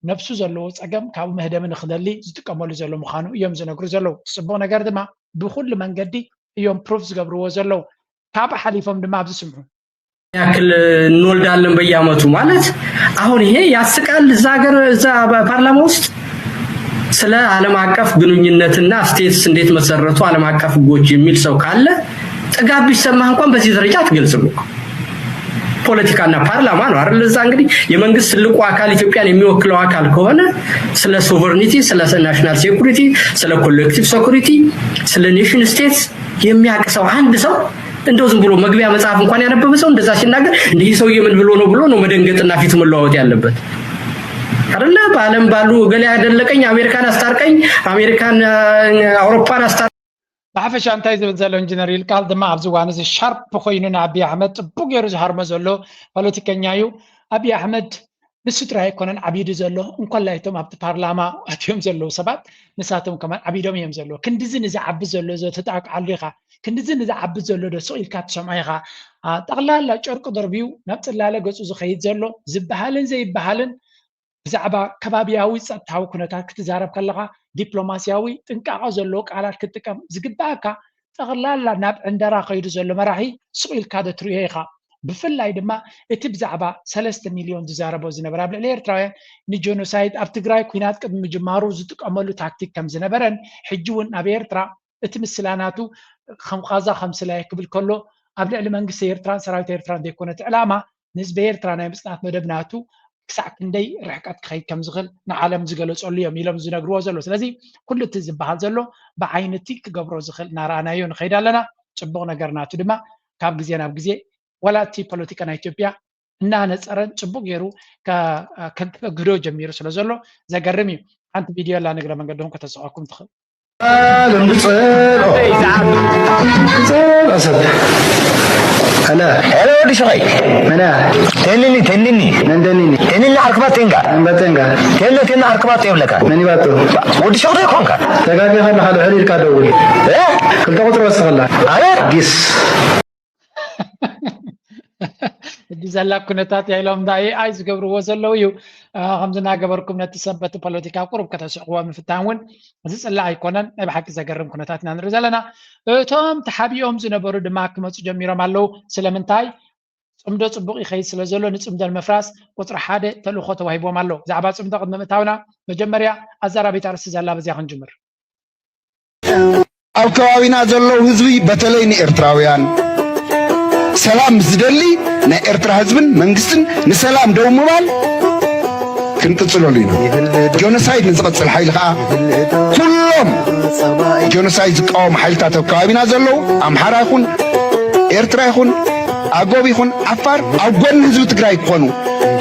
ነብሱ ዘለዎ ጸገም ካብኡ መህደሚ ንክደሊ ዝጥቀመሉ ዘሎ ምዃኑ እዮም ዝነግሩ ዘለዉ። ጽቡቕ ነገር ድማ ብኹሉ መንገዲ እዮም ፕሩፍ ዝገብርዎ ዘለዉ። ካብ ሓሊፎም ድማ ኣብዚ ስምዑ። ያክል እንወልዳለን በየአመቱ ማለት አሁን ይሄ ያስቃል። እዛ ሀገር እዛ ፓርላማ ውስጥ ስለ ዓለም አቀፍ ግንኙነትና ስቴትስ እንዴት መሰረቱ ዓለም አቀፍ ህጎች የሚል ሰው ካለ ጥጋብ ቢሰማህ እንኳን በዚህ ደረጃ አትገልጽም እኮ። ፖለቲካና ፓርላማ ነው አይደል? እዛ እንግዲህ የመንግስት ትልቁ አካል ኢትዮጵያን የሚወክለው አካል ከሆነ ስለ ሶቨርኒቲ፣ ስለ ናሽናል ሴኩሪቲ፣ ስለ ኮሌክቲቭ ሴኩሪቲ፣ ስለ ኔሽን ስቴትስ የሚያውቅ ሰው አንድ ሰው እንደው ዝም ብሎ መግቢያ መጽሐፍ እንኳን ያነበበ ሰው እንደዛ ሲናገር እንዲህ ሰውዬ ምን ብሎ ነው ብሎ ነው መደንገጥና ፊት መለዋወጥ ያለበት አይደለ? በዓለም ባሉ እገሌ አደለቀኝ፣ አሜሪካን አስታርቀኝ፣ አሜሪካን አውሮፓን አስታር ብሓፈሻ እንታይ ዝብል ዘሎ ኢንጂነር ይልቃል ድማ ኣብዚ እዋን እዚ ሻርፕ ኮይኑ ንኣብይ ኣሕመድ ጽቡቅ ገይሩ ዝሃርሞ ዘሎ ፖለቲከኛ እዩ። ኣብይ ኣሕመድ ንሱ ጥራይ ኣይኮነን ዓቢዱ ዘሎ፣ እንኮላይ እቶም ኣብቲ ፓርላማ ኣትዮም ዘለዉ ሰባት ንሳቶም ከማን ዓቢዶም እዮም ዘለዉ። ክንድዚ ንዝዓቢ ዘሎ ዘተጣቅዓሉ ኢኻ፣ ክንድዚ ንዝዓቢ ዘሎ ዶ ስቕ ኢልካ ትሰምዖ ኢኻ። ጠቕላላ ጨርቂ ደርብዩ ናብ ጽላለ ገጹ ዝኸይድ ዘሎ ዝበሃልን ዘይበሃልን ብዛዕባ ከባብያዊ ጸጥታዊ ኩነታት ክትዛረብ ከለኻ ዲፕሎማስያዊ ጥንቃቐ ዘለዎ ቃላት ክትጥቀም ዝግበኣካ ጠቕላላ ናብ ዕንደራ ከይዱ ዘሎ መራሒ ስቕ ኢልካ ዶ ትርእዮ ኢኻ? ብፍላይ ድማ እቲ ብዛዕባ ሰለስተ ሚልዮን ዝዛረቦ ዝነበረ ኣብ ልዕሊ ኤርትራውያን ንጀኖሳይድ ኣብ ትግራይ ኲናት ቅድሚ ምጅማሩ ዝጥቀመሉ ታክቲክ ከም ዝነበረን ሕጂ እውን ኣብ ኤርትራ እቲ ምስላ ናቱ ከም ቃዛ ከም ስላየ ክብል ከሎ ኣብ ልዕሊ መንግስቲ ኤርትራን ሰራዊት ኤርትራን ዘይኮነ እቲ ዕላማ ንህዝቢ ኤርትራ ናይ ምጽናት መደብ ናቱ ክሳዕ ክንደይ ርሕቀት ክኸይድ ከም ዝኽእል ንዓለም ዝገለጸሉ እዮም ኢሎም ዝነግርዎ ዘሎ። ስለዚ ኩሉ እቲ ዝበሃል ዘሎ ብዓይኒ እቲ ክገብሮ ዝኽእል እናረኣናዮ ንኸይድ ኣለና። ጽቡቕ ነገር ናቱ ድማ ካብ ግዜ ናብ ግዜ ዋላ እቲ ፖለቲካ ናይ ኢትዮጵያ እናነጸረን ጽቡቕ ገይሩ ከግህዶ ጀሚሩ ስለ ዘሎ ዘገርም እዩ። ሓንቲ ቪድዮ ኣላ ንግረ መንገድኹም ከተስቐኩም ትኽእል። ኣለም ብጸልኦ ጸልኦ ሰብ ኣለ ሄሎ ወዲ ሸኸይ መና ተንኒ ተንኒ መንደኒኒ ተንኒ ዓርክባት ቴንጋ መንበተንጋ ቴኖ ቴኖ ዓርክባት የብለካ መኒባቶ ወዲ ሸኽዶ ይኮንካ ተጋጊኻ ኣለኻ ልዕል ኢልካ ደውል እ? ክልተ ቁፅሪ ወስኸላ ኣረ ጊስ ሕጂ ዘላ ኩነታት ኢሎም እንዳ ኤኣይ ዝገብርዎ ዘለዉ እዩ። ከምዚ እናገበርኩም ነቲ ሰንበት ፖለቲካ ቁሩብ ከተስዕቕዎ ምፍታን እውን ዝፅላእ ኣይኮነን። ናይ ብሓቂ ዘገርም ኩነታት ኢና ንርኢ ዘለና። እቶም ተሓቢኦም ዝነበሩ ድማ ክመፁ ጀሚሮም ኣለዉ። ስለምንታይ? ጽምዶ ጽቡቕ ይኸይድ ስለ ዘሎ ንጽምዶ ንምፍራስ ቁፅሪ ሓደ ተልእኾ ተዋሂቦም ኣሎ። ብዛዕባ ጽምዶ ቅድሚ ምእታውና መጀመርያ ኣዘራቢት ኣርእስቲ ዘላ በዚኣ ክንጅምር። ኣብ ከባቢና ዘለዉ ህዝቢ በተለይ ንኤርትራውያን ሰላም ምስ ዝደሊ ናይ ኤርትራ ህዝብን መንግስትን ንሰላም ደው ምባል ክንቅጽለሉ ኢና። ጆኖሳይድ ንዝቐጽል ሓይሊ ከኣ ኩሎም ጆኖሳይድ ዝቃወሙ ሓይልታት ኣብ ከባቢና ዘለዉ ኣምሓራ ይኹን ኤርትራ ይኹን ኣጎብ ይኹን ዓፋር ኣብ ጎኒ ህዝቢ ትግራይ ክኾኑ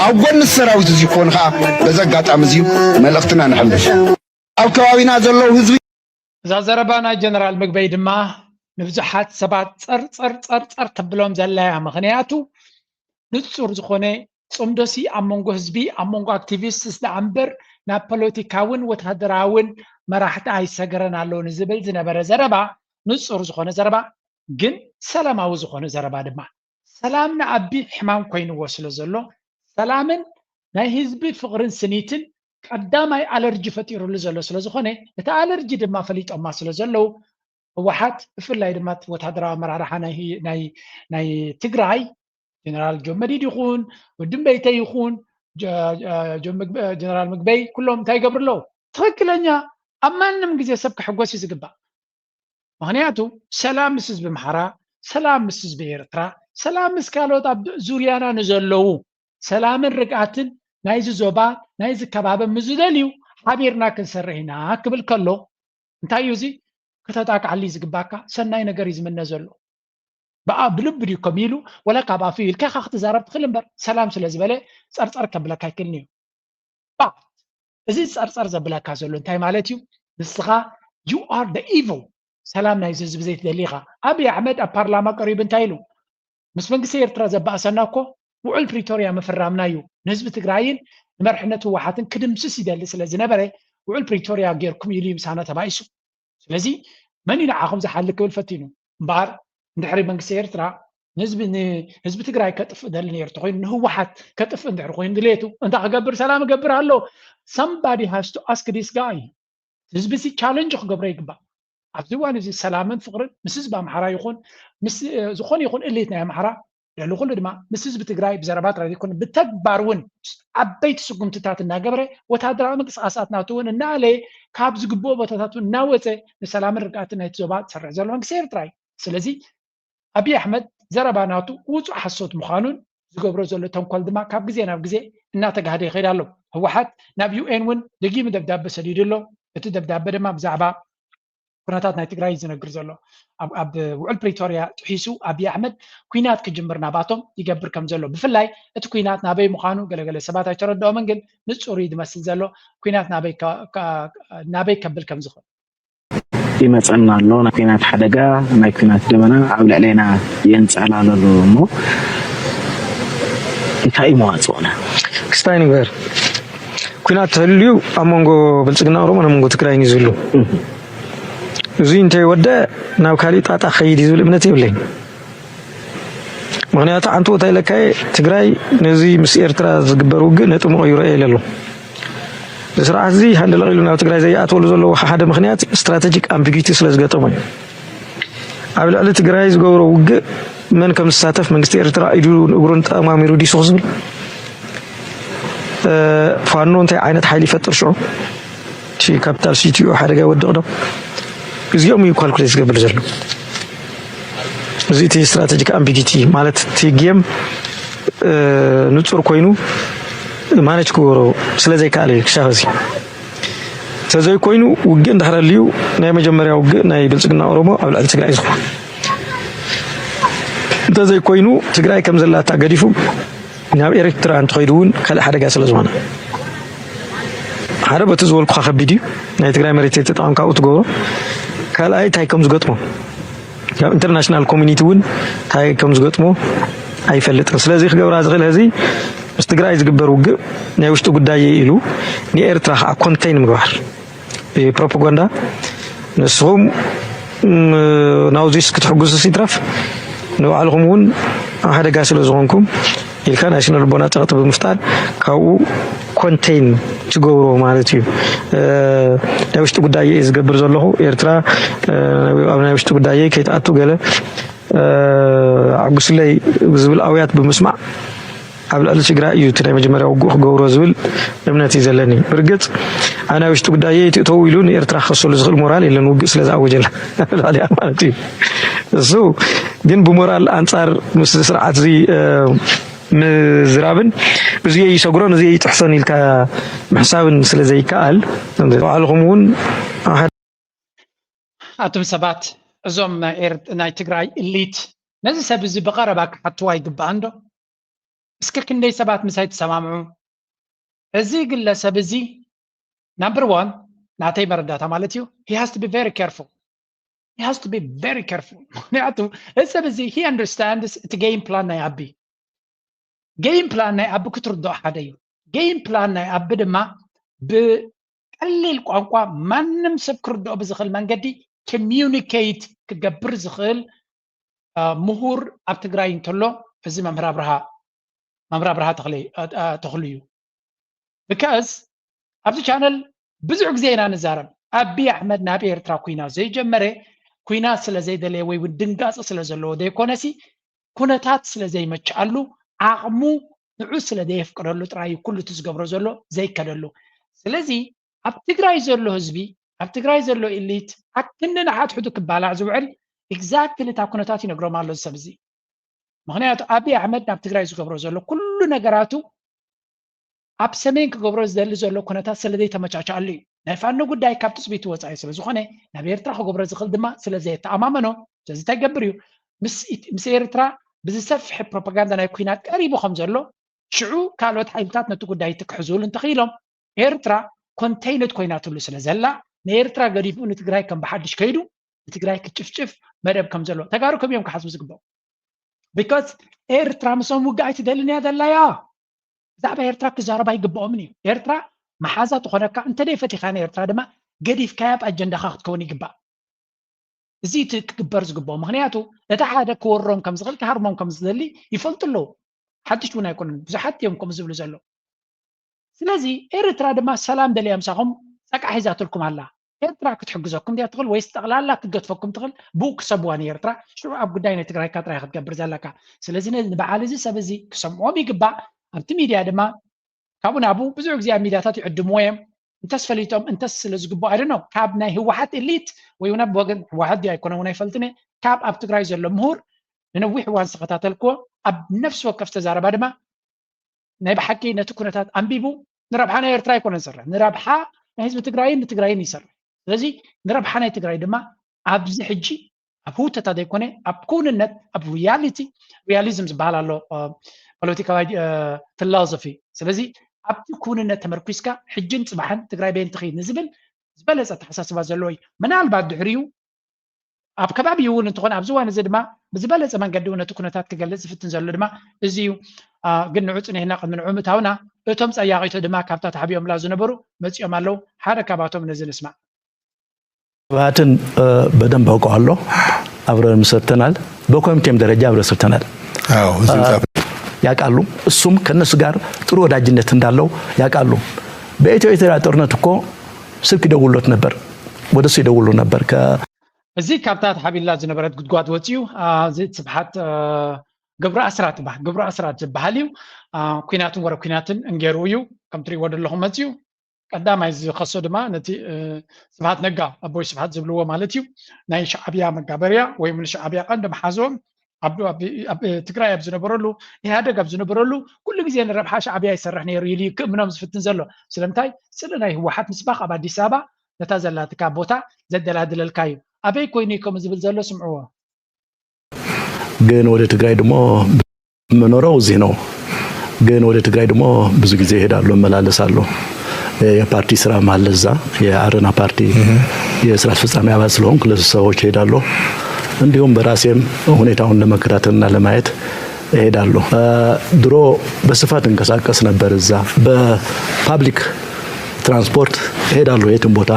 ኣብ ጎኒ ሰራዊት እዚ ክኾኑ ከኣ በዚ ኣጋጣሚ እዚ መልእኽትና ነሕልፍ። ኣብ ከባቢና ዘለዉ ህዝቢ እዛ ዘረባ ናይ ጀነራል ምግበይ ድማ ንብዙሓት ሰባት ጸር ጸር ጸር ጸር ተብሎም ዘላ እያ። ምኽንያቱ ንጹር ዝኾነ ጽምዶሲ ኣብ መንጎ ህዝቢ ኣብ መንጎ ኣክቲቪስትስ ደኣ እምበር ናብ ፖለቲካውን ወታደራውን መራሕቲ ኣይሰገረን ኣሎ ንዝብል ዝነበረ ዘረባ ንጹር ዝኾነ ዘረባ ግን ሰላማዊ ዝኾነ ዘረባ ድማ ሰላም ንኣቢ ሕማም ኮይንዎ ስለ ዘሎ ሰላምን ናይ ህዝቢ ፍቕርን ስኒትን ቀዳማይ ኣለርጂ ፈጢሩሉ ዘሎ ስለ ዝኾነ እቲ ኣለርጂ ድማ ፈሊጦማ ስለ ዘለዉ ህወሓት ብፍላይ ድማ እቲ ወታደራዊ ኣመራርሓ ናይ ትግራይ ጀነራል ጆን መዲድ ይኹን ወዲ እምበይተይ ይኹን ጀነራል ምግበይ ኩሎም እንታይ ይገብሩ ኣለዉ? ትኽክለኛ ኣብ ማንም ግዜ ሰብ ክሕጎስ እዩ ዝግባእ። ምኽንያቱ ሰላም ምስ ህዝቢ ኣምሓራ፣ ሰላም ምስ ህዝቢ ኤርትራ፣ ሰላም ምስ ካልኦት ኣብ ዙርያና ንዘለዉ ሰላምን ርግኣትን ናይዚ ዞባ ናይዚ ከባቢ ምስ ዝደልዩ ሓቢርና ክንሰርሕ ኢና ክብል ከሎ እንታይ እዩ እዚ? ከተጣቅዓሉ እዩ ዝግባካ። ሰናይ ነገር እዩ ዝምነ ዘሎ። ብኣ ብልቢ ድዩ ከሚሉ ወላ ካብ ኣፉ ኢልካ ኢኻ ክትዛረብ ትኽእል እምበር፣ ሰላም ስለ ዝበለ ጸርጸር ከብለካ ኣይክእልን እዩ። But እዚ ጸርጸር ዘብለካ ዘሎ እንታይ ማለት እዩ? ንስኻ you are the evil፣ ሰላም ናይዚ ህዝቢ ዘይትደሊ ኢኻ። ኣብይ ኣሕመድ ኣብ ፓርላማ ቀሪቡ እንታይ ኢሉ? ምስ መንግስቲ ኤርትራ ዘባእሰና እኮ ውዑል ፕሪቶርያ ምፍራምና እዩ። ንህዝቢ ትግራይን ንመርሕነት ህወሓትን ክድምስስ ይደሊ ስለ ዝነበረ ውዑል ፕሪቶርያ ጌርኩም ኢሉ እዩ ምሳና ተባኢሱ። ስለዚ መን እዩ ንዓኹም ዝሓሊ ክብል ፈቲኑ እምበኣር፣ እንድሕሪ መንግስቲ ኤርትራ ንህዝቢ ንህዝቢ ትግራይ ከጥፍእ ደሊ ነይሩ ተኮይኑ፣ ንህወሓት ከጥፍእ እንድሕሪ ኮይኑ ድሌቱ፣ እንታይ ክገብር? ሰላም እገብር ኣሎ። Somebody has to ask this guy። ህዝቢ ሲ ቻለንጅ ክገብሮ ይግባእ። ኣብዚ እዋን እዚ ሰላምን ፍቅርን ምስ ህዝቢ ኣምሓራ ይኹን ምስ ዝኾነ ይኹን እሊት ናይ ኣምሓራ ልዕሊ ኩሉ ድማ ምስ ህዝቢ ትግራይ ብዘረባ ጥራይ ዘይኮነ ብተግባር እውን ዓበይቲ ስጉምትታት እናገበረ፣ ወታደራዊ ምንቅስቃሳት ናቱ እውን እናኣለየ፣ ካብ ዝግብኦ ቦታታት እውን እናወፀ ንሰላምን ርግኣትን ናይቲ ዞባ ዝሰርሕ ዘሎ መንግስቲ ኤርትራ እዩ። ስለዚ ኣብይ ኣሕመድ ዘረባ ናቱ ውፁእ ሓሶት ምዃኑን ዝገብሮ ዘሎ ተንኮል ድማ ካብ ግዜ ናብ ግዜ እናተጋህደ ይኸይድ ኣሎ። ህወሓት ናብ ዩ ኤን እውን ደጊሙ ደብዳበ ሰዲዱ ኣሎ። እቲ ደብዳበ ድማ ብዛዕባ ኩነታት ናይ ትግራይ እዩ ዝነግር ዘሎ። ኣብ ውዕል ፕሪቶርያ ጥሒሱ ኣብይ ኣሕመድ ኩናት ክጅምር ናባቶም ይገብር ከም ዘሎ፣ ብፍላይ እቲ ኩናት ናበይ ምዃኑ ገለገለ ሰባት ኣይተረድኦምን፣ ግን ንፁር እዩ ዝመስል ዘሎ ኩናት ናበይ ከብል ከም ዝኽእል። ይመፀና ኣሎ ናይ ኩናት ሓደጋ፣ ናይ ኩናት ደበና ኣብ ልዕሌና የንፀላለሉ እሞ እንታይ እዩ መዋፅኦና? ክስታይ ንግበር። ኩናት ተህልዩ ኣብ መንጎ ብልፅግና ኦሮሞን ኣብ መንጎ ትግራይን እዩ ዝህሉ። እዚ እንተይወደ ናብ ካሊእ ጣጣ ከይድ እዩ ዝብል እምነት የብለይን። ምክንያቱ ሓንቲ ቦታ ኢለካየ ትግራይ ነዚ ምስ ኤርትራ ዝግበር ውግእ ነጥቢ መቐይሮ እየ ኢለ ኣሎ። ስርዓት እዚ ሃንደለቕ ኢሉ ናብ ትግራይ ዘይኣትወሉ ዘለዎ ሓደ ምክንያት ስትራቴጂክ ኣምቢጊቲ ስለ ዝገጠሞ እዩ። ኣብ ልዕሊ ትግራይ ዝገብሮ ውግእ መን ከም ዝሳተፍ መንግስቲ ኤርትራ ኢዱ እግሩን ጠማሚሩ ዲሱ ዝብል ፋኖ እንታይ ዓይነት ሓይሊ ይፈጥር ሽዑ እቲ ካፒታል ሲቲኡ ሓደጋ ይወድቕ ዶ? እዚኦም እዩ ካልኩሌት ዝገብር ዘሎ። እዚ እቲ ስትራቴጂክ ኣምቢጊቲ ማለት እቲ ጌም ንፁር ኮይኑ ማነጅ ክገብሮ ስለ ዘይከኣለ እዩ ክሻፍ እዚ። ተዘይኮይኑ ውግእ እንድሕር ኣልዩ ናይ መጀመርያ ውግእ ናይ ብልፅግና ኦሮሞ ኣብ ልዕሊ ትግራይ እዩ ዝኾን። እንተዘይኮይኑ ትግራይ ከም ዘላታ ገዲፉ ናብ ኤርትራ እንተኸይዱ እውን ካልእ ሓደጋ ስለ ዝኾነ ሓደ በቲ ዝበልኩኻ ከቢድ እዩ። ናይ ትግራይ መሬት ተጠቐምካ ኣብኡ ትገብሮ ካልኣይ እንታይ ከም ዝገጥሞ ናብ ኢንተርናሽናል ኮሚኒቲ እውን እንታይ ከም ዝገጥሞ ኣይፈልጥን። ስለዚ ክገብራ ዝኽእል ሕዚ ምስ ትግራይ ዝግበር ውግእ ናይ ውሽጢ ጉዳይ ኢሉ ንኤርትራ ከዓ ኮንቴን ምግባር ፕሮፓጋንዳ ንስኹም ናውዚስ ክትሕጉሱ ይትረፍ ንባዕልኹም እውን ሓደጋ ስለ ዝኾንኩም ኢልካ ናይ ስነ ልቦና ፀቕጢ ብምፍጣር ካብኡ ኮንቴን ትገብሮ ማለት እዩ። ናይ ውሽጢ ጉዳይ እየ ዝገብር ዘለኹ ኤርትራ ኣብ ናይ ውሽጢ ጉዳይ ከይትኣቱ ገለ ኣዕጉስለይ ዝብል ኣውያት ብምስማዕ ኣብ ልዕሊ ትግራይ እዩ እቲ ናይ መጀመርያ ውግእ ክገብሮ ዝብል እምነት እዩ ዘለኒ። ብርግፅ ኣብ ናይ ውሽጢ ጉዳይ ትእተው ኢሉ ንኤርትራ ክኸሰሉ ዝኽእል ሞራል የለን ውግእ ስለ ዝኣወጀላ ልዕሊኣ ማለት እዩ። እሱ ግን ብሞራል ኣንፃር ምስ ስርዓት እዚ ምዝራብን እዚ ይሰግሮን እዚ ይጥሕሶን ኢልካ ምሕሳብን ስለ ዘይከኣል ባዕልኹም እውን ኣቱም ሰባት እዞም ናይ ትግራይ እሊት ነዚ ሰብ እዚ ብቐረባ ክሓትዋ ይግባእ እንዶ? እስከ ክንደይ ሰባት ምሳይ ትሰማምዑ? እዚ ግለሰብ እዚ ናምበር ዋን ናተይ መረዳታ ማለት እዩ he has to be very careful he has to be very careful ምክንያቱ እዚ ሰብ እዚ he understands እቲ game plan ናይ ኣቢ game plan ናይ ኣቢ ክትርድኦ ሓደ እዩ game plan ናይ ኣቢ ድማ ብቀሊል ቋንቋ ማንም ሰብ ክርድኦ ብዝኽእል መንገዲ communicate ክገብር ዝኽእል ምሁር ኣብ ትግራይ እንተሎ እዚ መምህር ኣብርሃ መምህር ኣብርሃ ተኽሉ እዩ because ኣብዚ ቻነል ብዙሕ ግዜ ኢና ንዛረብ ኣቢ ኣሕመድ ናብ ኤርትራ ኩናት ዘይጀመረ ኩናት ስለ ዘይደለየ ወይ እውን ድንጋፂ ስለ ዘለዎ ዘይኮነሲ ኩነታት ስለ ዘይመችኣሉ ዓቕሙ ንዑ ስለ ዘየፍቅደሉ ጥራይ ኩሉ እቲ ዝገብሮ ዘሎ ዘይከደሉ ስለዚ ኣብ ትግራይ ዘሎ ህዝቢ ኣብ ትግራይ ዘሎ ኢሊት ኣክንዲ ንሓድሕዱ ክባላዕ ዝውዕል exactly እታ ኩነታት ይነግሮም ኣሎ እዚ ሰብ እዚ ምክንያቱ ኣብይ ኣሕመድ ናብ ትግራይ ዝገብሮ ዘሎ ኩሉ ነገራቱ ኣብ ሰሜን ክገብሮ ዝደሊ ዘሎ ኩነታት ስለ ዘይተመቻቸኣሉ እዩ ናይ ፋኖ ጉዳይ ካብ ትፅቢቱ ወፃኢ ስለ ዝኾነ ናብ ኤርትራ ክገብሮ ዝኽእል ድማ ስለ ዘየተኣማመኖ፣ ስለዚ እንታይ ይገብር እዩ? ምስ ኤርትራ ብዝሰፍሐ ፕሮፓጋንዳ ናይ ኩናት ቀሪቡ ከም ዘሎ፣ ሽዑ ካልኦት ሓይልታት ነቲ ጉዳይ ትክሕዙሉ እንተኽኢሎም፣ ኤርትራ ኮንተይነት ኮይናትሉ ስለ ዘላ፣ ንኤርትራ ገዲፉ ንትግራይ ከም ብሓድሽ ከይዱ ንትግራይ ክጭፍጭፍ መደብ ከም ዘሎ ተጋሩ ከመይ እዮም ክሓስቡ ዝግብኦም? ቢካዝ ኤርትራ ምስኦም ውግእ ኣይትደልን እያ ዘላያ። ብዛዕባ ኤርትራ ክዛረብ ኣይግብኦምን እዩ። ኤርትራ መሓዛ ትኾነካ፣ እንተ ደይፈቲኻ ንኤርትራ ድማ ገዲፍካያ ኣብ ኣጀንዳኻ ክትከውን ይግባእ። እዚ እቲ ክግበር ዝግብኦ። ምኽንያቱ እቲ ሓደ ክወሮም ከም ዝኽእል፣ ክሃርሞም ከም ዝደሊ ይፈልጡ ኣለዉ። ሓድሽ እውን ኣይኮኑን፣ ብዙሓት እዮም ከምኡ ዝብሉ ዘለዉ። ስለዚ ኤርትራ ድማ ሰላም ደልያ ምሳኹም ጸቃ ሒዛትልኩም ኣላ። ኤርትራ ክትሕግዘኩም ድያ ትኽእል ወይስ ጠቕላላ ክትገድፈኩም ትኽእል? ብኡ ክሰብዋ ንኤርትራ ሽዑ ኣብ ጉዳይ ናይ ትግራይካ ጥራይ ክትገብር ዘለካ። ስለዚ ነዚ ንበዓል እዚ ሰብ እዚ ክሰምዖም ይግባእ። ኣብቲ ሚድያ ድማ ካብኡ ናብኡ ብዙሕ ግዜ ኣብ ሚድያታት ይዕድምዎ እዮም። እንተስ ፈሊጦም እንተስ ስለ ዝግብኦ ኣይደኖ ካብ ናይ ህወሓት ኤሊት ወይ እውን ኣብ ወገን ህወሓት ድዩ ኣይኮነ እውን ኣይፈልጥን እየ። ካብ ኣብ ትግራይ ዘሎ ምሁር ንነዊሕ እዋን ዝተኸታተልክዎ ኣብ ነፍሲ ወከፍ ዝተዛረባ ድማ ናይ ብሓቂ ነቲ ኩነታት ኣንቢቡ ንረብሓ ናይ ኤርትራ ኣይኮነን ዝሰርሕ፣ ንረብሓ ናይ ህዝቢ ትግራይን ንትግራይን ይሰርሕ። ስለዚ ንረብሓ ናይ ትግራይ ድማ ኣብዚ ሕጂ ኣብ ህውተታ ዘይኮነ ኣብ ክውንነት ኣብ ሪያሊቲ ሪያሊዝም ዝበሃል ኣሎ ፖለቲካዊ ፊሎሶፊ። ስለዚ ኣብቲ ክውንነት ተመርኩስካ ሕጅን ፅባሕን ትግራይ በየን ትኽይድ ንዝብል ዝበለፀ ኣተሓሳስባ ዘለዎ እዩ። ምናልባት ድሕሪኡ ኣብ ከባቢ እውን እንትኾን ኣብዚ እዋን እዚ ድማ ብዝበለፀ መንገዲ እውን ነቲ ኩነታት ክገልፅ ዝፍትን ዘሎ ድማ እዚ እዩ። ግን ንዑ ፅኒሕና ቅድሚ ንዑ ምእታውና እቶም ፀያቂቶ ድማ ካብታ ተሓቢኦምላ ዝነበሩ መፂኦም ኣለዉ። ሓደ ካብኣቶም ነዚ ንስማዕ። ስብሃትን በደንብ አውቀዋለሁ። አብረን ሰርተናል። በኮሚቴም ደረጃ አብረን ሰርተናል። ያውቃሉ። እሱም ከነሱ ጋር ጥሩ ወዳጅነት እንዳለው ያውቃሉ። በኢትዮ ኤርትራ ጦርነት እኮ ስልክ ይደውሉለት ነበር፣ ወደሱ ይደውሉ ነበር። እዚ ካብታ ተሓቢላ ዝነበረት ጉድጓድ ወፂኡ ስብሓት ገብሩ ኣስራት ይበሃል። ገብሩ ኣስራት ዝበሃል እዩ። ኩናትን ወረ ኩናትን እንጌሩ እዩ። ከም ትሪእዎ ዘለኹም መፂኡ ቀዳማይ ዝኸሶ ድማ ነቲ ስብሓት ነጋ ኣቦይ ስብሓት ዝብልዎ ማለት እዩ ናይ ሻዕብያ መጋበርያ ወይ እውን ሻዕብያ ቀንዲ መሓዞም ኣብ ትግራይ ኣብ ዝነበረሉ ኢህኣደግ ኣብ ዝነበረሉ ኩሉ ግዜ ንረብሓ ሻዕብያ ይሰርሕ ነይሩ ኢሉ ክእምኖም ዝፍትን ዘሎ ስለምንታይ ስለ ናይ ህወሓት ምስባኽ ኣብ ኣዲስ ኣበባ ነታ ዘላትካ ቦታ ዘደላድለልካ እዩ ኣበይ ኮይኑ እዩ ከምኡ ዝብል ዘሎ ስምዕዎ ግን ወደ ትግራይ ደግሞ የምኖረው እዚህ ነው። ግን ወደ ትግራይ ደግሞ ብዙ ጊዜ እሄዳለሁ፣ እመላለሳለሁ። የፓርቲ ስራም አለ እዛ። የአረና ፓርቲ የስራ አስፈጻሚ አባል ስለሆንኩ ለስብሰባዎች እሄዳለሁ። እንዲሁም በራሴም ሁኔታውን ለመከታተልና ለማየት እሄዳለሁ። ድሮ በስፋት እንቀሳቀስ ነበር እዛ በ public transport እሄዳለሁ የትም ቦታ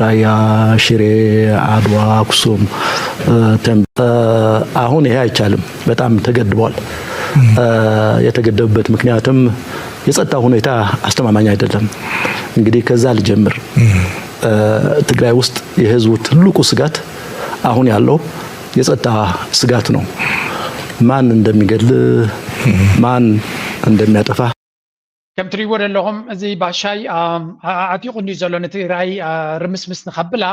ራያ፣ ሽሬ፣ አድዋ፣ አክሱም፣ ተንቤን። አሁን ይሄ አይቻልም፣ በጣም ተገድቧል። የተገደበበት ምክንያትም የጸጥታ ሁኔታ አስተማማኝ አይደለም። እንግዲህ ከዛ ልጀምር። ትግራይ ውስጥ የህዝቡ ትልቁ ስጋት አሁን ያለው የጸጥታ ስጋት ነው። ማን እንደሚገድል ማን እንደሚያጠፋ ከም ትሪእዎ ዘለኹም እዚ ባሻይ ዓጢቑ እንዲዩ ዘሎ ንትግራይ ርምስምስ ንኸብላ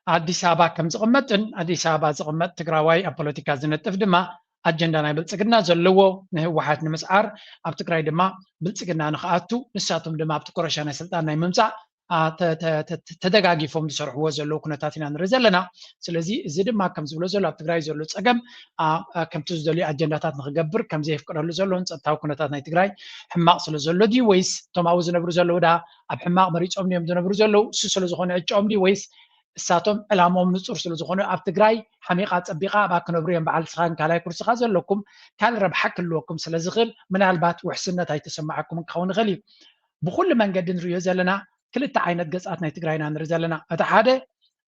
ኣዲስ ኣበባ ከም ዝቕመጥን ኣዲስ ኣበባ ዝቕመጥ ትግራዋይ ኣብ ፖለቲካ ዝነጥፍ ድማ ኣጀንዳ ናይ ብልፅግና ዘለዎ ንህወሓት ንምስዓር ኣብ ትግራይ ድማ ብልፅግና ንክኣቱ ንሳቶም ድማ ኣብቲ ኮረሻ ናይ ስልጣን ናይ ምምፃእ ተደጋጊፎም ዝሰርሕዎ ዘለዉ ኩነታት ኢና ንርኢ ዘለና። ስለዚ እዚ ድማ ከም ዝብሎ ዘሎ ኣብ ትግራይ ዘሎ ፀገም ከምቲ ዝደልዩ ኣጀንዳታት ንክገብር ከም ዘየፍቅደሉ ዘሎ ንፀጥታዊ ኩነታት ናይ ትግራይ ሕማቕ ስለ ዘሎ ድዩ ወይስ እቶም ኣብኡ ዝነብሩ ዘለዉ ዳ ኣብ ሕማቕ መሪፆም እዮም ዝነብሩ ዘለዉ እሱ ስለ ዝኾነ ዕጫኦም ድዩ ወይስ እሳቶም ዕላምኦም ንፁር ስለ ዝኾነ ኣብ ትግራይ ሓሚቓ ፀቢቓ ኣብኣ ክነብሩ እዮም በዓል ስኻን ካልኣይ ኩርስኻ ዘለኩም ካልእ ረብሓ ክህልወኩም ስለ ዝኽእል ምናልባት ውሕስነት ኣይተሰማዓኩምን ክኸውን ይኽእል እዩ። ብኹሉ መንገዲ ንሪኦ ዘለና ክልተ ዓይነት ገፃት ናይ ትግራይ ኢና ንርኢ ዘለና። እቲ ሓደ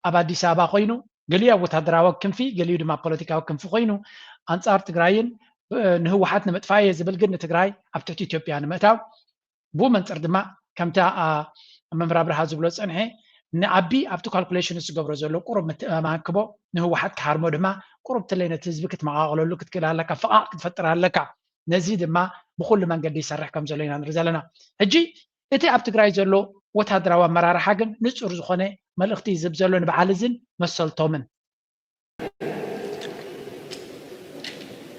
ኣብ ኣዲስ ኣበባ ኮይኑ ገሊኡ ኣብ ወታደራዊ ክንፊ ገሊኡ ድማ ፖለቲካዊ ክንፊ ኮይኑ ኣንፃር ትግራይን ንህወሓት ንምጥፋእ እየ ዝብል ግን ንትግራይ ኣብ ትሕቲ ኢትዮጵያ ንምእታው ብኡ መንፅር ድማ ከምቲ መምህር ኣብርሃ ዝብሎ ዝፀንሐ ንኣቢ ኣብቲ ካልኩሌሽን ዝገብሮ ዘሎ ቁሩብ ምትእምማን ክቦ ንህወሓት ክሃርሞ ድማ ቁሩብ ትለይ ነቲ ህዝቢ ክትመቓቐለሉ ክትክእል ኣለካ፣ ፍቓቕ ክትፈጥር ኣለካ። ነዚ ድማ ብኹሉ መንገዲ ይሰርሕ ከም ዘሎ ኢና ንርኢ ዘለና። ሕጂ እቲ ኣብ ትግራይ ዘሎ ወታደራዊ ኣመራርሓ ግን ንፁር ዝኾነ መልእኽቲ ዝህብ ዘሎ ንበዓል እዝን መሰልቶምን።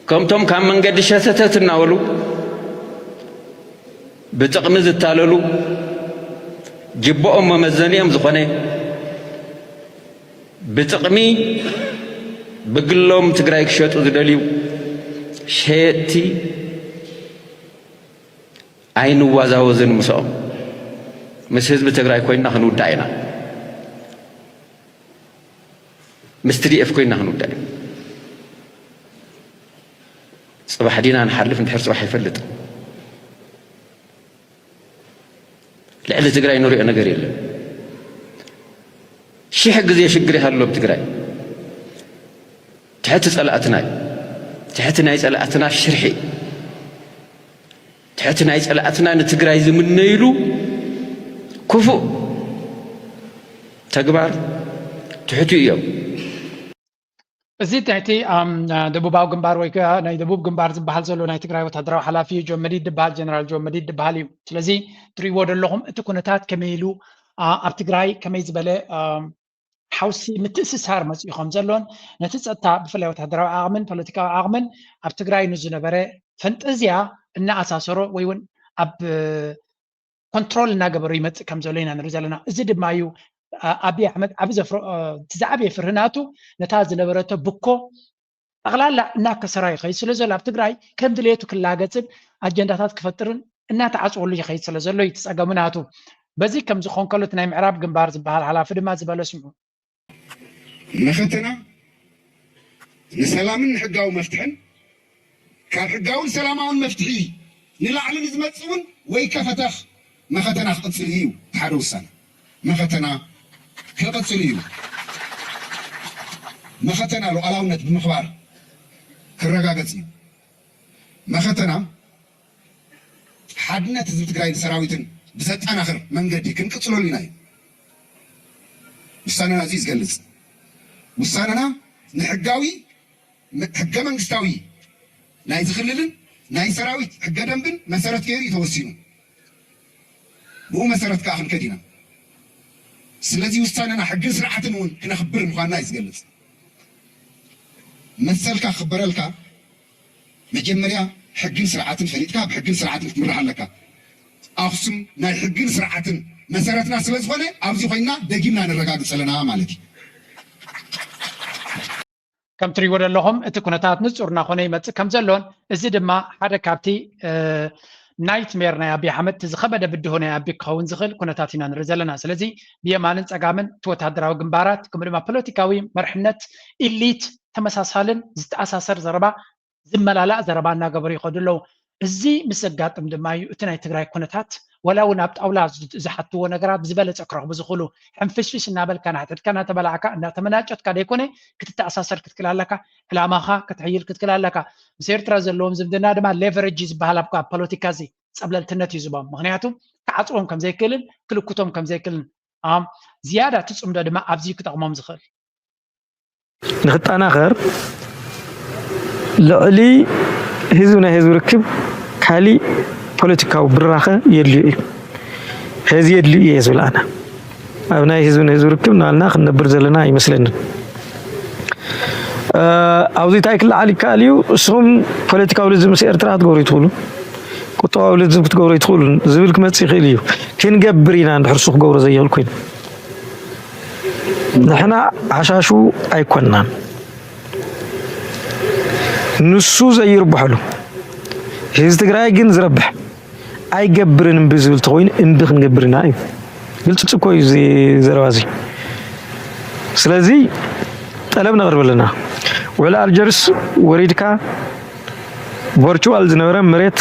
ከምቶም ካብ መንገዲ ሸተተት እናበሉ ብጥቕሚ ዝታለሉ ጅብኦም መመዘኒኦም ዝኾነ ብጥቕሚ ብግሎም ትግራይ ክሸጡ ዝደልዩ ሸየጥቲ ኣይንዋዛወዝን ምስኦም። ምስ ህዝቢ ትግራይ ኮይንና ክንውዳእ ኢና። ምስ ቲ ዲ ኤፍ ኮይንና ክንውዳእ ኢና። ፅባሕ ዲና ንሓልፍ እንድሕር ፅባሕ ይፈልጥ። ልዕሊ ትግራይ ንሪኦ ነገር የለን። ሽሕ ግዜ ሽግር ይሃሉ ኣብ ትግራይ። ትሕቲ ፀላእትና እዩ። ትሕቲ ናይ ፀላእትና ሽርሒ፣ ትሕቲ ናይ ፀላእትና ንትግራይ ዝምነይሉ ክፉእ ተግባር ትሕቱ እዮም። እዚ ትሕቲ ደቡባዊ ግንባር ወይ ከዓ ናይ ደቡብ ግንባር ዝበሃል ዘሎ ናይ ትግራይ ወታደራዊ ሓላፊ ጆን መዲድ ዝበሃል፣ ጀነራል ጆን መዲድ ዝበሃል እዩ። ስለዚ ትሪእዎ ዘለኹም እቲ ኩነታት ከመይ ኢሉ ኣብ ትግራይ ከመይ ዝበለ ሓውሲ ምትእስሳር መፂኡ ከም ዘሎን ነቲ ፀጥታ ብፍላይ ወታደራዊ ዓቕምን ፖለቲካዊ ዓቕምን ኣብ ትግራይ ንዝነበረ ፈንጠዝያ እናኣሳሰሮ ወይ እውን ኣብ ኮንትሮል እናገበሮ ይመፅእ ከም ዘሎ ኢና ንርኢ ዘለና። እዚ ድማ እዩ ኣብይ ኣሕመድ ዓብ ዘፍሮ እቲ ዝዓበየ ፍርህናቱ ነታ ዝነበረቶ ብኮ ጠቕላላ እናከሰራ ይኸይድ ስለ ዘሎ ኣብ ትግራይ ከም ድሌቱ ክላገፅን ኣጀንዳታት ክፈጥርን እናተዓፅወሉ ይኸይድ ስለ ዘሎ እዩ እቲ ፀገሙ ናቱ። በዚ ከም ዝኾን ከሎ እቲ ናይ ምዕራብ ግንባር ዝበሃል ሓላፊ ድማ ዝበለ ስምዑ። መኸተና ንሰላምን ንሕጋዊ መፍትሕን ካብ ሕጋውን ሰላማውን መፍትሒ ንላዕሊ ንዝመፅእ እውን ወይ ከፈተኽ መኸተና ክቕፅል እዩ። ሓደ ውሳነ መኸተና ክቕፅል እዩ። መኸተና ሉዓላውነት ብምኽባር ክረጋገፅ እዩ። መኸተና ሓድነት ህዝቢ ትግራይን ሰራዊትን ብዘጠናኽር መንገዲ ክንቅፅለሉ ኢና እዩ። ውሳነና እዚ ዝገልፅ ውሳነና ንሕጋዊ ሕገ መንግስታዊ ናይዚ ክልልን ናይ ሰራዊት ሕገ ደንብን መሰረት ገይሩ እዩ ተወሲኑ። ብኡ መሰረት ከዓ ክንከድ ኢና። ስለዚ ውሳነና ሕግን ስርዓትን እውን ክነኽብር ምዃንና እዩ ዝገልፅ። መሰልካ ክኽበረልካ መጀመርያ ሕግን ስርዓትን ፈሊጥካ ብሕግን ስርዓትን ክትምራሕ ኣለካ። ኣኽሱም ናይ ሕግን ስርዓትን መሰረትና ስለ ዝኾነ ኣብዚ ኮይንና ደጊምና ነረጋግፅ ኣለና ማለት እዩ። ከም ትሪእዎ ዘለኹም እቲ ኩነታት ንፁር እናኾነ ይመፅእ ከም ዘሎን እዚ ድማ ሓደ ካብቲ ናይትሜር ናይ ኣብይ ኣሕመድ እቲ ዝኸበደ ብድሆ ናይ ኣብይ ክኸውን ዝኽእል ኩነታት ኢና ንርኢ ዘለና። ስለዚ ብየማንን ፀጋምን እቲ ወታደራዊ ግንባራት ከምኡ ድማ ፖለቲካዊ መርሕነት ኢሊት ተመሳሳልን ዝተኣሳሰር ዘረባ ዝመላላእ ዘረባ እናገበሩ ይኸዱ ኣለዉ። እዚ ምስ ዘጋጥም ድማ እዩ እቲ ናይ ትግራይ ኩነታት ዋላ እውን ኣብ ጣውላ ዝሓትዎ ነገራት ብዝበለፀ ክረኽቡ ዝኽእሉ ሕንፍሽፍሽ እናበልካ ንሕድሕድካ እናተበላዕካ እናተመናጨትካ ዘይኮነ ክትተኣሳሰር ክትክል ኣለካ። ዕላማኻ ክትሕይል ክትክል ኣለካ። ምስ ኤርትራ ዘለዎም ዝምድና ድማ ሌቨሬጅ ዝበሃል ኣብ ፖለቲካ እዚ ፀብለልትነት እዩ ዝቦም። ምክንያቱ ክዓፅዎም ከምዘይክእልን ክልኩቶም ከምዘይክእልን ዝያዳ እቲ ፅምዶ ድማ ኣብዚ ክጠቕሞም ዝኽእል። ንክጠናኸር ልዕሊ ህዝቢ ናይ ህዝቢ ርክብ ካሊእ ፖለቲካዊ ብራኸ የድልዮ እዩ። ሕዚ የድልዩ እየ ዝብል ኣነ ኣብ ናይ ህዝቢ ንህዝቢ ርክብ ናልና ክንነብር ዘለና ኣይመስለንን። ኣብዚ እንታይ ክለዓል ይከኣል እዩ? እስኹም ፖለቲካዊ ልዝብ ምስ ኤርትራ ክትገብሩ ይትኽእሉ፣ ቁጠባዊ ልዝብ ክትገብሩ ይትኽእሉን ዝብል ክመፅእ ይኽእል እዩ። ክንገብር ኢና እንድሕር እሱ ክገብሮ ዘይኽእል ኮይኑ ንሕና ዓሻሹ ኣይኮንናን። ንሱ ዘይርብሐሉ ህዝቢ ትግራይ ግን ዝረብሕ ኣይገብርን እምቢ ዝብል ተኮይኑ እምቢ ክንገብር ኢና እዩ። ግልፂ እኮ እዩ እዚ ዘረባ እዚ። ስለዚ ጠለብ ነቕርብ ኣለና። ውዕል ኣልጀርስ ወሪድካ ቨርቹዋል ዝነበረ መሬት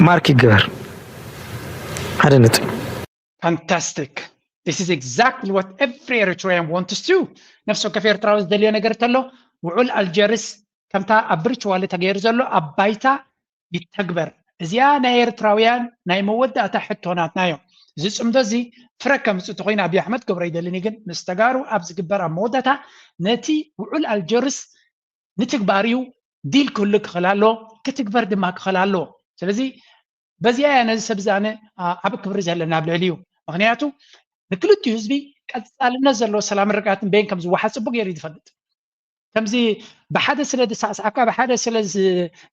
ማርክ ይገበር። ሓደ ነጥቢ። Fantastic. This is exactly what every Eritrean wants to. ነፍሲ ወከፍ ኤርትራዊ ዝደልዮ ነገር እንተሎ ውዑል ኣልጀርስ ከምታ ኣብ ብርችዋሊ ተገይሩ ዘሎ ኣብ ባይታ ይተግበር። እዚኣ ናይ ኤርትራውያን ናይ መወዳእታ ሕቶ ናትና እዮም። እዚ ፅምዶ እዚ ፍረ ከምፅእ ተኮይኑ ኣብይ ኣሕመድ ክገብሮ ይደልን እዩ። ግን ምስ ተጋሩ ኣብ ዝግበር ኣብ መወዳእታ ነቲ ውዑል ኣልጀርስ ንትግባር እዩ ዲል ክህሉ ክኽእል ኣለዎ፣ ክትግበር ድማ ክኽእል ኣለዎ። ስለዚ በዚኣ እያ ነዚ ሰብ እዚ ኣነ ዓቢ ክብሪ ዘለና ኣብ ልዕሊኡ። ምኽንያቱ ንክልቲኡ ህዝቢ ቀጻልነት ዘለዎ ሰላምን ርግኣትን በየን ከም ዝወሓስ ጽቡቕ ገይሩ እዩ ዝፈልጥ። ከምዚ ብሓደ ስለ ዝሳዕሳዕካ ብሓደ ስለ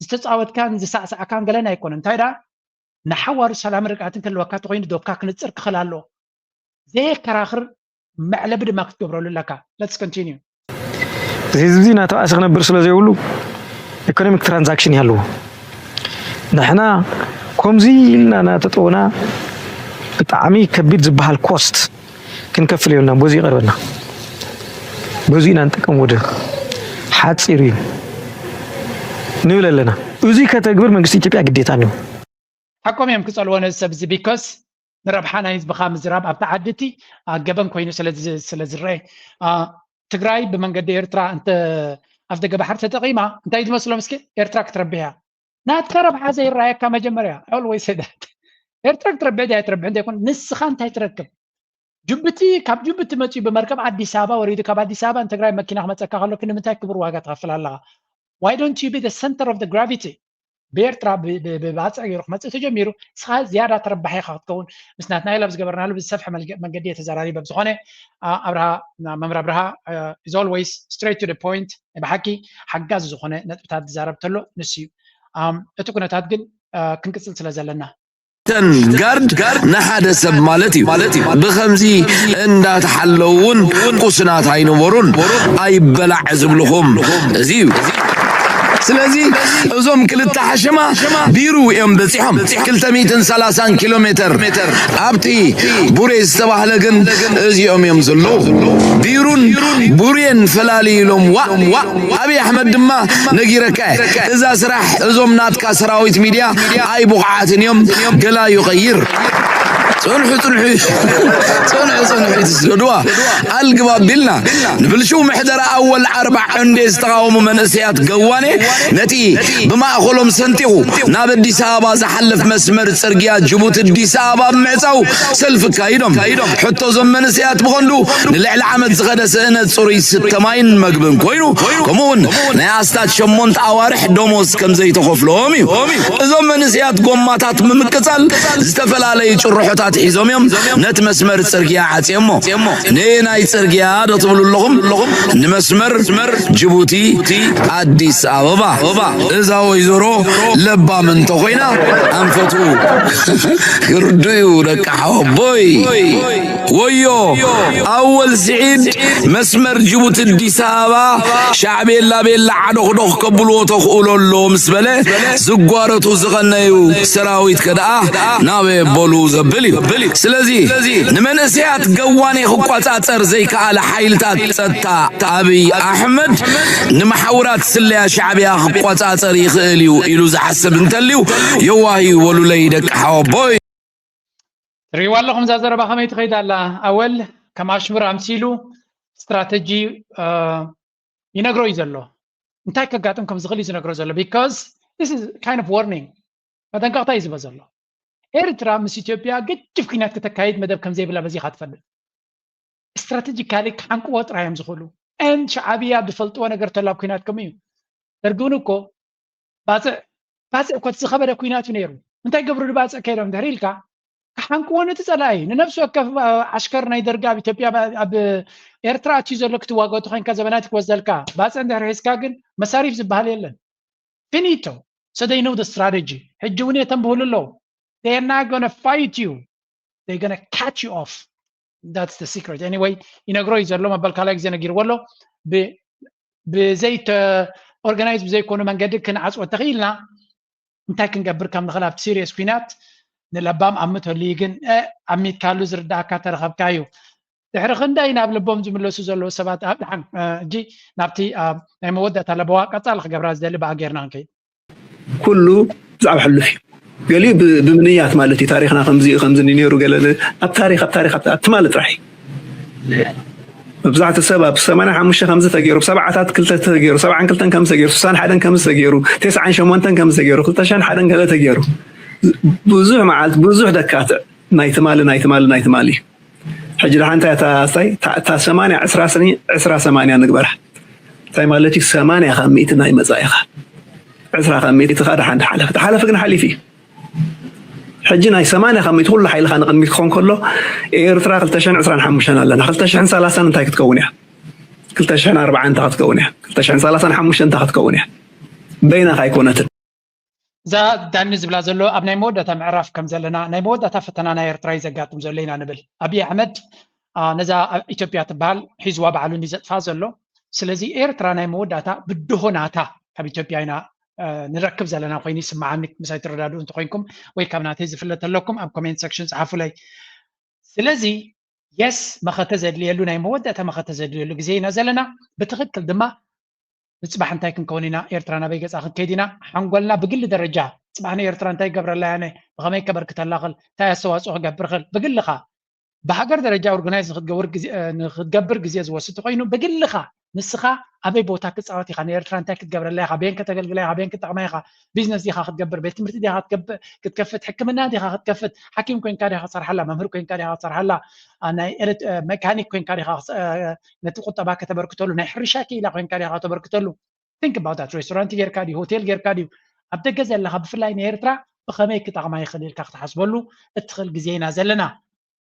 ዝተጻወትካን ዝሳዕሳዕካን ገለን ኣይኮነን። እንታይ ደኣ ንሓዋሩ ሰላምን ርግኣትን ክህልወካ እንተኾይኑ ዶብካ ክንፅር ክኽእል ኣለዎ። ዘየከራኽር መዕለቢ ድማ ክትገብረሉ ኣለካ። Let's continue። እዚ ህዝቢ እዚ እናተባእሰ ክነብር ስለ ዘይብሉ ኢኮኖሚክ ትራንዛክሽን ይሃልዎ። ንሕና ከምዚ ኢልና እናተጠውና ብጣዕሚ ከቢድ ዝበሃል ኮስት ክንከፍል የብልና። በዚ ይቐርበና፣ በዚ ኢና ንጥቀም፣ ወደ ሓፂር እዩ ንብል ኣለና። እዚ ከተግብር መንግስቲ ኢትዮጵያ ግዴታ እኒዎ። ሓቆም እዮም ክፀልዎ ነዚ ሰብ እዚ because ንረብሓ ናይ ህዝብኻ ምዝራብ ኣብቲ ዓዲ እቲ ገበን ኮይኑ ስለ ዝረአ ትግራይ ብመንገዲ ኤርትራ እንተ ኣፍደገ ባሕሪ ተጠቒማ እንታይ ዝመስሎም እስኪ ኤርትራ ክትረብሕ እያ ናትካ ረብሓ ዘይረኣየካ መጀመርያ always say that ኤርትራ ክትረብሕ ድያ ኣይትረብሕ እንተይኮን ንስኻ እንታይ ትረክብ ጅቡቲ ካብ ጅቡቲ መፅኡ ብመርከብ ኣዲስ ኣበባ ወሪዱ ካብ ኣዲስ ኣበባ ንትግራይ መኪና ክመፀካ ከሎ ክንምንታይ ክቡር ዋጋ ትኸፍል ኣለኻ why don't you be the center of the gravity ብኤርትራ ብባፅዕ ገይሩ ክመፅእ ተጀሚሩ ንስኻ ዝያዳ ተረባሒ ኢኻ ክትከውን ምስ ናትናኤል ኣብ ዝገበርናሉ ብዝሰፍሐ መንገዲ እየ ተዘራሪበ ብዝኾነ ኣብርሃ መምህር ኣብርሃ is always straight to the point ናይ ብሓቂ ሓጋዚ ዝኾነ ነጥብታት ዝዛረብ ተሎ ንሱ እዩ እቲ ኩነታት ግን ክንቅፅል ስለ ዘለና ተን ጋርድ ንሓደ ሰብ ማለት እዩ። ብኸምዚ እንዳተሓለዉ እውን ቁስናት ኣይነበሩን። ኣይበላዕ ዝብልኹም እዚ እዩ። ስለዚ እዞም ክልተ ሓሸማ ቢሩ እዮም በፂሖም። ክልተ ሚእትን ሰላሳን ኪሎ ሜትር ኣብቲ ቡሬ ዝተባህለ ግን እዚኦም እዮም ዘለዉ። ቢሩን ቡሬን ፈላሊ ኢሎም ዋእ ዋእ። ኣብይ ኣሕመድ ድማ ነጊረካ እየ። እዛ ስራሕ እዞም ናትካ ሰራዊት ሚድያ ኣይብቑዓትን እዮም ገላ ይቐይር። ፅንሑ ፅንሑ ፅንሑ ፅንሑ ትስደድዋ ኣልግብ ኣቢልና ንብልሽው ምሕደራ ኣወል ኣርባዕ እንዴ ዝተቓወሙ መንእሰያት ገዋኔ ነቲ ብማእኸሎም ሰንጢቑ ናብ ኣዲስ ኣበባ ዝሓልፍ መስመር ፅርግያ ጅቡቲ ኣዲስ ኣበባ ብምዕፃው ሰልፊ ኣካይዶም። ሕቶ እዞም መንእሰያት ብቐንዱ ንልዕሊ ዓመት ዝኸደ ስእነት ፅሩይ ስተ ማይን መግብን ኮይኑ ከምኡ እውን ናይ ኣስታት ሸሞንተ ኣዋርሕ ደሞዝ ከም ዘይተኸፍሎም እዩ። እዞም መንእሰያት ጎማታት ብምቅፃል ዝተፈላለዩ ጭርሖታት ሒዞም እዮም ነቲ መስመር ፅርግያ ዓፅዮሞ። ንናይ ፅርግያ ዶ ትብሉ ኣለኹም? ንመስመር ጅቡቲ ኣዲስ ኣበባ። እዛ ወይዘሮ ለባም እንተኾይና ኣንፈቱ ክርዱ እዩ ደቂ ሓወቦይ። ወዮ ኣወል ስዒድ መስመር ጅቡቲ ኣዲስ ኣበባ ሻዕቤላ ቤላ ዓዶኽዶኽ ከብልዎ ተኽእሎ ኣሎ ምስ በለ ዝጓረቱ ዝቐነዩ ሰራዊት ከደኣ ናበ በሉ ዘብል እዩ። ስለዚ ንመንእሰያት ገዋኔ ክቋጻጸር ዘይከኣለ ሓይልታት ጸጥታ ኣብይ ኣሕመድ ንመሓውራት ስለያ ሻዕብያ ክቋጻጸር ይኽእል እዩ ኢሉ ዝሓስብ እንተልዩ የዋህ እዩ በሉለይ ደቂ ሓወቦይ። ትሪእዋ ኣለኹም እዛ ዘረባ ከመይ ትኸይድ ኣላ ኣወል ከም ኣሽሙር ኣምሲሉ ስትራተጂ ይነግሮ እዩ ዘሎ እንታይ ከጋጥም ከም ዝኽእል እዩ ዝነግሮ ዘሎ because this is kind of warning መጠንቀቕታ እዩ ዝህቦ ዘሎ ኤርትራ ምስ ኢትዮጵያ ገጅፍ ኩናት ከተካይድ መደብ ከም ዘይብላ በዚኻ ትፈልጥ ስትራተጂካሊ ክሓንቅዎ ጥራይ እዮም ዝኽእሉ and ሻዕብያ ዝፈልጥዎ ነገር ተሎ ኣብ ኩናት ከምኡ እዩ ደርጊ እውን እኮ ባፅዕ ባፅዕ እኮ እቲ ዝኸበደ ኩናት እዩ ነይሩ እንታይ ገብሩ ንባፅዕ ከይዶም ድሕሪ ኢልካ ክሓንቅዎ ነቲ ፀላኢ ንነፍሲ ወከፍ ዓሽከር ናይ ደርጊ ኣብ ኢትዮጵያ ኣብ ኤርትራ ኣትዩ ዘሎ ክትዋገኦ ተኮይንካ ዘበናት ክወስደልካ ባፅዕ እንድሕር ሒዝካ ግን መሳሪፍ ዝበሃል የለን finito so they know the strategy ሕጂ እውን የተንብህሉ ኣለዉ they're not gonna fight you they're gonna cut you off that's the secret anyway ይነግሮ እዩ ዘሎ መበል ካልኣይ ግዜ ነጊርዎ ኣሎ ብዘይ organize ብዘይኮኑ መንገዲ ክንዓፅዎ ተኽኢልና እንታይ ክንገብር ከም ንኽእል ኣብቲ serious ኩናት ንለባም ኣብ ምትህልዩ ግን ኣሚትካሉ ዝርዳእካ ተረኸብካ እዩ ድሕሪ ክንደይ ናብ ልቦም ዝምለሱ ዘለዉ ሰባት ኣብ ድሓን እጂ ናብቲ ናይ መወዳእታ ለበዋ ቀፃሊ ክገብራ ዝደሊ ብኣ ጌርና ክንከይድ ኩሉ ብዛዕባ ሕሉፍ እዩ። ገሊኡ ብምንያት ማለት እዩ። ታሪኽና ከምዚ እዩ ከምዚ ነይሩ ገለ ኣብ ታሪኽ ኣብ ታሪኽ ኣብ ትማሊ ጥራሕ እዩ። መብዛሕትኡ ሰብ ኣብ ሰማንያን ሓሙሽተ ከምዚ ተገይሩ፣ ኣብ ሰብዓታት ክልተ ተገይሩ፣ ሰብዓን ክልተን ከምዚ ተገይሩ፣ ስሳን ሓደን ከምዚ ተገይሩ፣ ተስዓን ሸሞንተን ከምዚ ተገይሩ፣ ክልተ ሽሕን ሓደን ገለ ተገይሩ። ብዙሕ መዓልቲ ብዙሕ ደካትዕ ናይ ትማሊ ናይ ትማሊ ናይ ትማሊ እዩ። ሕጂ ደሓን እንታይ እታ ስታይ እታ ሰማንያ ዕስራ ስኒ ዕስራ ሰማንያ ንግበራ እንታይ ማለት እዩ ሰማንያ ካብ ሚእቲ ናይ መጻኢኻ ዕስራ ካብ ሚእቲ ከዓ ደሓን ተሓለፈ ተሓለፈ ግን ሓሊፉ እዩ ሕጂ ናይ ሰማንያ ካብ ሚእቲ ኩሉ ሓይልኻ ንቕድሚት ክኾን ከሎ ኤርትራ ክልተ ሽሕን ዕስራን ሓሙሽተን ኣለና ክልተ ሽሕን ሰላሳን እንታይ ክትከውን እያ ክልተ ሽሕን ኣርባዓን እንታይ ክትከውን እያ ክልተ ሽሕን ሰላሳን ሓሙሽተን እንታይ ክትከውን እያ በይናኻ ኣይኮነትን እዛ ዳኒ ዝብላ ዘሎ ኣብ ናይ መወዳእታ ምዕራፍ ከም ዘለና፣ ናይ መወዳእታ ፈተና ናይ ኤርትራ እዩ ዘጋጥም ዘሎ ኢና ንብል። ኣብይ ኣሕመድ ነዛ ኢትዮጵያ ትበሃል ሒዝዋ ባዕሉ እንዲ ዘጥፋ ዘሎ። ስለዚ ኤርትራ ናይ መወዳእታ ብድሆ ናታ ካብ ኢትዮጵያ ኢና ንረክብ ዘለና ኮይኑ ይስምዓኒ። ምሳይ ትረዳድኡ እንተኮይንኩም ወይ ካብ ናተይ ዝፍለጥ ኣለኩም ኣብ comment section ጸሓፉለይ። ስለዚ የስ መኸተ ዘድልየሉ ናይ መወዳእታ መኸተ ዘድልየሉ ግዜ ኢና ዘለና። ብትኽክል ድማ ንጽባሕ እንታይ ክንከውን ኢና? ኤርትራ ናበይ ገጻ ክንከይድ ኢና? ሓንጎልና ብግሊ ደረጃ ጽባሕ ንኤርትራ እንታይ ይገብረላ ያነ ብኸመይ ከበርክተላ ኽእል እንታይ ኣስተዋጽኦ ክገብር ኽእል ብግልኻ ብሃገር ደረጃ organize ንክትገብር ግዜ ዝወስድ ኮይኑ ብግልኻ ንስኻ ኣበይ ቦታ ክትጻወት ኢኻ ንኤርትራ እንታይ ክትገብረላ ኢኻ በየን ከተገልግላ ኢኻ በየን ክትጠቕማ ኢኻ ቢዝነስ ዲኻ ክትገብር ቤት ትምህርቲ ዲኻ ክትከፍት ሕክምና ዲኻ ክትከፍት ሓኪም ኮይንካ ዲኻ ክትሰርሓላ መምህር ኮይንካ ዲኻ ክትሰርሓላ ናይ መካኒክ ኮይንካ ዲኻ ነቲ ቁጠባ ከተበርክተሉ ናይ ሕርሻ ክኢላ ኮይንካ ዲኻ ከተበርክተሉ think about that restaurant ጌርካ ድዩ ሆቴል ጌርካ ድዩ ኣብ ደገ ዘለኻ ብፍላይ ንኤርትራ ብኸመይ ክጠቕማ ይኽእል ኢልካ ክትሓስበሉ እትኽእል ግዜ ኢና ዘለና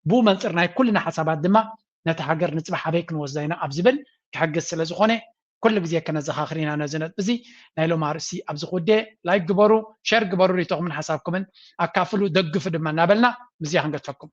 ብኡ መንፅር ናይ ኩልና ሓሳባት ድማ ነቲ ሃገር ንፅባሕ ኣበይ ክንወስዳ ኢና ኣብ ዝብል ክሕግዝ ስለ ዝኾነ ኩሉ ግዜ ከነዘኻኽር ኢና ነዚ ነጥቢ እዚ ናይ ሎም ኣርእስቲ ኣብዚ ክውደ like ግበሩ share ግበሩ ሪኢቶኹምን ሓሳብኩምን ኣካፍሉ ደግፉ ድማ እናበልና ምስዚኣ ክንገድፈኩም